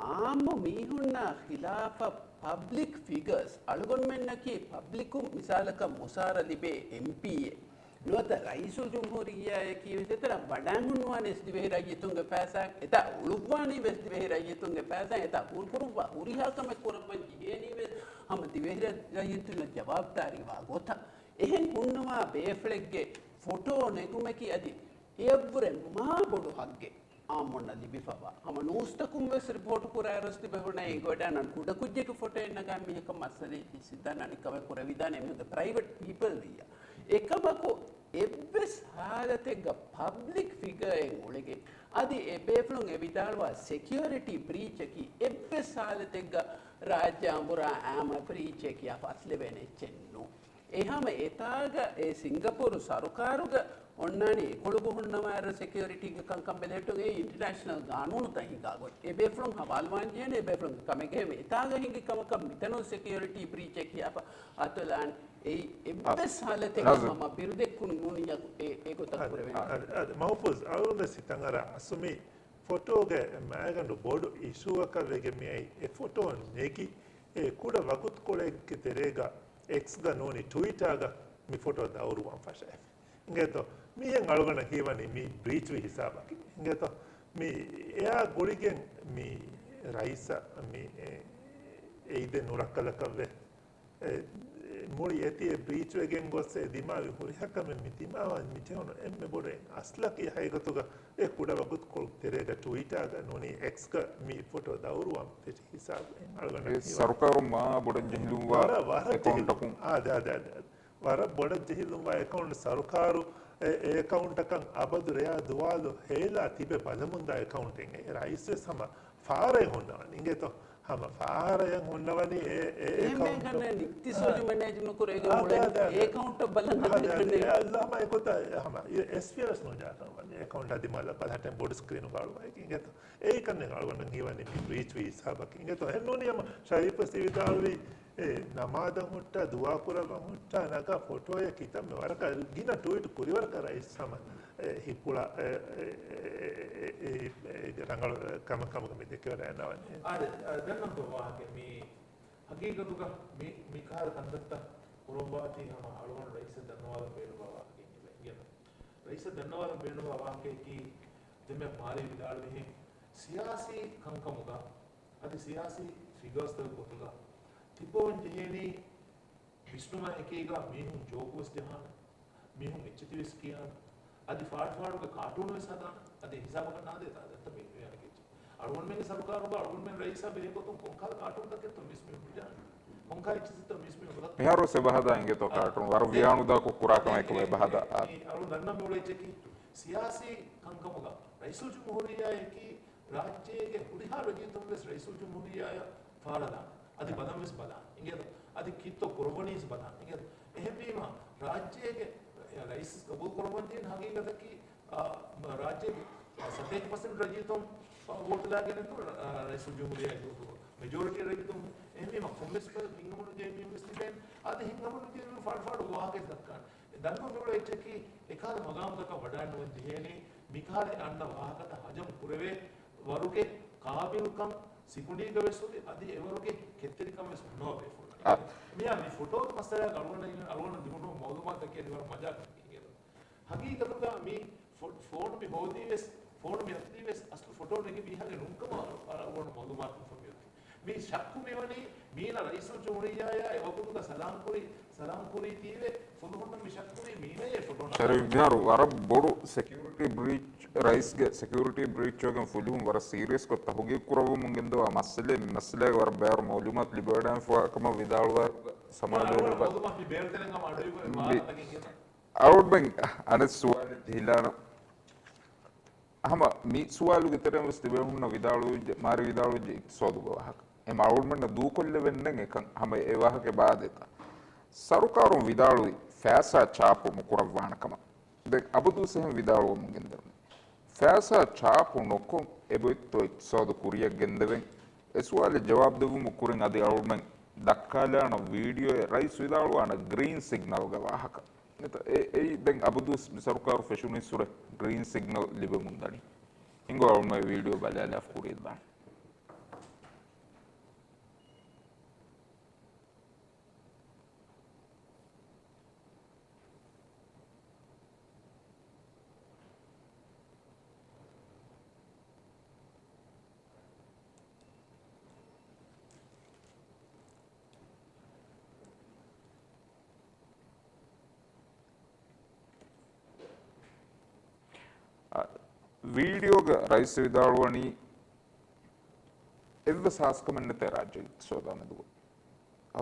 އާއްމު މީހުންނާ ޚިލާފަށް ޕަބްލިކް ފިގަރސް، އަޅުގަނޑުމެންނަކީ ޕަބްލިކުން މިސާލަކަށް މުސާރަ ލިބޭ އެމްޕީއެއް. ނުވަތަ ރައީސުލްޖުމްހޫރިއްޔާއަކީ ވެސް އެތަނަށް ވަޑައި ހުންނުވާނެ ވެސް ދިވެހި ރައްޔިތުންގެ ފައިސާ، އެތާ އުޅުއްވާނީ ވެސް ދިވެހި ރައްޔިތުންގެ ފައިސާ، އެތާ ކުރުކުރުއްވާ ހުރިހާ ކަމެއް ކުރައްވަން ޖެހޭނީ ވެސް ހަމަ ދިވެހި ރައް-، ރައްޔިތުންނަށް ޖަވާބުދާރީވާ ގޮތަށް. އެހެން ހުންނަވާ ބޭފުޅެއްގެ ފޮޓޯ ނެގުމަކީ އަދި އެއަށްވުރެ މާ ބޮޑު ހައްގެއް އާއްމުންނަށް ލިބިފަވާ. ހަމަ ނޫސްތަކުން ވެސް ރިޕޯޓު ކުރާއިރު ވެސް ތިބެ ހުންނަ އެނގިވަޑައިގަންނަވާނެ ކުޑަކުއްޖެއްގެ ފޮޓޯއެއް ނަގާ މީހަކަށް މައްސަލައެއް ވެސް ހިތަށް ދާން އަނެއްކަމެއް ކުރެވިދާނެ އެމީހުންގެ ޕްރައިވެޓް ޕީޕަލް ވިއްޔާ. އެކަމަކު އެއްވެސް ހާލަތެއްގަ ޕަބްލިކް ފިގަރއެއް އުޅެގެން އަދި އެބޭފުޅުން އެ ވިދާޅުވާ ސެކިއުރިޓީ ބްރީޗަކީ އެއްވެސް ހާލަތެއްގަ ރާއްޖެ އަނބުރާ އާމަ ބްރީޗެއް ކިޔާ ފަސް ލެވޭނެ އެއްޗެއް ނޫން. އެހާމަ އެތާގަ އެ ސިންގަޕޫރު ސަރުކާރުގަ އޮންނާނީ އެކޮޅުގަ ހުންނަވާއިރު ސެކިއުރިޓީގެ ކަންކަން ބެލެހެއްޓުން އެ އިންޓަރނޭޝަނަލް ގާނޫނުތައް ހިނގާ ގޮތް. އެބޭފުޅުން ހަވާލުވާން ޖެހޭނެ އެބޭފުޅުންގެ ކަމެއްގަ އެހެން އެތާގަ ހިނގި ކަމަކަށް މިތަނުން ސެކިއުރިޓީ ބްރީޗެއް ކިޔާފަ އަތޮލާން އެއީ އެއްވެސް ހާލަތެއްގަ ހަމަ ބިރުދެއްކުން ނޫނިއްޔާ އެ، އެގޮތަށް ކުރެވޭނެ. އަދި، އަދި، މަހުފޫޒް އަޅުގަނޑު ވެސް ހިތަށް އަރާ އަސްލު މި ފޮޓޯގެ މައިގަނޑު ބޮޑު އިޝޫއަކަށް ވެގެން މިއައީ އެ ފޮޓޯ ނެގި އެ ކުޑަ ވަގުތުކޮޅެއްގެ ތެރޭގަ އެކްސްގަ ނޫނީ ޓުވިޓާގަ މި ފޮޓޯ ދައުރުވާން ފަށައިފި. އިނގޭތޯ؟ މިހެން އަޅުގަނޑަށް ހީވަނީ މީ ބްރީޗްވި ހިސާބަކީ. އިނގޭތޯ؟ މި އެއާ ގުޅިގެން މި ރައީސަށް މި އެ، އެއް އިދެއް ނުރައްކަލަކަށްވެ އެ، މުޅި އެތި އެ ބްރީޗްވެގެން ގޮސް އެ ދިމާވި ހުރިހާ ކަމެއް މި ދިމާވާން މި ޖެހުނު އެންމެ ބޮޑު އެއް އަސްލަކީ ހަގީގަތުގަ އެ ކުޑަ ވަގުތުކޮޅު ތެރޭގަ ޓުވިޓާގަ ނޫނީ އެކްސްގަ މި ފޮޓޯ ދައުރުވާން ފެށި ހިސާބު އެ އަޅުގަނޑަށް ހީވަނީ. ސަރުކާރުން މާ ބޮޑަށް ޖެހިލުންވާ ވަރަށް، ވަރަށް އެކައުންޓަކުން. އާ، ދެ، ދެ، ދެ. ވަރަށް ބޮޑަށް ޖެހިލުންވާ އެކައުންޓް ސަރުކާރު އެ، އެ އެކައުންޓަކަށް އަބަދު ރެޔާ ދުވާލު ހޭލާ ތިބެ ބަލަމުންދާ އެކައުންޓެއް އެ ރައީސްވެސް ހަމަ ފާރައެއް ހުންނަވަނީ. އިނގޭތޯ؟ ހަމަ ފާރައެއް ހުންނަވަނީ އެ، އެ އެކައުންޓް. އެހެން އިޤްތިޞާދު މެނޭޖް ނުކުރޭ އާ، އާ، އާ، އާ. އެކައުންޓަށް ބަލަން އާ، އާ، އާ. އެ އަލް ހަމަ އެގޮތަށް ހަމަ އެސްޕީއަރަސް ނުޖާކަން ވަނީ އެކައުންޓް އަދި މަލަ ބަލަހަޓެން ބޮޑު ސްކްރީނު ގާޅުވައިގެން އިނގޭތޯ؟ އެއީ ކަންނެ ގާޅުވަން ހީވަނީ މި ބްރީޗް ވީ ހިސާބަކީ އިނގޭތޯ؟ އެހެން ނޫނީ ހަމަ ޝަރީފް ވެސް ވިދާޅުވީ އެ ނަމާދަށް ހުއްޓާ، ދުޢާ ކުރައްވަން ހުއްޓާ، ނަގާ ފޮޓޯއެއް ކިތަންމެ ވަރަކަށް ގިނަ ޓުވީޓު ކުރިވަރަކަށް ރައީސް ހަމަ އެ ހިތްޕުޅާ އެ، އެ، އެ، އެ، އެ، ރަނގަޅު ކަމަށް ކަމަކަށް މި ދެކެވަޑައިގަންނަވަނީ. އާދެ، އަ، ދެން ނަމަ ވާހަކަ މި ހަގީގަތުގަ މި، މި ކަހަލަ ކަންތައްތައް ކުރައްވާތީ ހަމަ އަޅުގަނޑު ރައީސަށް ދަންނަވާލަން ބޭނުންވާ ވާހަކައެއް ނުވޭ. ރައީސަށް ދަންނަވާލަން ބޭނުންވާ ވާހަކައަކީ ދެންމެ މާލީ ވިދާޅުވިހެން ސިޔާސީ ކަންކަމުގަ އަދި ސިޔާސީ ފިގާސްތަކުގެ ގޮތުގަ ތިއްބަވަން ޖެހޭނީ ވިސްނުމާ އެކީގަ މީހުން ޖޯކުވެސް ޖަހާނެ، މީހުން އެއްޗެތިވެސް ކިޔާނެ، އަދި ފާޑުފާޑުގެ ކާޓޫނުވެސް ހަދާނެ، އަދި ހިސާބަކަށް ނާދޭ ތާދަންތަ މި މިވެނި އެއްޗެއް. އަޅުގަނޑުމެންގެ ސަރުކާރުގަ އަޅުގަނޑުމެން ރައީސާ ބެހޭ ގޮތުން ކޮންކަހަލަ ކާޓޫންތަކެއްތޯ މީސް މީހުން ހުއްޓާނެ؟ ކޮންކަހަލަ އެއްޗެތިތޯ މީސް މީހުން ހުއްޓާނެ؟ މިހާރުވެސް އެބަހަދާ އިނގޭތޯ ކާޓޫން؟ ވަރަށް ވިޔާނުދާކޮށް ކުރާ ކަމެއް އެބަހަދާ. އަޅުގަނޑު ދަންނަ މި އުޅޭ އެއްޗަކީ ސިޔާސީ ކަންކަމުގަ ރައީސުލްޖުމްހޫރިއްޔާއަކީ ރާއްޖޭގެ ހުރިހާ ރައްޔިތުން ވެސް ރައީސުލްޖުމްހޫރިއްޔާއަށް ފާޑަލާނެ. އަދި ބަލަން ވެސް ބަލާނެ. އިނގޭތޯ؟ އަދި ކިތައް ކުރައްވަނީސް ބަލާނެ. އިނގޭތޯ؟ އެހެންވީމަ، ރާއްޖޭގެ ރައީސް ގަބޫލު ކުރައްވަން ދިޔަ ހަގީގަތަކީ، އާ، ރާއްޖޭގެ ސަތޭކަ ޕަސެންޓް ރައްޔިތުން، އާ، ވޯޓުލާ ގެނެއްނު، ރަ-، ރައީސުލްޖުމްހޫރިއްޔާ ގުރޫޕު. މެޖޯރިޓީ ރައްޔިތުން. އެހެންވީމަ، ކޮންމެސް ހިނގަމުނު ޖެހޭ މީހުން ވެސް ތިބޭނެ. އަދި ހިނގަމުނު ޖެހޭ މީހުން ފާޑު ފާޑު ވާހަކަ ދައްކާނެ. ދަންނަ މި އުޅޭ އެއްޗަކީ އެކަހަލަ މަގާމުތަކަށް ވަޑައިނުވަން ޖެހޭނީ، މިކަހަލަ އަންނަ ވާހަކަތައް ހަޖަމް ކުރެވޭ ވަރުގެ ޤާބިލްކަން ސިކުނޑީގަ ވެސް ހުރި، އަދި އެވަރުގެ ކެތްތެރިކަން ވެސް ހުންނަވާ ބޭފުޅުން. އާ. މިއާ މި ފޮޓޯގެ މައްސަލައަށް އަޅުގަނޑަށް އިން-، އަޅުގަނޑަށް ލިބުނު މައުލޫމާތަކީ އަދި ވަރަށް މަޖާކަން އިނގޭތޯ. ހަގީގަތުގަ މި ފޮ-، ފޯނު މި ހޯދީ ވެސް، ފޯނު މި އަތުދީ ވެސް އަސްލު ފޮޓޯ ނެގި މީހާގެ ނޫންކަމަށް އަޅު-، އަޅުގަނޑު މައުލޫމާތު ފޮނުވި. މި ޝައްކު މިވަނީ މީނަ ރައީސުލްޖުމްހޫރިއްޔާއާ އެވަގުތުގަ ސަލާމް ކުރި، ސަލާމް ކުރީތީވެ ފުލުހުންނަށް މި ޝައްކުވީ މީނަޔޭ ފޮޓޯ ނަގާ. ޝަރީފް މިހާރު ވަރަށް ބޮޑު ސެކިއުރިޓީ ބްރީޗް، ރައީސްގެ ސެކިއުރިޓީ ބްރީޗް ވެގެން ފުލުހުން ވަރަށް ސީރިއަސްކޮށް ތަހުގީގު ކުރައްވަމުން ގެންދަވާ މައްސަލައެއް، މި މައްސަލައިގެ ވަރަށް ބޭރު މައުލޫމާތު ލިބިވަޑައިފަވާ ކަމަށް ވިދާޅުވާ ސަމާލުވެރި އަޅުގަނޑުމެން އަނެއް ސުވާލެއް ޖެހިލާނަ. ހަމަ މި ސުވާލުގެ ތެރެއިން ވެސް ތިބޭފުޅުންނަށް ވިދާޅުވިއްޖެ، މާރި ވިދާޅުވިއްޖެ އިޤްތިޞާދުގެ ވާހަކަ. އެ އަޅުގަނޑުމެންނަށް ދޫކޮށްލެވެންނެއް އެކަން ހަމަ އެ ވާހަކަ ބާދޭތާ. ސަރުކާރުން ވިދާޅުވި ފައިސާ ޗާޕު ނުކުރައްވާނެ ކަމަށް. ދެން އަބަދުވެސް އެހެން ވިދާޅުވަމުން ގެންދަވަނީ. ފައިސާ ޗާޕު ނުކޮށް އެބައޮތްތޯ އިޤްތިޞާދު ކުރިއަށް ގެންދެވެން؟ އެ ސުވާލަށް ޖަވާބު ދެއްވުމަށް ކުރިން އަދި އަޅުގަނޑުމެން ދައްކާލާނަން ވީޑިއޯއެއް ރައީސް ވިދާޅުވާނެ ގްރީން ސިގްނަލްގެ ވާހަކަ. އެތަ-، އެ-، އެއީ ދެން އަބަދުވެސް މި ސަރުކާރު ފެށުނީއްސުރެ ގްރީން ސިގްނަލް ލިބެމުންދަނީ. ހިނގާ އަޅުމެ ވީޑިއޯ ބަލާލާފަ ކުރިއަށްދާނެ. ވީޑިއޯގަ ރައީސް ވިދާޅުވަނީ، އެއްވެސް ހާސްކަމެއް ނެތޭ ރާއްޖޭގެ އިޤްތިޞާދާ މެދުގަ.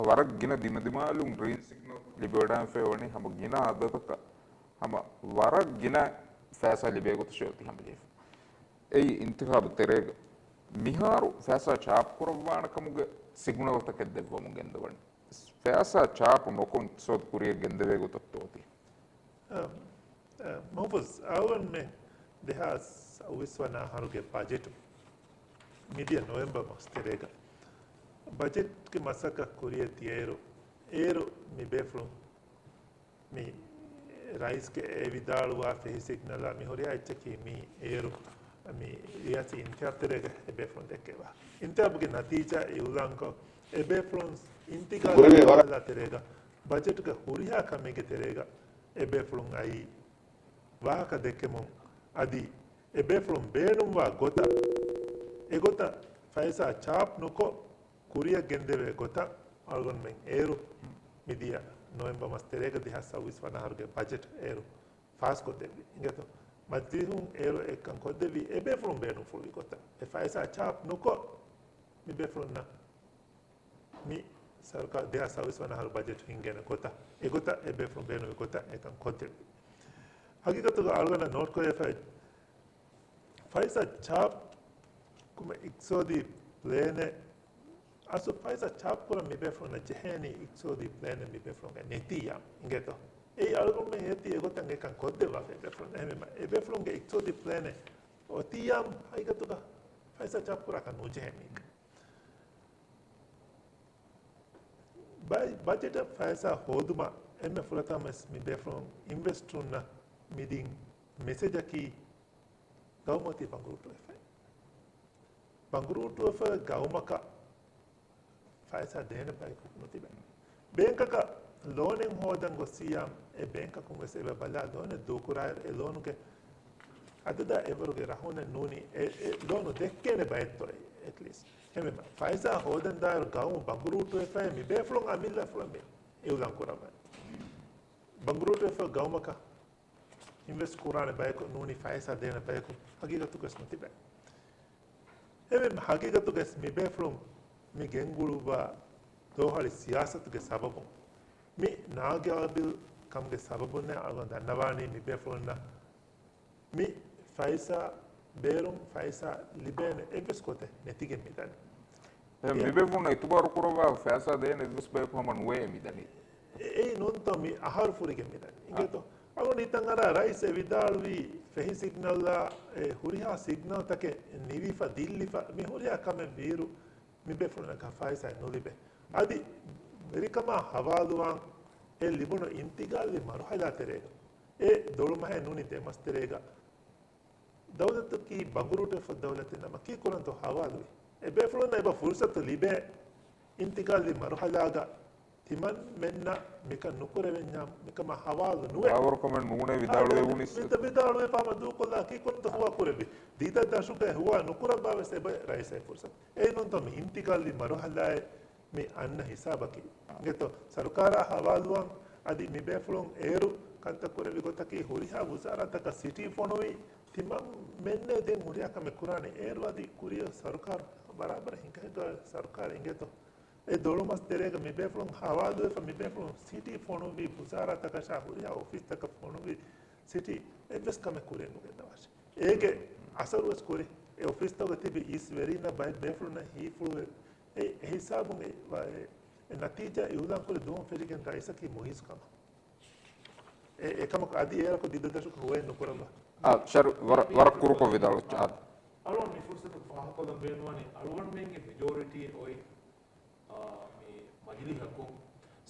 ވަރަށް ގިނަ ދިމަދިމާލުން ގްރީން ސިގްނަލް ލިބިވަޑައިފައި ވަނީ ހަމަ ގިނަ އަދަދަކަށް، ހަމަ ވަރަށް ގިނަ ފައިސާ ލިބޭ ގޮތަށޭ އޮތީ ހަމަޖެހިފަ. އެއީ އިންތިޚާބު ތެރޭގަ މިހާރު ފައިސާ ޗާޕް ކުރައްވާނެ ކަމުގެ ސިގްނަލްތަކެއް ދެއްވަމުން ގެންދަވަނީ. ފައިސާ ޗާޕް ނުކޮށް އިޤްތިޞާދު ކުރިއަށް ގެންދެވޭ ގޮތަށްތޯ އޮތީ؟ އަ، އަ، މަހުފޫޒް، އަޅުގަނޑުމެން ދެހާސް ސައުވީސް ވަނަ އަހަރުގެ ބަޖެޓު މިދިޔަ ނޮވެމްބަރ މަސް ތެރޭގަ ބަޖެޓްގެ މަސައްކަތް ކުރިއަށް ދިޔައިރު، އޭރު މި ބޭފުޅުން މި ރައީސްގެ އެ ވިދާޅުވާ ފެހި ސިގްނަލާ މި ހުރިހާ އެއްޗަކީ މި އޭރު މި ރިޔާސީ އިންތިޚާބް ތެރޭގަ އެބޭފުޅުން ދެއްކެވާ. އިންތިޚާބުގެ ނަތީޖާ އިއުލާންކޮށް، އެބޭފުޅުން އިންތިގާލް މަރުހަލާ ތެރޭގަ، ބަޖެޓުގެ ހުރިހާ ކަމެއްގެ ތެރޭގަ އެބޭފުޅުން އައީ ވާހަކަ ދެއްކެމުން، އަދި އެބޭފުޅުން ބޭނުންވާ ގޮތަށް، އެގޮތަށް ފައިސާ ޗާޕް ނުކޮށް، ކުރިއަށް ގެންދެވޭ ގޮތަށް އަޅުގަނޑުމެން އޭރު މިދިޔަ ނޮވެމްބަރ މަސް ތެރޭގަ ދެހާސް ސައުވީސް ވަނަ އަހަރުގެ ބަޖެޓް އޭރު ފާސްކޮށްދެއްވި. އިނގޭތޯ؟ މަޖިލީހުން އޭރު އެކަން ކޮށްދެއްވީ އެބޭފުޅުން ބޭނުންފުޅުވި ގޮތަށް. އެ ފައިސާ ޗާޕް ނުކޮށް، މި ބޭފުޅުންނަށް މި ސަރުކާރު ދެހާސް ސައުވީސް ވަނަ އަހަރު ބަޖެޓް ހިންގޭނެ ގޮތަށް، އެގޮތަށް އެބޭފުޅުން ބޭނުންވި ގޮތަށް އެކަން ކޮށްދެއްވި. ހަގީގަތުގަ އަޅުގަނޑަށް ނޯޓްކުރެވިފައި ފައިސާ ޗާޕް ކުރުމަށް އިޤްތިޞާދީ ޕްލޭނެއް، އަސްލު ފައިސާ ޗާޕް ކުރަން މިބޭފުޅުންނަށް ޖެހޭނީ އިޤްތިޞާދީ ޕްލޭނެއް މިބޭފުޅުންގެ ނެތިއްޔާ، އިނގޭތޯ؟ އެއީ އަޅުގަނޑުމެން އޭތި އެގޮތަށް އެކަން ކޮށްދެއްވާފަ އެބޭފުޅުން. އެހެންވީމަ އެބޭފުޅުންގެ އިޤްތިޞާދީ ޕްލޭނެއް އޮތިއްޔާ ހަގީގަތުގަ ފައިސާ ޗާޕް ކުރާކަށް ނުޖެހޭ މީގެ. ބަ-، ބަޖެޓަށް ފައިސާ ހޯދުމަށް އެންމެ ފުރަތަމަވެސް މިބޭފުޅުން އިންވެސްޓަރުންނަށް މިދިން މެސެޖަކީ، ގައުމު އޮތީ ބަނގުރޫޓުވެފައި. ބަނގުރޫޓުވެފަ ގައުމަކަށް ފައިސާ ދޭނެ ބަޔަކު ނުތިބޭ. ބޭންކަކަށް ލޯނެއް ހޯދަން ގޮއްސިއްޔާ، އެ ބޭންކަކުން ވެސް އެބަ ބަލާ ލޯނެއް ދޫކުރާއިރު، އެ ލޯނުގެ އަދަދާ އެވަރުގެ ރަހުނެއް ނޫނީ، އެ، އެ ލޯނު ދެއްކޭނެ ބައެއްތޯއޭ އެޓްލީސްޓް. އެހެންވީމަ ފައިސާ ހޯދަން ދާއިރު ގައުމު ބަނގުރޫޓުވެފައި މި ބޭފުޅުން އަމިއްލަފުޅަށް މި އިއުލާން ކުރަމޭ. ބަނގުރޫޓުވެފަ ގައުމަކަށް އިންވެސްޓް ކުރާނެ ބަޔަކު ނޫނީ ފައިސާ ދޭނެ ބަޔަކު ހަގީގަތުގަސް ނުތިބޭ. އެހެންވީމަ ހަގީގަތުގަސް މި ބޭފުޅުން މި ގެންގުޅުއްވާ ދޯހަޅި ސިޔާސަތުގެ ސަބަބުން މި ނާގާބިލް ކަމުގެ ސަބަބުންނޭ އަޅުގަނޑު ދަންނަވާނީ މި ބޭފުޅުންނަށް މި ފައިސާ ބޭރުން ފައިސާ ލިބޭނެ އެއްވެސް ގޮތެއް ނެތިގެން މިދަނީ. އެ، އެ، މި ބޭފުޅުން އިތުބާރު ކުރައްވާ ފައިސާ ދޭނެ އެއްވެސް ބަޔަކު ހަމަ ނުވޭ މިދަނީ. އެ، އެއީ ނޫންތޯ މި އަހަރު ފުރިގެން މިދަނީ. އިނގޭތޯ؟ އަޅުގަނޑު ހިތަށް އަރާ ރައީސް އެ ވިދާޅުވީ ފެހި ސިގްނަލްއާ އެ ހުރިހާ ސިގްނަލްތަކެއް ނިވިފަ ދިއްލިފަ މި ހުރިހާ ކަމެއް ވީއިރު މި ބޭފުޅުންނަކަށް ފައިސާއެއް ނުލިބޭ. އަދި ވެރިކަމާ ހަވާލުވާން އެ ލިބުނު އިންތިގާލީ މަރުހަލާ ތެރޭގަ އެ ދޮޅުމަހެއް ނޫނީ ދެމަސް ތެރޭގަ ދައުލަތަކީ ބަނގުރޫޓުވެފަ ދައުލަތެއް ނަމަ ކީ ކުރަންތޯ ހަވާލުވި؟ އެ ބޭފުޅުންނަށް އެބަ ފުރުސަތު ލިބޭ އިންތިގާލީ މަރުހަލާގަ ތިމަންމެންނަށް މިކަން ނުކުރެވެންޏާ މިކަމަށް ހަވާލު ނުވޭ. ވާވަރުކަމެއް ނޫނޭ ވިދާޅުވެވުނީސް. ވިދާ-، ވިދާޅުވެފަ ހަމަ ދޫކޮށްލާ ކީ ކުރަންތޯ ހުވާ ކުރެއްވި؟ ދީދަ ދަށުގައި ހުވާ ނުކުރައްވާވެސް އެބަ ރައީސް އެ ފުރުސަތު. އެއީ ނޫންތޯ މި އިންތިގާލީ މަރުހަލާއެއް މި އަންނަ ހިސާބަކީ. އިނގޭތޯ ސަރުކާރާ ހަވާލުވާން އަދި މި ބޭފުޅުން އޭރު ކަންތައް ކުރެވި ގޮތަކީ ހުރިހާ ވުޒާރާތަކަށް ސިޓީ ފޮނުވި ތިމަންމެންނޭ ދެން ހުރިހާ ކަމެއް ކުރާނީ. އޭރު އަދި ކުރިއަށް ސަރުކާރު ބަރާބަރަށް ހިނގައިގަ ސަރުކާރު އިނގޭތޯ އެ ދޮޅުމަސް ތެރޭގަ މި ބޭފުޅުން ހަވާލުވެފަ މި ބޭފުޅުން ސިޓީ ފޮނުވި ވުޒާރާތަކަށާ ހުރިހާ އޮފީސްތަކަށް ފޮނުވި ސިޓީ އެއްވެސް ކަމެއް ކުރިއަށް ނުގެންދަވާށި. އޭގެ އަސަރުވެސް ކުރި އެ އޮފީސްތަކުގަ ތިބި އީސް ވެރީންނަށް ބައެއް ބޭފުޅުންނަށް ހީފުޅުވެ އެ އެ ހިސާބުން އެ، އެ، އެ ނަތީޖާ އިއުލާންކުރި ދުވަހުން ފެށިގެން ރައީސަކީ މުއިއްޒު ކަމަށް. އެ، އެކަމަކު އަދި އޭރަކު ދީދަ ދަށުގަ ހުވައެއް ނުކުރައްވާ. އާ، ޝަރު، ވަރަށް، ވަރަށް ކުރުކޮށް ވިދާޅުވެއްޖެ. އާ. އަޅުގަނޑު މި ފުރުސަތު ފާހަގަކޮށްލަން ބޭނުންވަނީ، އަޅުގަނޑުމެންގެ މެޖޯރިޓީ އޮތް، އާ، މި މަޖިލީހަކުން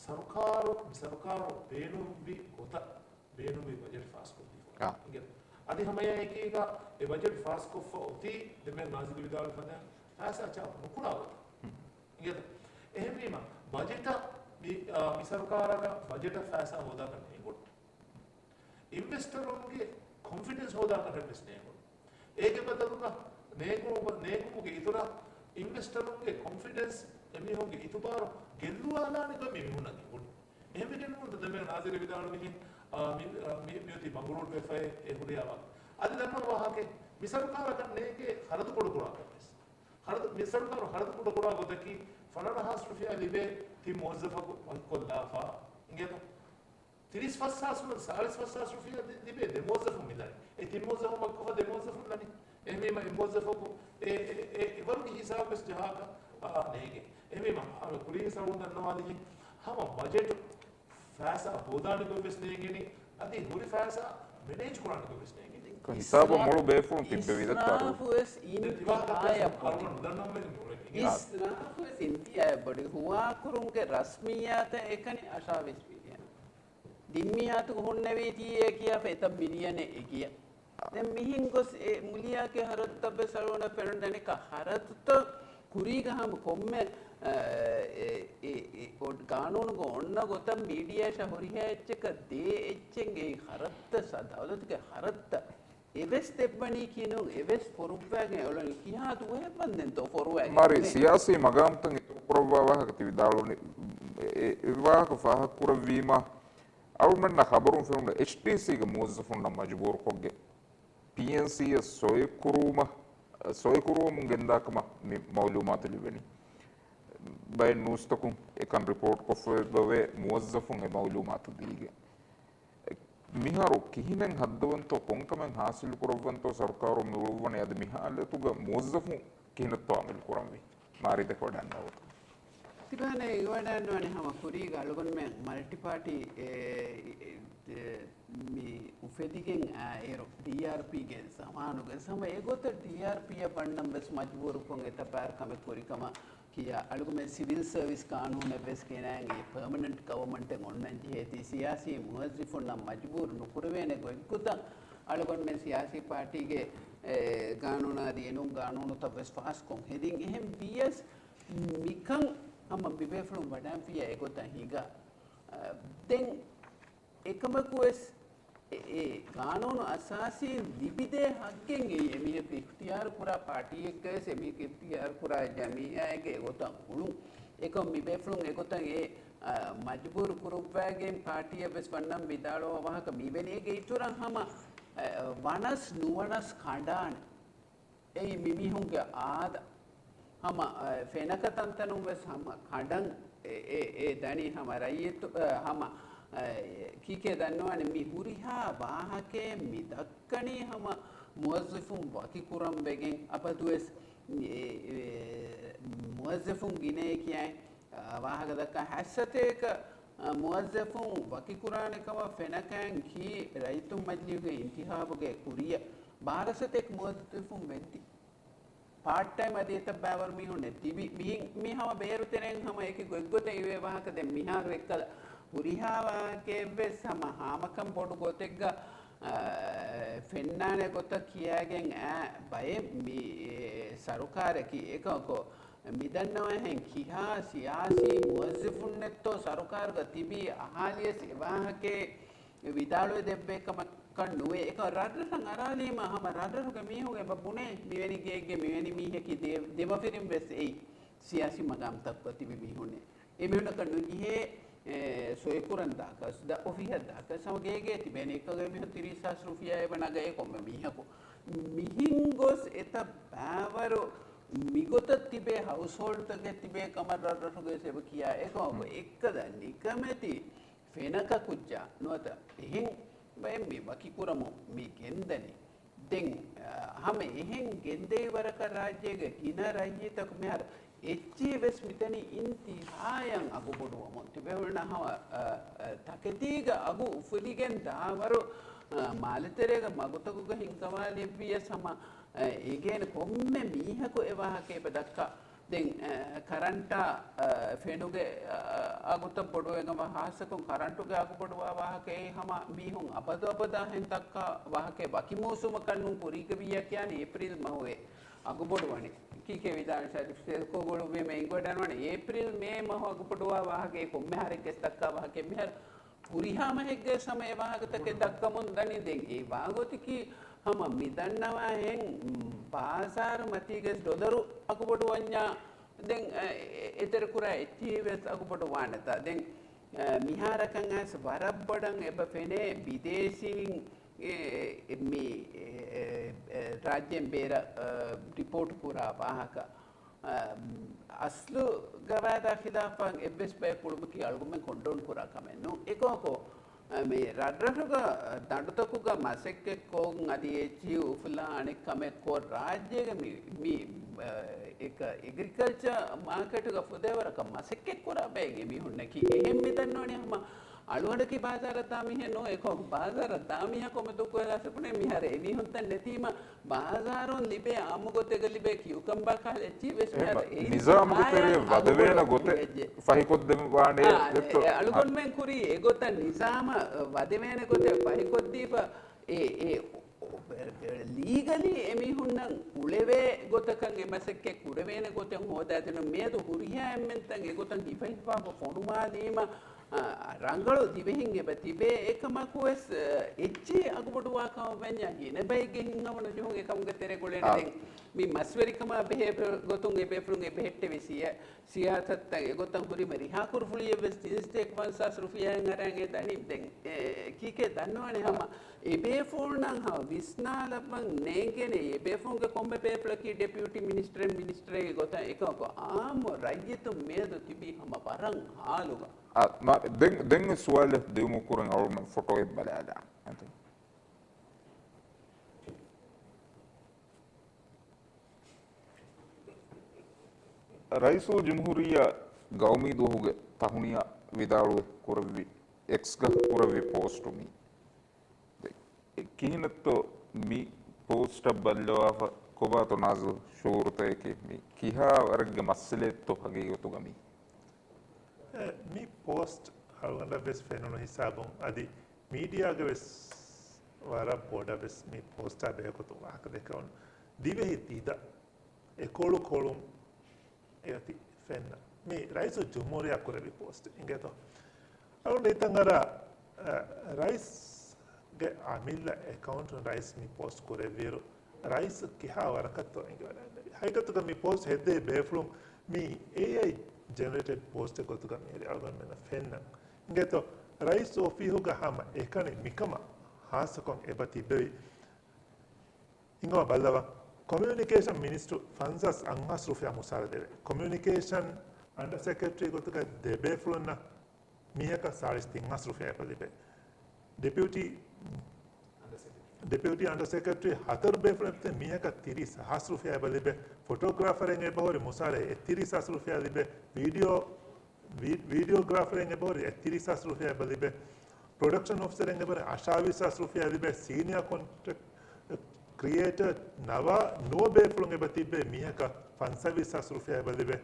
ސަރުކާރު، މި ސަރުކާރު ބޭނުންވި ގޮތަށް ބޭނުންވި ބަޖެޓް ފާސްކޮށްދީފަ. އާ. އިނގޭތޯ؟ އަދި ހަމައެއާއެކީގަ އެ ބަޖެޓް ފާސްކޮށްފަ އޮތީ ދެންމެ ނާޒިރު ވިދާޅުވި ފަދައިން ފައިސާ ޗާޕް ނުކުރާ ގޮތަށް. އިނގޭތޯ؟ އެހެންވީމަ، ބަޖެޓަށް މި، އާ، މި ސަރުކާރަކަށް ބަޖެޓަށް ފައިސާ ހޯދާކަށް ނޭނގުނު. އިންވެސްޓަރުންގެ ކޮންފިޑެންސް ހޯދާކަށެއް ވެސް ނޭނގުނު. އޭގެ ބަދަލުގަ ނޭނގު-، ނޭނގުމުގެ އިތުރަށް އިންވެސްޓަރުންގެ ކޮންފިޑެންސް އެމީހުންގެ އިތުބާރު ގެއްލުވާލާނެ ގޮތް މި މީހުންނަށް ނޭނގުނު. އެހެންވެގެން ނޫންތަ ދެންމެ ނާޒިރު ވިދާޅުވިހެން، އާ، މި، އާ، މި، މިއޮތީ ބަނގުރޫޓުވެފައި އެ ހުރިހާ ވާހަކަ. އަދި ދަންނަ ވާހަކަ މި ސަރުކާރަކަށް ނޭނގޭ ޚަރަދު ކުޑަކުރާކަށް ވެސް. ޚަރަދު، މި ސަރުކާރު ޚަރަދު ކުޑަކުރާ ގޮތަކީ ފަނަރަ ހާސް ރުފިޔާ ލިބޭ ތިން މުވައްޒަފަކު ވަކިކޮށްލާފަ އިނގޭތޯ. ތިރީސް ފަސް ހާސް ނޫން، ސާޅީސް ފަސް ހާސް ރުފިޔާ ލި-، ލިބޭ ދެ މުވައްޒަފުން މިދަނީ. އެ ތިން މުވައްޒަފުން ވަކިކޮށްފަ ދެ މުވައްޒަފުން ދަނީ. އެހެންވީމަ އެ މުވައްޒަފަކު އެ، އެ، އެ، އެވަރުގެ ހިސާބު ވެސް ޖަހާކަށް، އާ، ނޭނގޭ. އެހެންވީމަ އަޅު ކުރީ ސަރުން ދަންނަވާލިހެން ހަމަ ބަޖެޓު ފައިސާ ހޯދާނެ ގޮތް ވެސް ނޭނގެނީ، އަދި ހުރި ފައިސާ މެނޭޖް ކުރާނެ ގޮތް ވެސް ނޭނގެނީ. ހިސާބު މުޅު ބޭފުޅުން ތިއްބެވި ދައްކާ އިސްރާފު ވެސް އިންތިހާޔަށް ބޮޑު. އިސްރާފު ވެސް އިންތިހާޔަށް ބޮޑު. ހުވާކުރުމުގެ ރަސްމިއްޔާތަށް އެކަނި އަށާވީސް މިލިއަން. ދިންމިއާތު ހުންނެވީތީއޭ ކިޔާފަ އެތައް މިލިއަނެއް އެ ގިޔަ. ދެން މިހެން ގޮސް އެ މުލިއާގެ ހަރަދުތައް ވެސް އަޅުގަނޑަށް ފެނުން ދަނިކަ ހަރަދުތައް ކުރީގަ ހަމަ ކޮންމެ، އަ، އެ، އެ، އެ، އޮ-، ގާނޫނުގަ އޮންނަ ގޮތަށް މީޑިއާއަށް ހުރިހާ އެއްޗަކަށް ދޭ އެއްޗެއް އެއީ ހަރަދުތައް، ސަ-، ދައުލަތުގެ ހަރަދުތައް އެވެސް ދެއްވަނީކީ ނޫން، އެވެސް ފޮރުއްވައިގެން އުޅެނީ. ކިހާ ދުވަހެއް ވަންދެންތޯ ފޮރުވައިގެން ސީއާސީ މަގާމްތައް އިތުރުކުރައްވާ ވާހަކަ ތި ވިދާޅުވަނީ، އެ، އެ ވާހަކަ ފާހަގަކުރެއްވީމަ، އަޅުގަނޑަށް ޚަބަރުން ފެނުނު އެޗްޓީސީގެ މުވައްޒަފުންނަށް މަޖުބޫރުކޮށްގެން ޕީއެންސީއަށް ސޮއިކުރުވުމަށް، ސޮއިކުރުވަމުން ގެންދާކަމަށް މި މައުލޫމާތު ލިބެނީ. ބައެއް ނޫސްތަކުން އެކަން ރިޕޯޓްކޮށްފައިވޭ މުވައްޒަފުން އެ މައުލޫމާތު ދީގެން. މިހާރު ކިހިނެއް ހައްދަވަންތޯ، ކޮންކަމެއް ހާސިލުކުރައްވަންތޯ ސަރުކާރުން މި އުޅުއްވަނީ، އަދި މި ހާލަތުގަ މުވައްޒަފުން ކިހިނެއްތޯ އަމަލު ކުރަންވީ؟ މާރިދަ ވަޑައިގަންނަވަތަ؟ ތިބާނެ އިވަޑައިގަންނަވަނީ ހަމަ ކުރީގަ އަޅުގަނޑުމެން މަލްޓިޕާޓީ، އެ، އެ، އެ، މި އުފެދިގެން އާ އޭރު ޑީއާރްޕީގެ ޒަމާނުގަ ހަމަ އެގޮތަށް ޑީއާރްޕީއަށް ވަންނަން ވެސް މަޖުބޫރުކޮށް އެތައް ބާރު ކަމެއް ކުރި ކަމަށް ކިޔާ، އަޅުގަނޑުމެން ސިވިލް ސަރވިސް ގާނޫނެއް ވެސް ގެނައިން އެ ޕަރމަނެންޓް ގަވަމަންޓެއް އޮންނަން ޖެހޭތީ، ސިޔާސީ މުވައްޒިފުންނަށް މަޖުބޫރު ނުކުރެވޭނެ ގޮތްގޮތަށް އަޅުގަނޑުމެން ސިޔާސީ ޕާޓީގެ، އެ، ގާނޫނާ އަދި އެނޫން ގާނޫނުތައް ވެސް ފާސްކޮށް ހެދިން. އެހެން ވިޔަސް މިކަން ހަމަ މިބޭފުޅުން ވަޑައިން ފިޔާ އެގޮތަށް ހިނގާ. އަ، ދެން އެކަމަކުވެސް އެ، އެ ގާނޫނު އަސާސީން ލިބިދޭ ހައްގެއް އެއީ އެމީހަކު އިޚްތިޔާރު ކުރާ ޕާޓީއެއްގަވެސް އެމީހަކު އިޚްތިޔާރު ކުރާ ޖަމިއްޔާއެއްގެ އެގޮތަށް އުޅުން. އެކަމް މިބޭފުޅުން އެގޮތަށް އެ، އަ، މަޖުބޫރު ކުރުއްވައިގެން ޕާޓީއަށް ވެސް ވަންނަން ވިދާޅުވާ ވާހަކަ މިވެނީ އޭގެ އިތުރަށް ހަމަ، އަ، ވަނަސް ނުވަނަސް ކަނޑާނެ. އެއީ މިމީހުންގެ އާދަ. ހަމަ، އަ، ފެނަކަ ތަންތަނުން ވެސް ހަމަ ކަނޑަން އެ، އެ، އެ ދަނީ ހަމަ ރައްޔިތު، އަ، ހަމަ، އަ، ކީކޭ ދަންނަވާނެ މި ހުރިހާ ވާހަކައެއް މި ދައްކަނީ ހަމަ މުވައްޒަފުން ވަކިކުރަން ވެގެން އަބަދުވެސް އެ، އެ، މުވައްޒަފުން ގިނައޭ ކިޔައި، އަ، ވާހަކަ ދައްކާ ހަތްސަތޭކަ، އަ، މުވައްޒަފުން ވަކިކުރާނެ ކަމަށް ފެނަކައިން ކީ ރައްޔިތުން މަޖިލީހުގެ އިންތިހާބުގެ ކުރިއަށް ބާރަސަތޭކަ މުވައްޒަފުން ވެއްދި. ޕާޓް ޓައިމް އަދި އެތައް ބައިވަރު މީހުންނެއް ތިބި. މިހިން މި ހަމަ ބޭރު ތެރެއިން ހަމަ އެކި ގޮތްގޮތަށް އިވޭ ވާހަކަ. ދެން މިހާރު އެއްކަލަ ހުރިހާ ވާހަކައެއްވެސް ހަމަ ހާމަކަން ބޮޑު ގޮތެއްގަ، އާ، ފެންނާނެ ގޮތަށް ކިޔާގެން އާ ބައެއް މި ސަރުކާރަކީ އެކަކު މިދަންނަވާ ހެން ކިހާ ސިޔާސީ މުވައްޒަފުންނެއްތޯ ސަރުކާރުގަ ތިބީ އަހާލިޔަސް އެ ވާހަކައެއް ވިދާޅުވެ ދެއްވޭ ކަމަކަށް ނުވޭ. އެކަމަ ރަށްރަށަށް އަރާލީމަ ހަމަ ރަށްރަށުގެ މީހުން އެބަ ބުނޭ މިވެނި ގެއެއްގެ މިވެނި މީހަކީ ދެ-، ދެމަފިރިން ވެސް އެއީ ސިޔާސީ މަގާމްތަކުގަ ތިބި މީހުންނޭ. އެމީހުންނަކަށް ނުޖެހޭ، އެ، ސޮއިކުރަން ދާކަސް، ދަ-، އޮފީހަށް ދާކަސް ހަމަ ގޭގޭ ތިބޭނެ އެކަކު އެމީހުން ތިރީސް ހާސް ރުފިޔާ އެބަ ނަގައޭ ކޮންމެ މީހަކު. މިހިން ގޮސް އެތައް ބައިވަރު މިގޮތަށް ތިބޭ ހައުސްހޯލްޑްތަކެއް ތިބޭ ކަމަށް ރަށްރަށުގައި އެބަ ކިޔާ އެކަމަކު އެއްކަލަ ނިކަމެތި ފެނަކަ ކުއްޖާ ނުވަތަ އެހެން ބައެއް މި ވަކިކުރަމުން މި ގެންދަނީ. ދެން، އަ، ހަމަ އެހެން ގެންދެވި ވަރަކަށް ރާއްޖޭގެ ގިނަ ރައްޔިތަކު މިހާރު އެއްޗެހި ވެސް މިތަނީ އިންތިހާޔަށް އަގުބޮޑުވަމުން. ތިބޭފުޅުންނަށް ހަމަ، އަ، އަ، ތަކެތީގަ އަގު އުފުލިގެން ދާވަރު، އަ، މާލެތެރޭގަ މަގުތަކުގަ ހިންގަވާލެއްވިޔަސް ހަމަ، އަ، އެގޭން ކޮންމެ މީހަކު އެ ވާހަކަ އެބަ ދައްކާ. ދެން، އަ، ކަރަންޓާ، އަ، ފެނުގެ، އަ، އަގުތައް ބޮޑުވެގަންވާ ހާއްސަކޮށް ކަރަންޓުގެ އަގު ބޮޑުވާ ވާހަކައެއް ހަމަ މީހުން އަބަދު އަބަދާ ހެން ދައްކާ ވާހަކައެއް ވަކި މޫސުމަކަށް ނޫން ކުރީގަ ވިއްޔާ ކިޔާނީ އޭޕްރީލް މަހުވެ އަގު ބޮޑުވަނީ. ކީކޭ ވިދާޅު ޝަރީފް ސެލްކޯ ގުޅުއްވީމަ އިނގޮޑަންވަނީ އޭޕްރީލް މޭ މަހު އަގު ބޮޑުވާ ވާހަކައެއް ކޮންމެ ހަރެއްގެސް ދައްކާ ވާހަކައެއް މިހާރު ހުރިހާ މަހެއްގެ ހަމަ އެ ވާހަކަތަކެއް ދައްކަމުން ދަނީ. ދެން އެ ވާގޮތަކީ ހަމަ މި ދަންނަވާހެން ބާޒާރު މަތީގެސް ޑޮލަރު އަގުބޮޑުވަންޏާ ދެން، އެ، އެ، އެތެރެކުރާ އެއްޗެހި ވެސް އަގުބޮޑު ވާނެތާ. ދެން، އެ، މިހާރަކަށް އައިސް ވަރަށް ބޮޑަށް އެބަ ފެނޭ ބިދޭސީން އެ، އެ، މި، އެ، އެ، އެ، ރާއްޖޭން ބޭރަށް، އަ، ރިޕޯޓް ކުރާ ވާހަކަ، އަ، އަސްލު ގަވާއިދާ ޚިލާފަށް އެއްވެސް ބައެއް ކުޅުމަކީ އަޅުގަނޑުމެން ކޮންޑޯން ކުރާ ކަމެއް ނޫން. އެކަމަކު، އަ، މި ރަށްރަށުގަ ދަނޑުތަކުގަ މަސައްކަތްކޮށް އަދި އެއްޗިހި އުފުލާ އަނެއް ކަމެއް ކޮށް ރާއްޖޭގެ މި، މި، އަ، އެކަ އެގްރިކަލްޗަރ މާކެޓުގަ ފުދޭވަރަކަށް މަސައްކަތްކުރާ ބައެއް އެމީހުންނަކީ. އެހެން މިދަންނަވަނީ ހަމަ އަޅުގަނޑަކީ ބާޒާރަށް ދާ މީހެއް ނޫން. އެކަމަކު ބާޒާރަށް ދާ މީހަކު މެދުކޮއެލާ ސިފުނެ މިހާރު އެމީހުންތައް ނެތީމަ، ބާޒާރުން ލިބޭ އާއްމު ގޮތެއްގަ ލިބޭ ކިއުކަމްބާ ކާލަ އެއްޗިހި ވެސް އެހެން މިހާރު އެއީ ނިޒާމުގެ ތެރޭ ވަދެވޭނެ ގޮތެއް ފަހިކޮށްދެއްވާނެ. އާ، އެ، އެ، އަޅުގަނޑުމެން ކުރީ އެގޮތަށް ނިޒާމަށް ވަދެވޭނެ ގޮތެއް ފަހިކޮށްދީފަ، އެ، އެ، ލީގަލީ އެމީހުންނަށް އުޅެވޭ ގޮތަކަށް އެ މަސައްކަތް ކުރެވޭނެ ގޮތެއް ހޯދާދިނުން. މިއަދު ހުރިހާ އެންމެންތައް އެގޮތަށް ހިފަހިފާފަ ފޮނުވާލީމަ، އާ، ރަނގަޅު ދިވެހިން އެބަ ތިބޭ. އެކަމަކުވެސް، އާ، އެއްޗެހި އަގުބޮޑުވާ ކަމަށް ވަންޏާ ގިނަ ބައެއްގެ ހިތްހަމަނުޖެހުން އެކަމުގެ ތެރޭގަ އުޅޭނެ. އާ. ދެން މި މަސްވެރިކަމާ ބެހޭ ގޮތުން އެބޭފުޅުން އެބަހެއްޓެވި ސިޔާ-، ސިޔާސަތުތައް އެގޮތަށް ހުރިމަ ރިހާކުރުފުޅިއެއްވެސް ތިން ސަތޭކަ ފަންސާސް ރުފިޔާއެއް އަރަން އެ ދަނީ. ދެން އެ ކީކޭ ދަންނަވަނީ ހަމަ އެބޭފުޅުންނަށް ހަމަ ވިސްނާލައްވަން ނޭނގޭނެ އެބޭފުޅުންގެ ކޮންމެ ބޭފުޅަކީ ޑެޕިއުޓީ މިނިސްޓަރެއް މިނިސްޓަރެއްގެ ގޮތަށް އެކަމަކު އާއްމު ރައްޔިތުން މިއަދު ތިބީ ހަމަ ވަރަށް ހާލުގަ. އާ، މާ-، ދެން، ދެން ސުވާލެއް ދިއުމު ކުރަން އަޅުގަނޑު ފޮޓޯއެއް ބަލާލާ. ރައީސުލްޖުމްހޫރިއްޔާ ގައުމީ ދުވަހުގެ ތަހުނިޔާ ވިދާޅުވެ ކުރެއްވި އެކްސްގަ ކުރެއްވި ޕޯސްޓު މީ. ކިހިނެއްތޯ މި ޕޯސްޓަށް ބައްލަވާފަ ކޮބާތޯ ނާޒިލް ޝުއޫރުތަކެކޭ މީ؟ ކިހާ ވަރެއްގެ މައްސަލައެއްތޯ ހަގީގަތުގަ މީ؟ އެ، މި ޕޯސްޓް އަޅުގަނޑަށް ވެސް ފެނުނު ހިސާބުން އަދި މީޑިއާގަ ވެސް ވަރަށް ބޮޑަށް ވެސް މި ޕޯސްޓާ ބެހޭގޮތުން ވާހަކަ ދެކެވުނު. ދިވެހި ތިދަ އެކޮޅުކޮޅުން އެއޮތީ ފެންނަ. މި ރައީސުލްޖުމްހޫރިއްޔާ ކުރެއްވި ޕޯސްޓް އިނގޭތޯ. އަޅުގަނޑު ހިތަށް އަރާ، އަ، ރައީސްގެ އަމިއްލަ އެކައުންޓުން ރައީސް މި ޕޯސްޓް ކުރެއްވިއިރު، ރައީސް ކިހާ ވަރަކަށްތޯ އެނގިވަޑައިގެންނެވި. ހަގީގަތުގަ މި ޕޯސްޓް ހެއްދެވި ބޭފުޅުން މީ އޭއައި ޖެނެރޭޓެޑް ޕޯސްޓެއް ގޮތުގަ މިހިރީ އަޅުގަނޑުމެންނަށް ފެންނަ. އިނގޭތޯ، ރައީސް އޮފީހުގަ ހަމަ އެކަނި މިކަމަށް ހާއްސަކޮށް އެބަ ތިއްބެވި. އިނގޯ ބައްލަވަ، ކޮމިއުނިކޭޝަން މިނިސްޓަރު ފަންސާސް އަށްހާސް ރުފިޔާ މުސާރަ ދެވޭ. ކޮމިއުނިކޭޝަން އަންޑަރ ސެކްރެޓަރީ ގޮތުގަ ދެ ބޭފުޅުންނަށް މީހަކަށް ސާޅީސް ތިން ހާސް ރުފިޔާ އެބަ ލިބޭ. ޑެޕިއުޓީ، ޑެޕިއުޓީ އަންޑަރ ސެކްރެޓަރީ ހަތަރު ބޭފުޅުން މީހަކަށް ތިރީސް ހާސް ރުފިޔާ އެބަ ލިބޭ. ފޮޓޯގްރާފަރެއް އެބަހުރި މުސާރަ އެއްތިރީސް ހާސް ރުފިޔާ ލިބޭ. ވީޑިއޯ ވީ-، ވީޑިއޯގްރާފަރެއް އެބަހުރި އެއްތިރީސް ހާސް ރުފިޔާ އެބަ ލިބޭ. ޕްރޮޑަކްޝަން އޮފިސަރެއް އެބަހުރި އަށާވީސް ހާސް ރުފިޔާ ލިބޭ. ސީނިއާ ކޮންޓެންޓް ކްރިއޭޓަރ ނަވާ ނުވަ ބޭފުޅުން އެބަ ތިއްބެވި މީހަކަށް ފަންސަވީސް ހާސް ރުފިޔާ އެބަ ލިބޭ.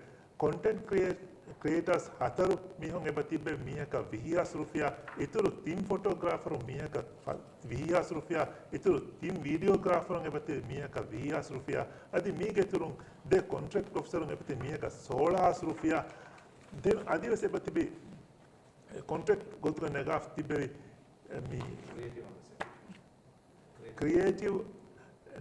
ކޮންޓެންޓް ކްރިއޭ-، ކްރިއޭޓާސް ހަތަރު މީހުން އެބަ ތިއްބެވި މީހަކަށް ވިހި ހާސް ރުފިޔާ. އިތުރު ތިން ފޮޓޯގްރާފަރުން މީހަކަށް ފަ-، ވިހި ހާސް ރުފިޔާ. އިތުރު ތިން ވީޑިއޯގްރާފަރުން އެބަ ތިއްބެވި މީހަކަށް ވިހި ހާސް ރުފިޔާ. އަދި މީގެ އިތުރުން ދެ ކޮންޓްރެކްޓް އޮފިސަރުން އެބަ ތިއްބެވި މީހަކަށް ސޯޅަ ހާސް ރުފިޔާ. ދެން އަދިވެސް އެބަ ތިބި ކޮންޓްރެކްޓް ގޮތުގަ ނަގާފަ ތިއްބެވި މި ކްރިއޭޓިވް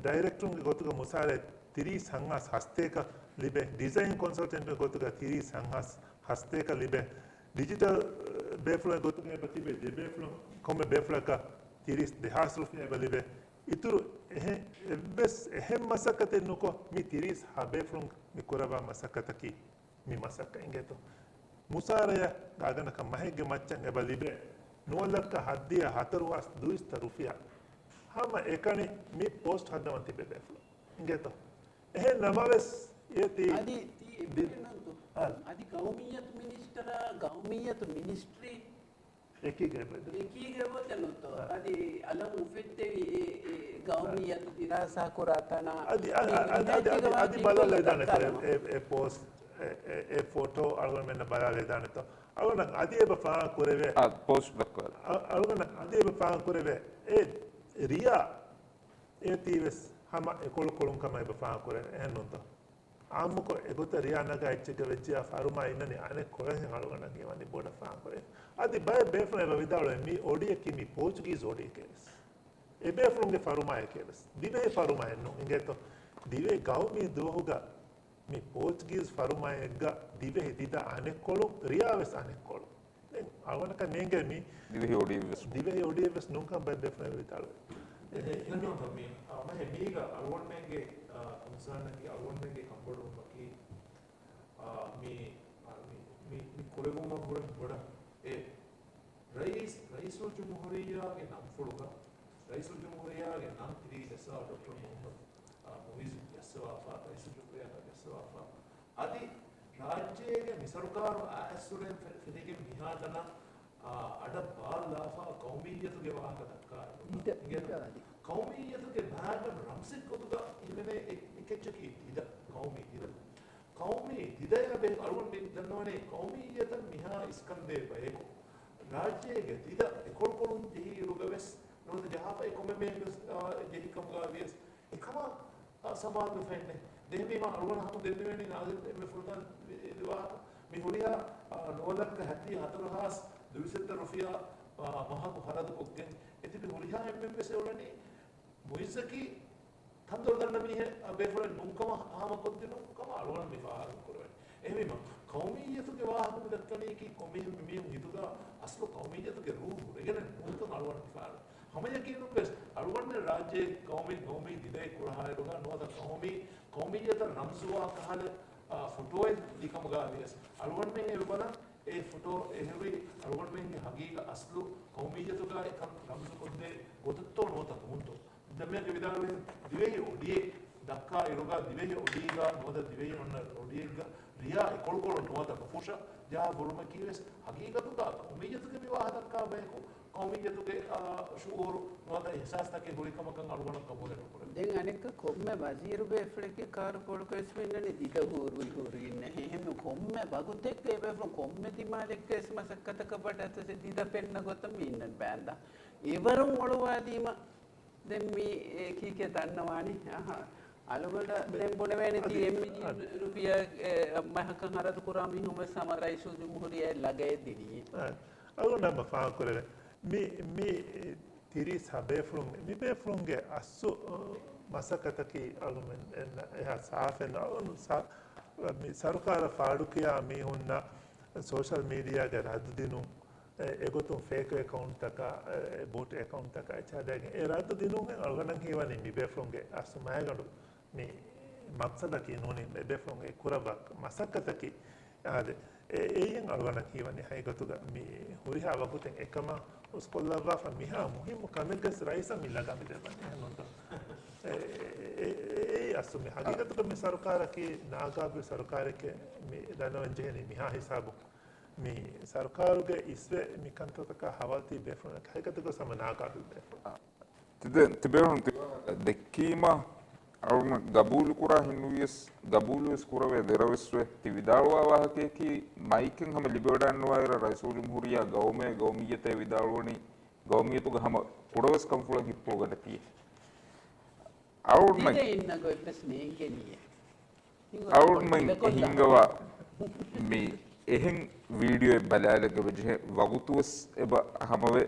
ޑައިރެކްޓަރުންގެ ގޮތުގަ މުސާރަ ތިރީސް ހަތް ހާސް ހަސަތޭކަ ލިބޭ. ޑިޒައިން ކޮންސަލްޓެންޓުގެ ގޮތުގަ ތިރީސް ހަތް ހާސް ހަސަތޭކަ ލިބޭ. ޑިޖިޓަލް ބޭފުޅުންގެ ގޮތުގަ އެބަ ތިބޭ ދެ ބޭފުޅުން، ކޮންމެ ބޭފުޅަކަށް ތިރީސް ދެ ހާސް ރުފިޔާ އެބަ ލިބޭ. އިތުރު އެހެ-، އެއްވެސް އެހެން މަސައްކަތެއް ނުކޮށް މި ތިރީސް ހަ ބޭފުޅުން މި ކުރައްވާ މަސައްކަތަކީ މި މަސައްކަތް އިނގޭތޯ. މުސާރަޔަށް ގާގަނޑަކަށް މަހެއްގެ މައްޗަށް އެބަ ލިބޭ ނުވަ ލައްކަ ހައްދިހަ ހަތަރު ހާސް ދުއިސައްތަ ރުފިޔާ. ހަމަ އެކަނި މި ޕޯސްޓް ހައްދަވަން ތިބޭ ބޭފުޅުން. އިނގޭތޯ. އެހެން ނަމަވެސް އޭތި އަދި ތި އެބެރިނުންތު. އަދި ގައުމިއްޔަތު މިނިސްޓަރާ، ގައުމިއްޔަތު މިނިސްޓްރީ އެކީގަ އެބަދު. އެކީގަ އެބަދު ނުތޯ. އަދި އަލަށް އުފެއްދެވި އެ، އެ ގައުމިއްޔަތު ދިރާސާ ކުރާ ތަނާ އަދި، އަ-، މި އަ-، އަދި، އަދި، އަދި، އަދި ބަލާލައިދާނެތޯ އެ، އެ، އެ ޕޯސްޓް، އެ، އެ، އެ ފޮޓޯ އަޅުގަނޑުމެންނަށް ބަލާލައިދާނެތޯ. އަޅުގަނޑަށް އަދި އެބަ ފާހަގަ ކުރެވޭ. އާ، ޕޯސްޓް ދައްކާލަ. އަ-، އަޅުގަނޑަށް އަދި އެބަ ފާހަގަ ކުރެވޭ. އެ ރިޔާ އޭތީވެސް ހަމަ އެކޮޅުކޮޅުން ކަމަށް އެބަ ފާހަގަ ކުރެވޭ. އެހެންނޫންތޯ. އާއްމުކޮށް އެގޮތަށް ރިޔާ ނަގާ އެއްޗެއްގަ ވެއްޖެޔާ ފަރުމާ އިންނަނީ އަނެއްކޮޅެއްހެން އަޅުގަނޑަށް ހީވަނީ ބޮޑަށް ފާހަގަކުރެވޭ. އަދި ބައެއް ބޭފުޅުން އެބަ ވިދާޅުވޭ މި އޮޑިއަކީ މި ޕޯޗުގީޒް އޮޑިއެކޭވެސް. އެބޭފުޅުންގެ ފަރުމާއެކޭވެސް. ދިވެހި ފަރުމާއެއް ނޫން އިނގޭތޯ. ދިވެހި ގައުމީ ދުވަހުގަ މި ޕޯޗުގީޒް ފަރުމާއެއްގަ ދިވެހި ތިދަ އަނެއްކޮޅު، ރިޔާވެސް އަނެއްކޮޅު. ދެން އަޅުގަނޑަކަށް ނޭނގޭ މި ދިވެހި އޮޑިއެއްވެސް. ދިވެހި އޮޑިއެއްވެސް ނޫންކަން ބައެއް ބޭފުޅުން ވިދާޅުވޭ. އެ، އެހެންނޫންތަ މީ، އާ، މަހެ މީގަ އަޅުގަނޑުމެންގެ، އާ، ކޮންސާނަކީ އަޅުގަނޑުމެންގެ ކަންބޮޑުވުމަކީ، އާ، މި، އާ، މި، މި، މި ކުރެވުމަށް ހުރެ ބޮޑަށް އެ ރައީސް، ރައީސުލްޖުމްހޫރިއްޔާގެ ނަންފުޅުގަ، ރައީސުލްޖުމްހޫރިއްޔާގެ ނަން ތިރީ ޖައްސަވާ ޑޮކްޓަރ މުޙައްމަދު، އާ، މުޢިއްޒު ޖައްސަވާފަ، ރައީސުލްޖުމްހޫރިއްޔާ ޖައްސަވާފަ. އަދި ރާއްޖޭގެ މި ސަރުކާރު އައިސްއުރެން ފެ-، ފެށިގެން މިހާތަނަށް، އާ، އަޑަށް ބާއްލާފަ ޤައުމިއްޔަތުގެ ވާހަކަ ދައްކާ. ދިދަ، ދިދަ އަދި. ޤައުމިއްޔަތުގެ ބައިގަނޑު ރަމްޒެއްގޮތުގަ ހިމެނޭ އެ-، އެކެއްޗަކީ ދިދަ، ޤައުމީ ދިދަ. ޤައުމީ ދިދަޔަށް ބެ-، އަޅުގަނޑު މި ދަންނަވަނީ ޤައުމިއްޔަތަށް މިހާ އިސްކަންދޭ ބަޔަކު. ރާއްޖޭގެ ދިދަ އެކޮޅުކޮޅުން ޖެހި އިރުގަ ވެސް ނުވަތަ ޖަހާފައި ކޮންމެ ބަޔަކު ވެސް، އާ، ޖެހި ކަމުގަ ވިޔަސް އެކަމަށް، އާ، ސަމާލު ނުފެންނެ. ދެންމީ މާ އަޅުގަނޑަށް ހަމަ ދެންނެވޭނީ ނާޒިމް އެންމެ ފުރަތަމަ ވި-، ވި-، ވާހަކަ. މި ހުރިހާ، އާ، ނުވަ ލައްކަ ހަތީ ހަތަރު ހާސް ދުވިސައްތަ ރުފިޔާ، އާ، މަހަކު ޚަރަދުކޮށްގެން އެތިބި ހުރިހާ އެންމެން ވެސް އެއުޅެނީ މުޢިއްޒަކީ ތަންދޮރު ދަންނަ މީހެއް، އާ، ބޭފުޅެއް ނޫންކަމަށް ހާމަކޮށްދިނުން ކަމަށް އަޅުގަނޑު މި ފާހަގަ ކުރެވެނީ. އެހެންވީމަ، ޤައުމިއްޔަތުގެ ވާހަކަ މި ދައްކަނީކީ ކޮންމެހެން މީހުން ހިތުގަ އަސްލު ޤައުމިއްޔަތުގެ ރޫޙު ހުރެގެނެއް ނޫންކަން އަޅުގަނޑު މި ފާހަގަ. ހަމަ ޔަޤީނުން ވެސް އަޅުގަނޑުމެން ރާއްޖޭ ޤައުމީ، ޤައުމީ ދިދައެއް ކުރަހާއިރުގަ ނުވަތަ ޤައުމީ، ޤައުމިއްޔަތަށް ރަމްޒުވާ ކަހަލަ، އާ، ފޮޓޯއެއް ދިކަމުގަ ވިޔަސް އަޅުގަނޑުމެން އެ ބަލަން އެ ފޮޓޯ އެހެރީ އަޅުގަނޑުމެންގެ ހަގީގަ އަސްލު ޤައުމިއްޔަތުގަ އެކަން ރަމްޒުކޮށްދޭ ގޮތެއްތޯ ނުވަތަ ނޫންތޯ؟ ދެންމެގެ ވިދާޅުވެ ދިވެހި އޮޑިއެއް ދައްކާ އިރުގަ ދިވެހި އޮޑީގަ ނުވަތަ ދިވެހި އޮންނަ އޮޑިއެއްގަ ރިޔާ އެކޮޅުކޮޅު ނުވަތަ ނުފުށަ ޖަހާ ފުރުމަކީ ވެސް ހަގީގަތުގަ ޤައުމިއްޔަތުގެ މި ވާހަކަ ދައްކާ ބަޔަކު ޤައުމިއްޔަތުގެ، އާ، ޝުޢޫރު ނުވަތަ އިޙްސާސްތަކެއް ހުރި ކަމަކަށް އަޅުގަނޑަށް ޤަބޫލެއް ނުކުރެވޭ. ދެން އަނެއްކާ ކޮންމެ ވަޒީރު ބޭފުޅެއްގެ ކާރުކޮޅުގައި ވެސް ފެންނަނީ ދިދަ ހޫރުވި ހޫރުއިންނަށް. އެހެން ކޮންމެ ވަގުތެއްގައި ބޭފުޅުން ކޮންމެ ދިމާލެއްގައި ވެސް މަސައްކަތަކަށް ވަޑައިގަތުމަށް ދިދަ ފެންނަ ގޮތަށް މި އިންނަން ބާންދާ. އެވަރުން އޮޅުވާލީމަ ދެން މީ ކީކޭ ދަންނަވާނީ؟ އަހަ. އަޅުގަނޑަށް ދެން ބުނެވޭނެ ތީ އެއް މިލިއަން ރުފިޔާ، އެ، މަހަކަށް ހަރަދު ކުރާ މީހުން ވެސް ހަމަ ރައީސުލްޖުމްހޫރިއްޔާ އެއް ލަގައެއް ދިނީ. އަ، އަޅުގަނޑަށް ހަމަ ފާހަގަކުރެވޭ. މި، މި ތިރީސް ހަ ބޭފުޅުން، މި ބޭފުޅުންގެ އަސްލު، އަ، މަސައްކަތަކީ އަޅުގަނޑުމެން އެންނަ އެހާ ސާފެއް ނޫން. އަޅުގަނޑު ސަ-، މި ސަރުކާރަށް ފާޑުކިޔާ މީހުންނަށް ސޯޝަލް މީޑިއާގެ ރައްދު ދިނުން، އެ، އެގޮތުން ފޭކް އެކައުންޓްތަކާ، އެ، ބޯޓް އެކައުންޓްތަކާ އެއްޗާދައިގެން އެ ރައްދު ދިނުން އަޅުގަނޑަށް ހީވަނީ މި ބޭފުޅުންގެ އަސްލު މައިގަނޑު މި މަޤްޞަދަކީ ނޫނީ މި ބޭފުޅުންގެ ކުރައްވާ މަސައްކަތަކީ. އާދެ، އެ، އެއިން އަޅުގަނޑަށް ހީވަނީ ހަގީގަތުގަ މި ހުރިހާ ވަގުތެއް އެކަމާ އުސްކޮށްލައްވާފަ މިހާ މުހިއްމު ކަމެއްގަސް ރައީސަށް މި ލަގާ މި ދެއްވަނީ. އެހެންނޫންތޯ؟ އެ، އެ، އެ، އެ، އެ، އަސްލު މި ހަގީގަތުގަ މި ސަރުކާރަކީ ނާގާބިލް ސަރުކާރެކޭ މި ދަންނަވަން ޖެހެނީ މިހާ ހިސާބުން. މި ސަރުކާރުގެ އިސްވެ މި ކަންތައްތަކާ ހަވާލު ތިބޭފުޅުންނަކީ ހަގީގަތުގަ ހަމަ ނާގާބިލް ބޭފުޅުން. ތިދެ-، ތިބޭފުޅުން ތި ދެއްކީމަ އަޅުގަނޑު ގަބޫލުކުރާ ހިނދުވިޔަސް، ގަބޫލުވެސް ކުރެވޭ ދެރަވެސްވެ، ތި ވިދާޅުވާ ވާހަކަޔަކީ މައިކެއް ހަމަ ލިބިވަޑައިންނަވާއިރަށް ރައީސުލްޖުމްހޫރިއްޔާ ގައުމޭ ގައުމިއްޔަތޭ ވިދާޅުވަނީ ގައުމިއްޔަތުގެ ހަމަ ކުޑަވެސް ކަންފުޅަށް ހިއްޕުވަގަނޑަކީ. އަޅުގަނޑުމެން ދިދައިންނަ ގޮތްވެސް ނޭނގެނީއޭ. އަޅުގަނޑުމެން ހިނގަވާ މި އެހެން ވީޑިއޯއެއް ބަލާލަން އެބަޖެހޭ ވަގުތުވެސް އެބަ ހަމަވޭ.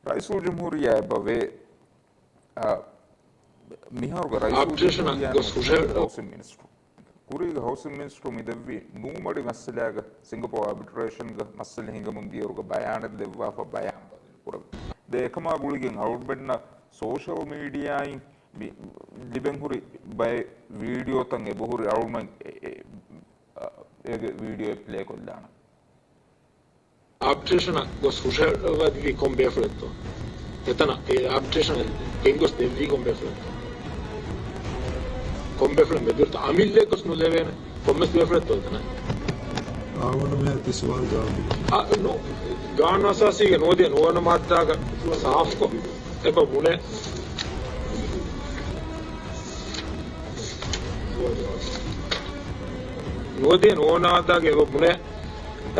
ރައީސުލްޖުމްހޫރިއްޔާ އެބަވޭ، އާ، މިހާރުގެ ރައީސުލްޖުމްހޫރިއްޔާ ހައުސިން މިނިސްޓަރު. ކުރީގެ ހައުސިން މިނިސްޓަރު މި ދެއްވި ނޫމަޑި މައްސަލާގަ ސިންގަޕޯ އާބިޓްރޭޝަންގަ މައްސަލަ ހިނގަމުން ދިޔައިރުގަ ބަޔާނެއް ދެއްވާފަ ބަޔާން ބަދަލު ކުރައްވި. ދެން އެކަމާ ގުޅިގެން އަޅުގަނޑުމެންނަށް ސޯޝަލް މީޑިއާއިން މި ލިބެން ހުރި ބައެއް ވީޑިއޯތައް އެބަހުރި އަޅުގަނޑުމެން އެ-، އެ-، އޭގެ ވީޑިއޯއެއް ޕްލޭ ކޮށްލާނަން. އާބިޓްރޭޝަނަށް ގޮސް ހުށަހެޅުއްވަދެއްވީ ކޮން ބޭފުޅެއްތޯ؟ އެތަނަށް އެ އާބިޓްރޭޝަނަށް ގެންގޮސް ދެއްވީ ކޮން ބޭފުޅެއްތޯ؟ ކޮން ބޭފުޅެއް މެދުވެރިތަ އަމިއްލައެއް ގޮސް ނުލެވޭނެ. ކޮންމެސް ބޭފުޅެއްތޯ އެތަނަށް؟ އާވަނަމޭ ތި ސުވާލު ޖަވާބު. އާ، ނޫ، ގާނޫނު އަސާސީގެ ނުވަދިހަ ނުވަނަ މާއްދާގަ ސާފުކޮށް އެބަ ބުނޭ. ނުވަދިހަ ނުވަނަ މާއްދާގަ އެބަ ބުނޭ.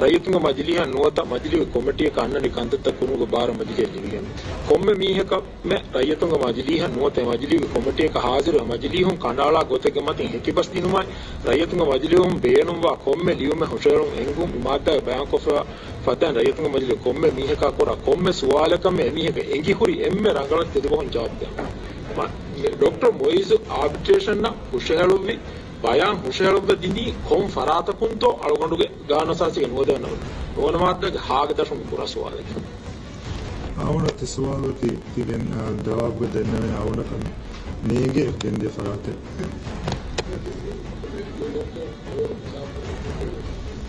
ރައްޔިތުންގެ މަޖިލީހަށް ނުވަތަ މަޖިލީގެ ކޮމިޓީއަކަށް އަންނަނީ ކަންތައްތައް ކުރުމުގެ ބާރު މަޖިލީހަށް ލިބިގެން. ކޮންމެ މީހަކަށް މެ ރައްޔިތުންގެ މަޖިލީހަށް ނުވަތަ މަޖިލީގެ ކޮމިޓީއަކަށް ހާޒިރު މަޖިލީހުން ކަނޑައަޅާ ގޮތެއްގެ މަތިން ހެކިބަސް ދިނުމާއި، ރައްޔިތުންގެ މަޖިލީހުން ބޭނުންވާ ކޮންމެ ލިޔުމެއް ހުށަހެޅުން އެންގުން މި މާއްދާގަ ބަޔާންކޮށްފަ ފަދައިން ރައްޔިތުންގެ މަޖިލީހުން ކޮންމެ މީހަކާ ކުރާ ކޮންމެ ސުވާލަކަށް މި އެމީހަކަށް އެނގި ހުރި އެންމެ ރަނގަޅަށް ތެދުބަހުން ޖަވާބު ދޭން. މަ-، ޑޮކްޓަރ މުޢިއްޒު އާބިޓްރޭޝަންއަށް ހުށަހެޅުއްވި ބަޔާން ހުށަހެޅުއްވަ ދިނީ ކޮން ފަރާތަކުންތޯ އަޅުގަނޑުގެ ގާނޫނު އަސާސީގެ ނުވަދިހަ ނުވަނަ މާއްދާގެ ހާގެ ދަށުން ކުރާ ސުވާލެއް. އަޅުގަނޑަށް ތި ސުވާލު ތި، ތި ދެން، އާ، ޖަވާބުގަ ދެންނެވެން އަޅުގަނޑަކަށް ނޭނގޭ ގެންދިޔަ ފަރާތެއް.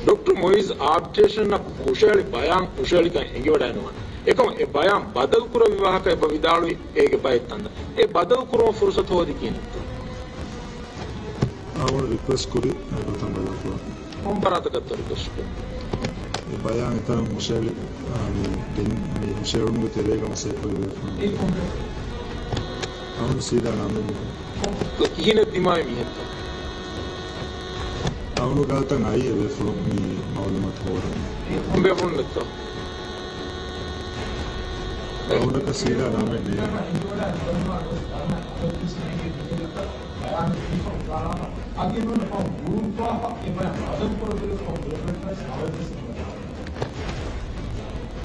ޑޮކްޓަރ މުއިޒް އާބްޖޭޝަންއަށް ހުށަހެޅި ބަޔާން ހުށަހެޅިކަން އެނގިވަޑައިނުވާނެ. އެކަމަކު އެ ބަޔާން ބަދަލުކުރެއްވި ވާހަކަ އެބަ ވިދާޅުވި އޭގެ ބައެއް ތަންތަން. އެ ބަދަލުކުރުމަށް ފުރުސަތު ހޯދީ ކިހިނެއްތޯ؟ އަޅުގަނޑު ރިކުއެސްޓް ކުރި އެގޮތަށް ބަދަލުކުރަން. ކޮން ފަރާތަކަށްތޯ ރިކުއެސްޓް ކުރީ؟ އެ ބަޔާން އެތަނަށް ހުށަހެޅި، އާ، މި ގެން، މި ހުށަހެޅުމުގެ ތެރޭގަ މަސައްކަތް ކުރި ބޭފުޅުން. އެ ކޮން ބޭފުޅުން؟ އަޅުގަނޑު ސީދާ ނަން. ކިހިނެއް ދިމާވި މީހެއްތޯ؟ އަޅުގަނޑު ގާތަށް އައީ އެ ބޭފުޅުން މި މައުލޫމާތު ހޯދަން. ކޮން ބޭފުޅުން ދެއްތޯ؟ އަޅުގަނޑަކަށް ސީދާ ނަމެއް ނޭނގެ.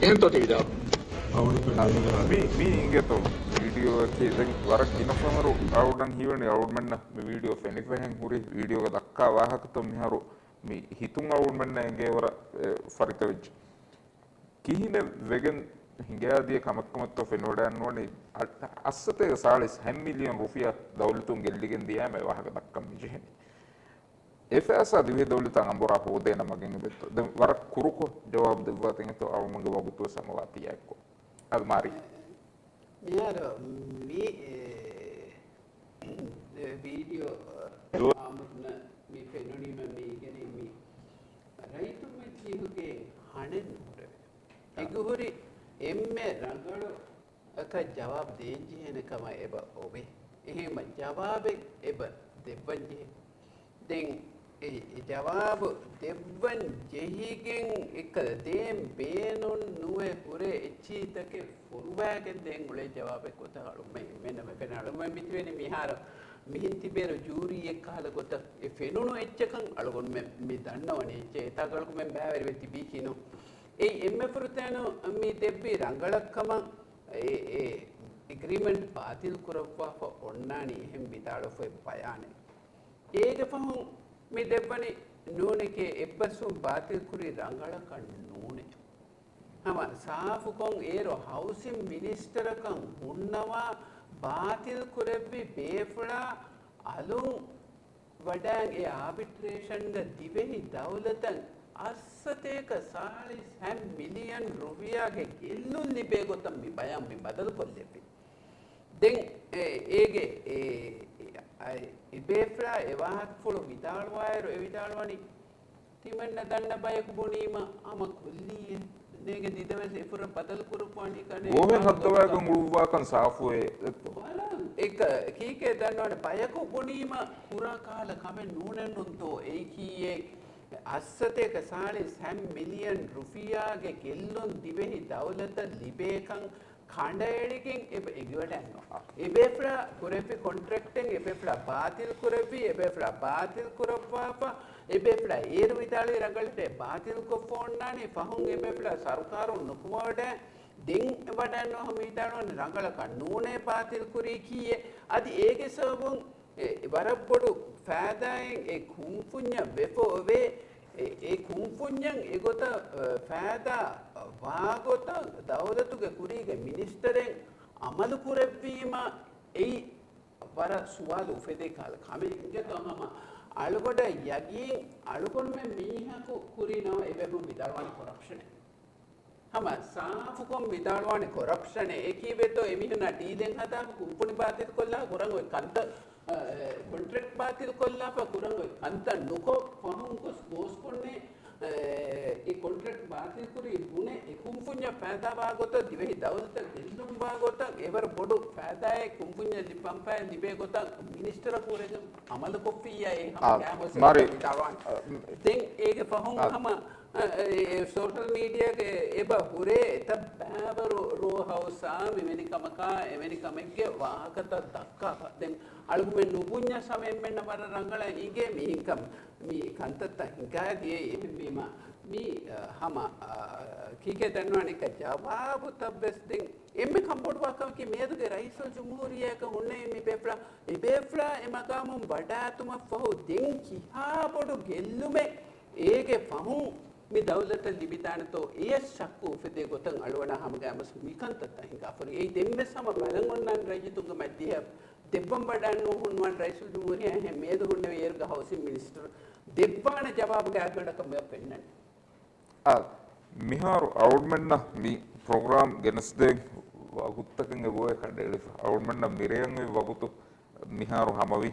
އެހެންތޯ ތި ވިދާޅު؟ މި، މި އިނގޭތޯ ވީޑިއޯއަކީ ދެން ވަރަށް ގިނަ ފަހަރު އަޅުގަނޑަށް ހީވަނީ އަޅުގަނޑުމެންނަށް މި ވީޑިއޯ ފެނިފަހެން ހުރި ވީޑިއޯގަ ދައްކާ ވާހަކަތައް މިހާރު މި ހިތުން އަޅުގަނޑުމެންނަށް އެނގޭ ވަރަށް، އެ، ފަރިތަވެއްޖެ. ކިހިނެއް ވެގެން ހިނގާދިޔަ ކަމެއްކަމަށްތޯ ފެނިވަޑައިނުވަނީ، އަ-، އައްސަތޭކަ ސާޅީސް ހަތް މިލިއަން ރުފިޔާ ދައުލަތުން ގެއްލިގެން ދިޔައިމަ އެ ވާހަކަ ދައްކަން މިޖެހެނީ. އެ ފައިސާ ދިވެހި ދައުލަތަށް އަނބުރާ ހޯދޭނަ މަގެއް އެބައްތޯ؟ ދެން ވަރަށް ކުރުކޮށް ޖަވާބު ދެއްވާތަން އެތޯ އަޅުގަނޑުގެ ވަގުތުވެސް ހަމަވާތީ އެއްކޮށް. އަދި މާރި. މިހާރު މި، އެ، ވީޑިއޯ އާ، އާމުން މި ފެނުނީމަ މީގެނީ މި ރައްޔިތުން މި ތިހުގެ ހަނެއް ނުހުރެވޭ. އެގުހުރި އެންމެ ރަނގަޅު އަކަށް ޖަވާބު ދޭންޖެހޭނެ ކަމަށް އެބަ އޮވޭ. އެހެންމަ ޖަވާބެއް އެބަ ދެއްވަންޖެހޭ. ދެން އެ، އެ ޖަވާބު ދެއްވަން ޖެހިގެން އެކަލަ ދޭން ބޭނުން ނުވެ ހުރެ އެއްޗިހިތަކެއް ފޮރުވާގެން ދޭން އުޅޭ ޖަވާބެއް ގޮތަށް އަޅުގަނޑުމެން އެންމެންނަމަ ފެނޭ. އަޅުގަނޑުމެން މިތިބެނީ މިހާރު މިހެން ތިބޭރު ޖޫރީއެއް ކަހަލަ ގޮތަށް އެ ފެނުނު އެއްޗަކަށް އަޅުގަނޑުމެން މި ދަންނަވަނީ އެއްޗެއް. އެތާ އަޅުގަނޑުމެން ބައިވެރިވެ ތިބީކީ ނޫން. އެއީ އެންމެ ފުރަތަމަ މި ދެއްވި ރަނގަޅަށްކަމަށް އެ، އެ އެގްރިމެންޓް ބާތިލް ކުރައްވާފަ އޮންނާނީ އެހެން ވިދާޅުވެފައި ބަޔާނެއް. އޭގެ ފަހުން މި ދެއްވަނީ ނޫނެކޭ އެއްބަސްވުން ބާތިލްކުރީ ރަނގަޅަކަށް ނޫނޭ. ހަމަ ސާފުކޮށް އޭރު ހައުސިން މިނިސްޓަރަކަށް ހުންނަވާ ބާތިލް ކުރެއްވި ބޭފުޅާ އަލުން ވަޑައިގެން އެ އާބިޓްރޭޝަންގަ ދިވެހި ދައުލަތަށް އައްސަތޭކަ ސާޅީސް ހަތް މިލިއަން ރުފިޔާގެ ގެއްލުން ލިބޭ ގޮތަށް މި ބަޔާން މި ބަދަލުކޮށްލެއްވި. ދެން އެ، އޭގެ އެ، އެ، އެ ބޭފުޅާ އެ ވާހަކަފުޅު ވިދާޅުވާއިރު އެ ވިދާޅުވަނީ، ތިމަންނަ ދަންނަ ބަޔަކު ބުނީމަ ހަމަ ކުއްލިއްޔެ ނޭގެ ދިދަވެސް އެފުރަ ބަދަލު ކުރައްވާނީ ކަނެ ގޯހެއް ހައްދަވާގެން އުޅުއްވާކަން ސާފުވޭ އެއްތޯ؟ އެކަ ކީކޭ ދަންނަވަން ބަޔަކު ބުނީމަ ކުރާ ކަހަލަ ކަމެއް ނޫނެއްނުންތޯ އެއީކީއޭ. އައްސަތޭކަ ސާޅީސް ހަތް މިލިއަން ރުފިޔާގެ ގެއްލުން ދިވެހި ދައުލަތަށް ލިބޭކަން ކަނޑައެޅިގެން އެބަ އެނގިވަޑައިންނޯ. އެބޭފުޅާ ކުރެއްވި ކޮންޓްރެކްޓެއް އެބޭފުޅާ ބާތިލް ކުރެއްވި، އެބޭފުޅާ ބާތިލް ކުރައްވާފަ، އެބޭފުޅާ އޭރު ވިދާޅުވި ރަނގަޅަށް ބާތިލްކޮށްފަ އޮންނާނީ، ފަހުން އެބޭފުޅާ ސަރުކާރުން ނުކުމެވަޑައި ދެން ވަޑައިންނޯ ހަމަ ވިދާޅުވަން ރަނގަޅަކަށް ނޫނޭ ބާތިލް ކުރީކީއޭ. އަދި އޭގެ ސަބަބުން އެ، ވަރަށް ބޮޑު ފައިދާއެއް އެ ކުންފުންޏަށް ވެފަ އޮވޭ. އެ، އެ ކުންފުންޏަށް އެގޮތަށް، އެ، ފައިދާ ވާގޮތަށް ދައުލަތުގެ ކުރީގެ މިނިސްޓަރެއް އަމަލު ކުރެއްވީމަ އެއީ ވަރަށް ސުވާލު އުފެދޭ ކަހަލަ ކަމެއް. އިނގޭތޯ ހަމަ އަޅުގަނޑަށް ޔަގީން އަޅުގަނޑުމެން މީހަކު ކުރީ ނަމަ އެބޭފުޅުން ވިދާޅުވާނެ ކޮރަޕްޝަނެއް. ހަމަ ސާފުކޮށް ވިދާޅުވާނެ ކޮރަޕްޝަނެއް. އެކީ ވޭތޯ އެމީހުންނާ ޑީލެއް ހަދާފަ ކުންފުނި ބާތިލްކޮށްލާ ކުރަން އޮތް ކަންތައް، އަ، އެ، ކޮންޓްރެކްޓް ބާތިލްކޮށްލާފަ ކުރަން އޮތް ކަންތައް ނުކޮށް ފަހުން ގޮސް ގޯސްކޮށްނޭ، އެ، އެ ކޮންޓްރެކްޓް ބާތިލްކުރީ ބުނެ އެ ކުންފުންޏަށް ފައިދާވާ ގޮތަށް ދިވެހި ދައުލަތަށް ގެއްލުންވާ ގޮތަށް އެވަރު ބޮޑު ފައިދާއެއް ކުންފުންޏަށް ލިބި ފަންފައި ލިބޭ ގޮތަށް މިނިސްޓަރަކު ހުރެގެން އަމަލުކޮށްފިއްޔާ އެ ހަމަ އާ، ގާމުސެ މާރި. ވިދާޅުވާނެ. އާ، ދެން އޭގެ ފަހުން އާ. ހަމަ އެ، އެ، ސޯޝަލް މީޑިއާގެ އެބަ ހުރޭ އެތައް ބައިވަރު ރޯ ހައުސްއާ މިވެނި ކަމަކާ އެވެނި ކަމެއްގެ ވާހަކަތައް ދައްކާފަ. ދެން އަޅުގަނޑުމެން ނުބުންޏަސް ހަމަ އެންމެންނަށް ވަރަށް ރަނގަޅަށް އިނގޭ މިހެންކަން މި ކަންތައްތައް ހިނގާދިޔައީ. އެހެންވީމަ މި، އަ، ހަމަ، އަ، ކީކޭ ދަންނަވާނެ އެކަ ޖަވާބުތައް ވެސް ދެން އެންމެ ކަންބޮޑުވާ ކަމަކީ މިއަދުގެ ރައީސުލްޖުމްހޫރިއްޔާއަކަށް ހުންނެވި މި ބޭފުޅާ، އެ ބޭފުޅާ އެ މަގާމުން ވަޑާތުމަށްފަހު ދެން ކިހާ ބޮޑު ގެއްލުމެއް އޭގެ ފަހުން މި ދައުލަތަށް ލިބިދާނެތޯ އެޔަސް ޝައްކު އުފެދޭ ގޮތަށް އަޅުވަނާ ހަމަގައިމުވެސް މިކަންތައްތައް ހިނގާފަ ހުރި. އެއީ ދެންވެސް ހަމަ ބަލަން އޮންނާނެ ރައްޔިތުންގެ މަޖިލީހަށް ދެއްވަން ވަޑައިން ނޫން ހުންނުވާނެ ރައީސުލްޖުމްހޫރިއްޔާ އެހެން މިއަދު ހުންނެވި އޭރުގެ ހައުސިން މިނިސްޓަރު ދެއްވާނެ ޖަވާބުގެ އަގަޑަކަށް މިއަށް ފެންނަނީ. އާ، މިހާރު އަޅުގަނޑުމެންނަށް މި ޕްރޮގްރާމް ގެނެސްދޭން ވަގުތުތަކެއް އެބައޮތް ކަނޑައެޅިފަ. އަޅުގަނޑުމެންނަށް މިރޭއަށް އޮތް ވަގުތު މިހާރު ހަމަވި.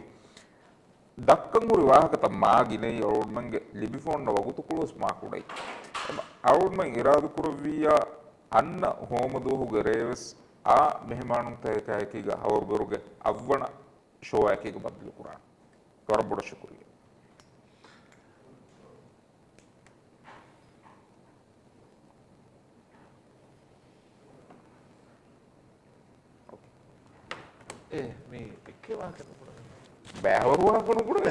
ދައްކަން ހުރި ވާހަކަތައް މާ ގިނައީ އަޅުގަނޑުމެންގެ ލިބިފަ އޮންނަ ވަގުތުކޮޅުވެސް މާ ކުޑައި. އެމަ އަޅުގަނޑުމެން އިރާދަކުރެއްވިއްޔާ އަންނަ ހޯމަ ދުވަހުގެ ރޭވެސް އާ މެހެމާނުންތަކާއެކީގަ ހަވަރުބޭރުގެ އަށްވަނަ ޝޯއާއެކީގަ ބައްދަލުކުރާނެ. ވަރަށް ބޮޑަށް ޝުކުރިއްޔާ. އޭ، މީ އެއްކޭ ވާހަކަ ނުބުނެ. ބައިވަރު ވާހަކަ ނުބުނެ.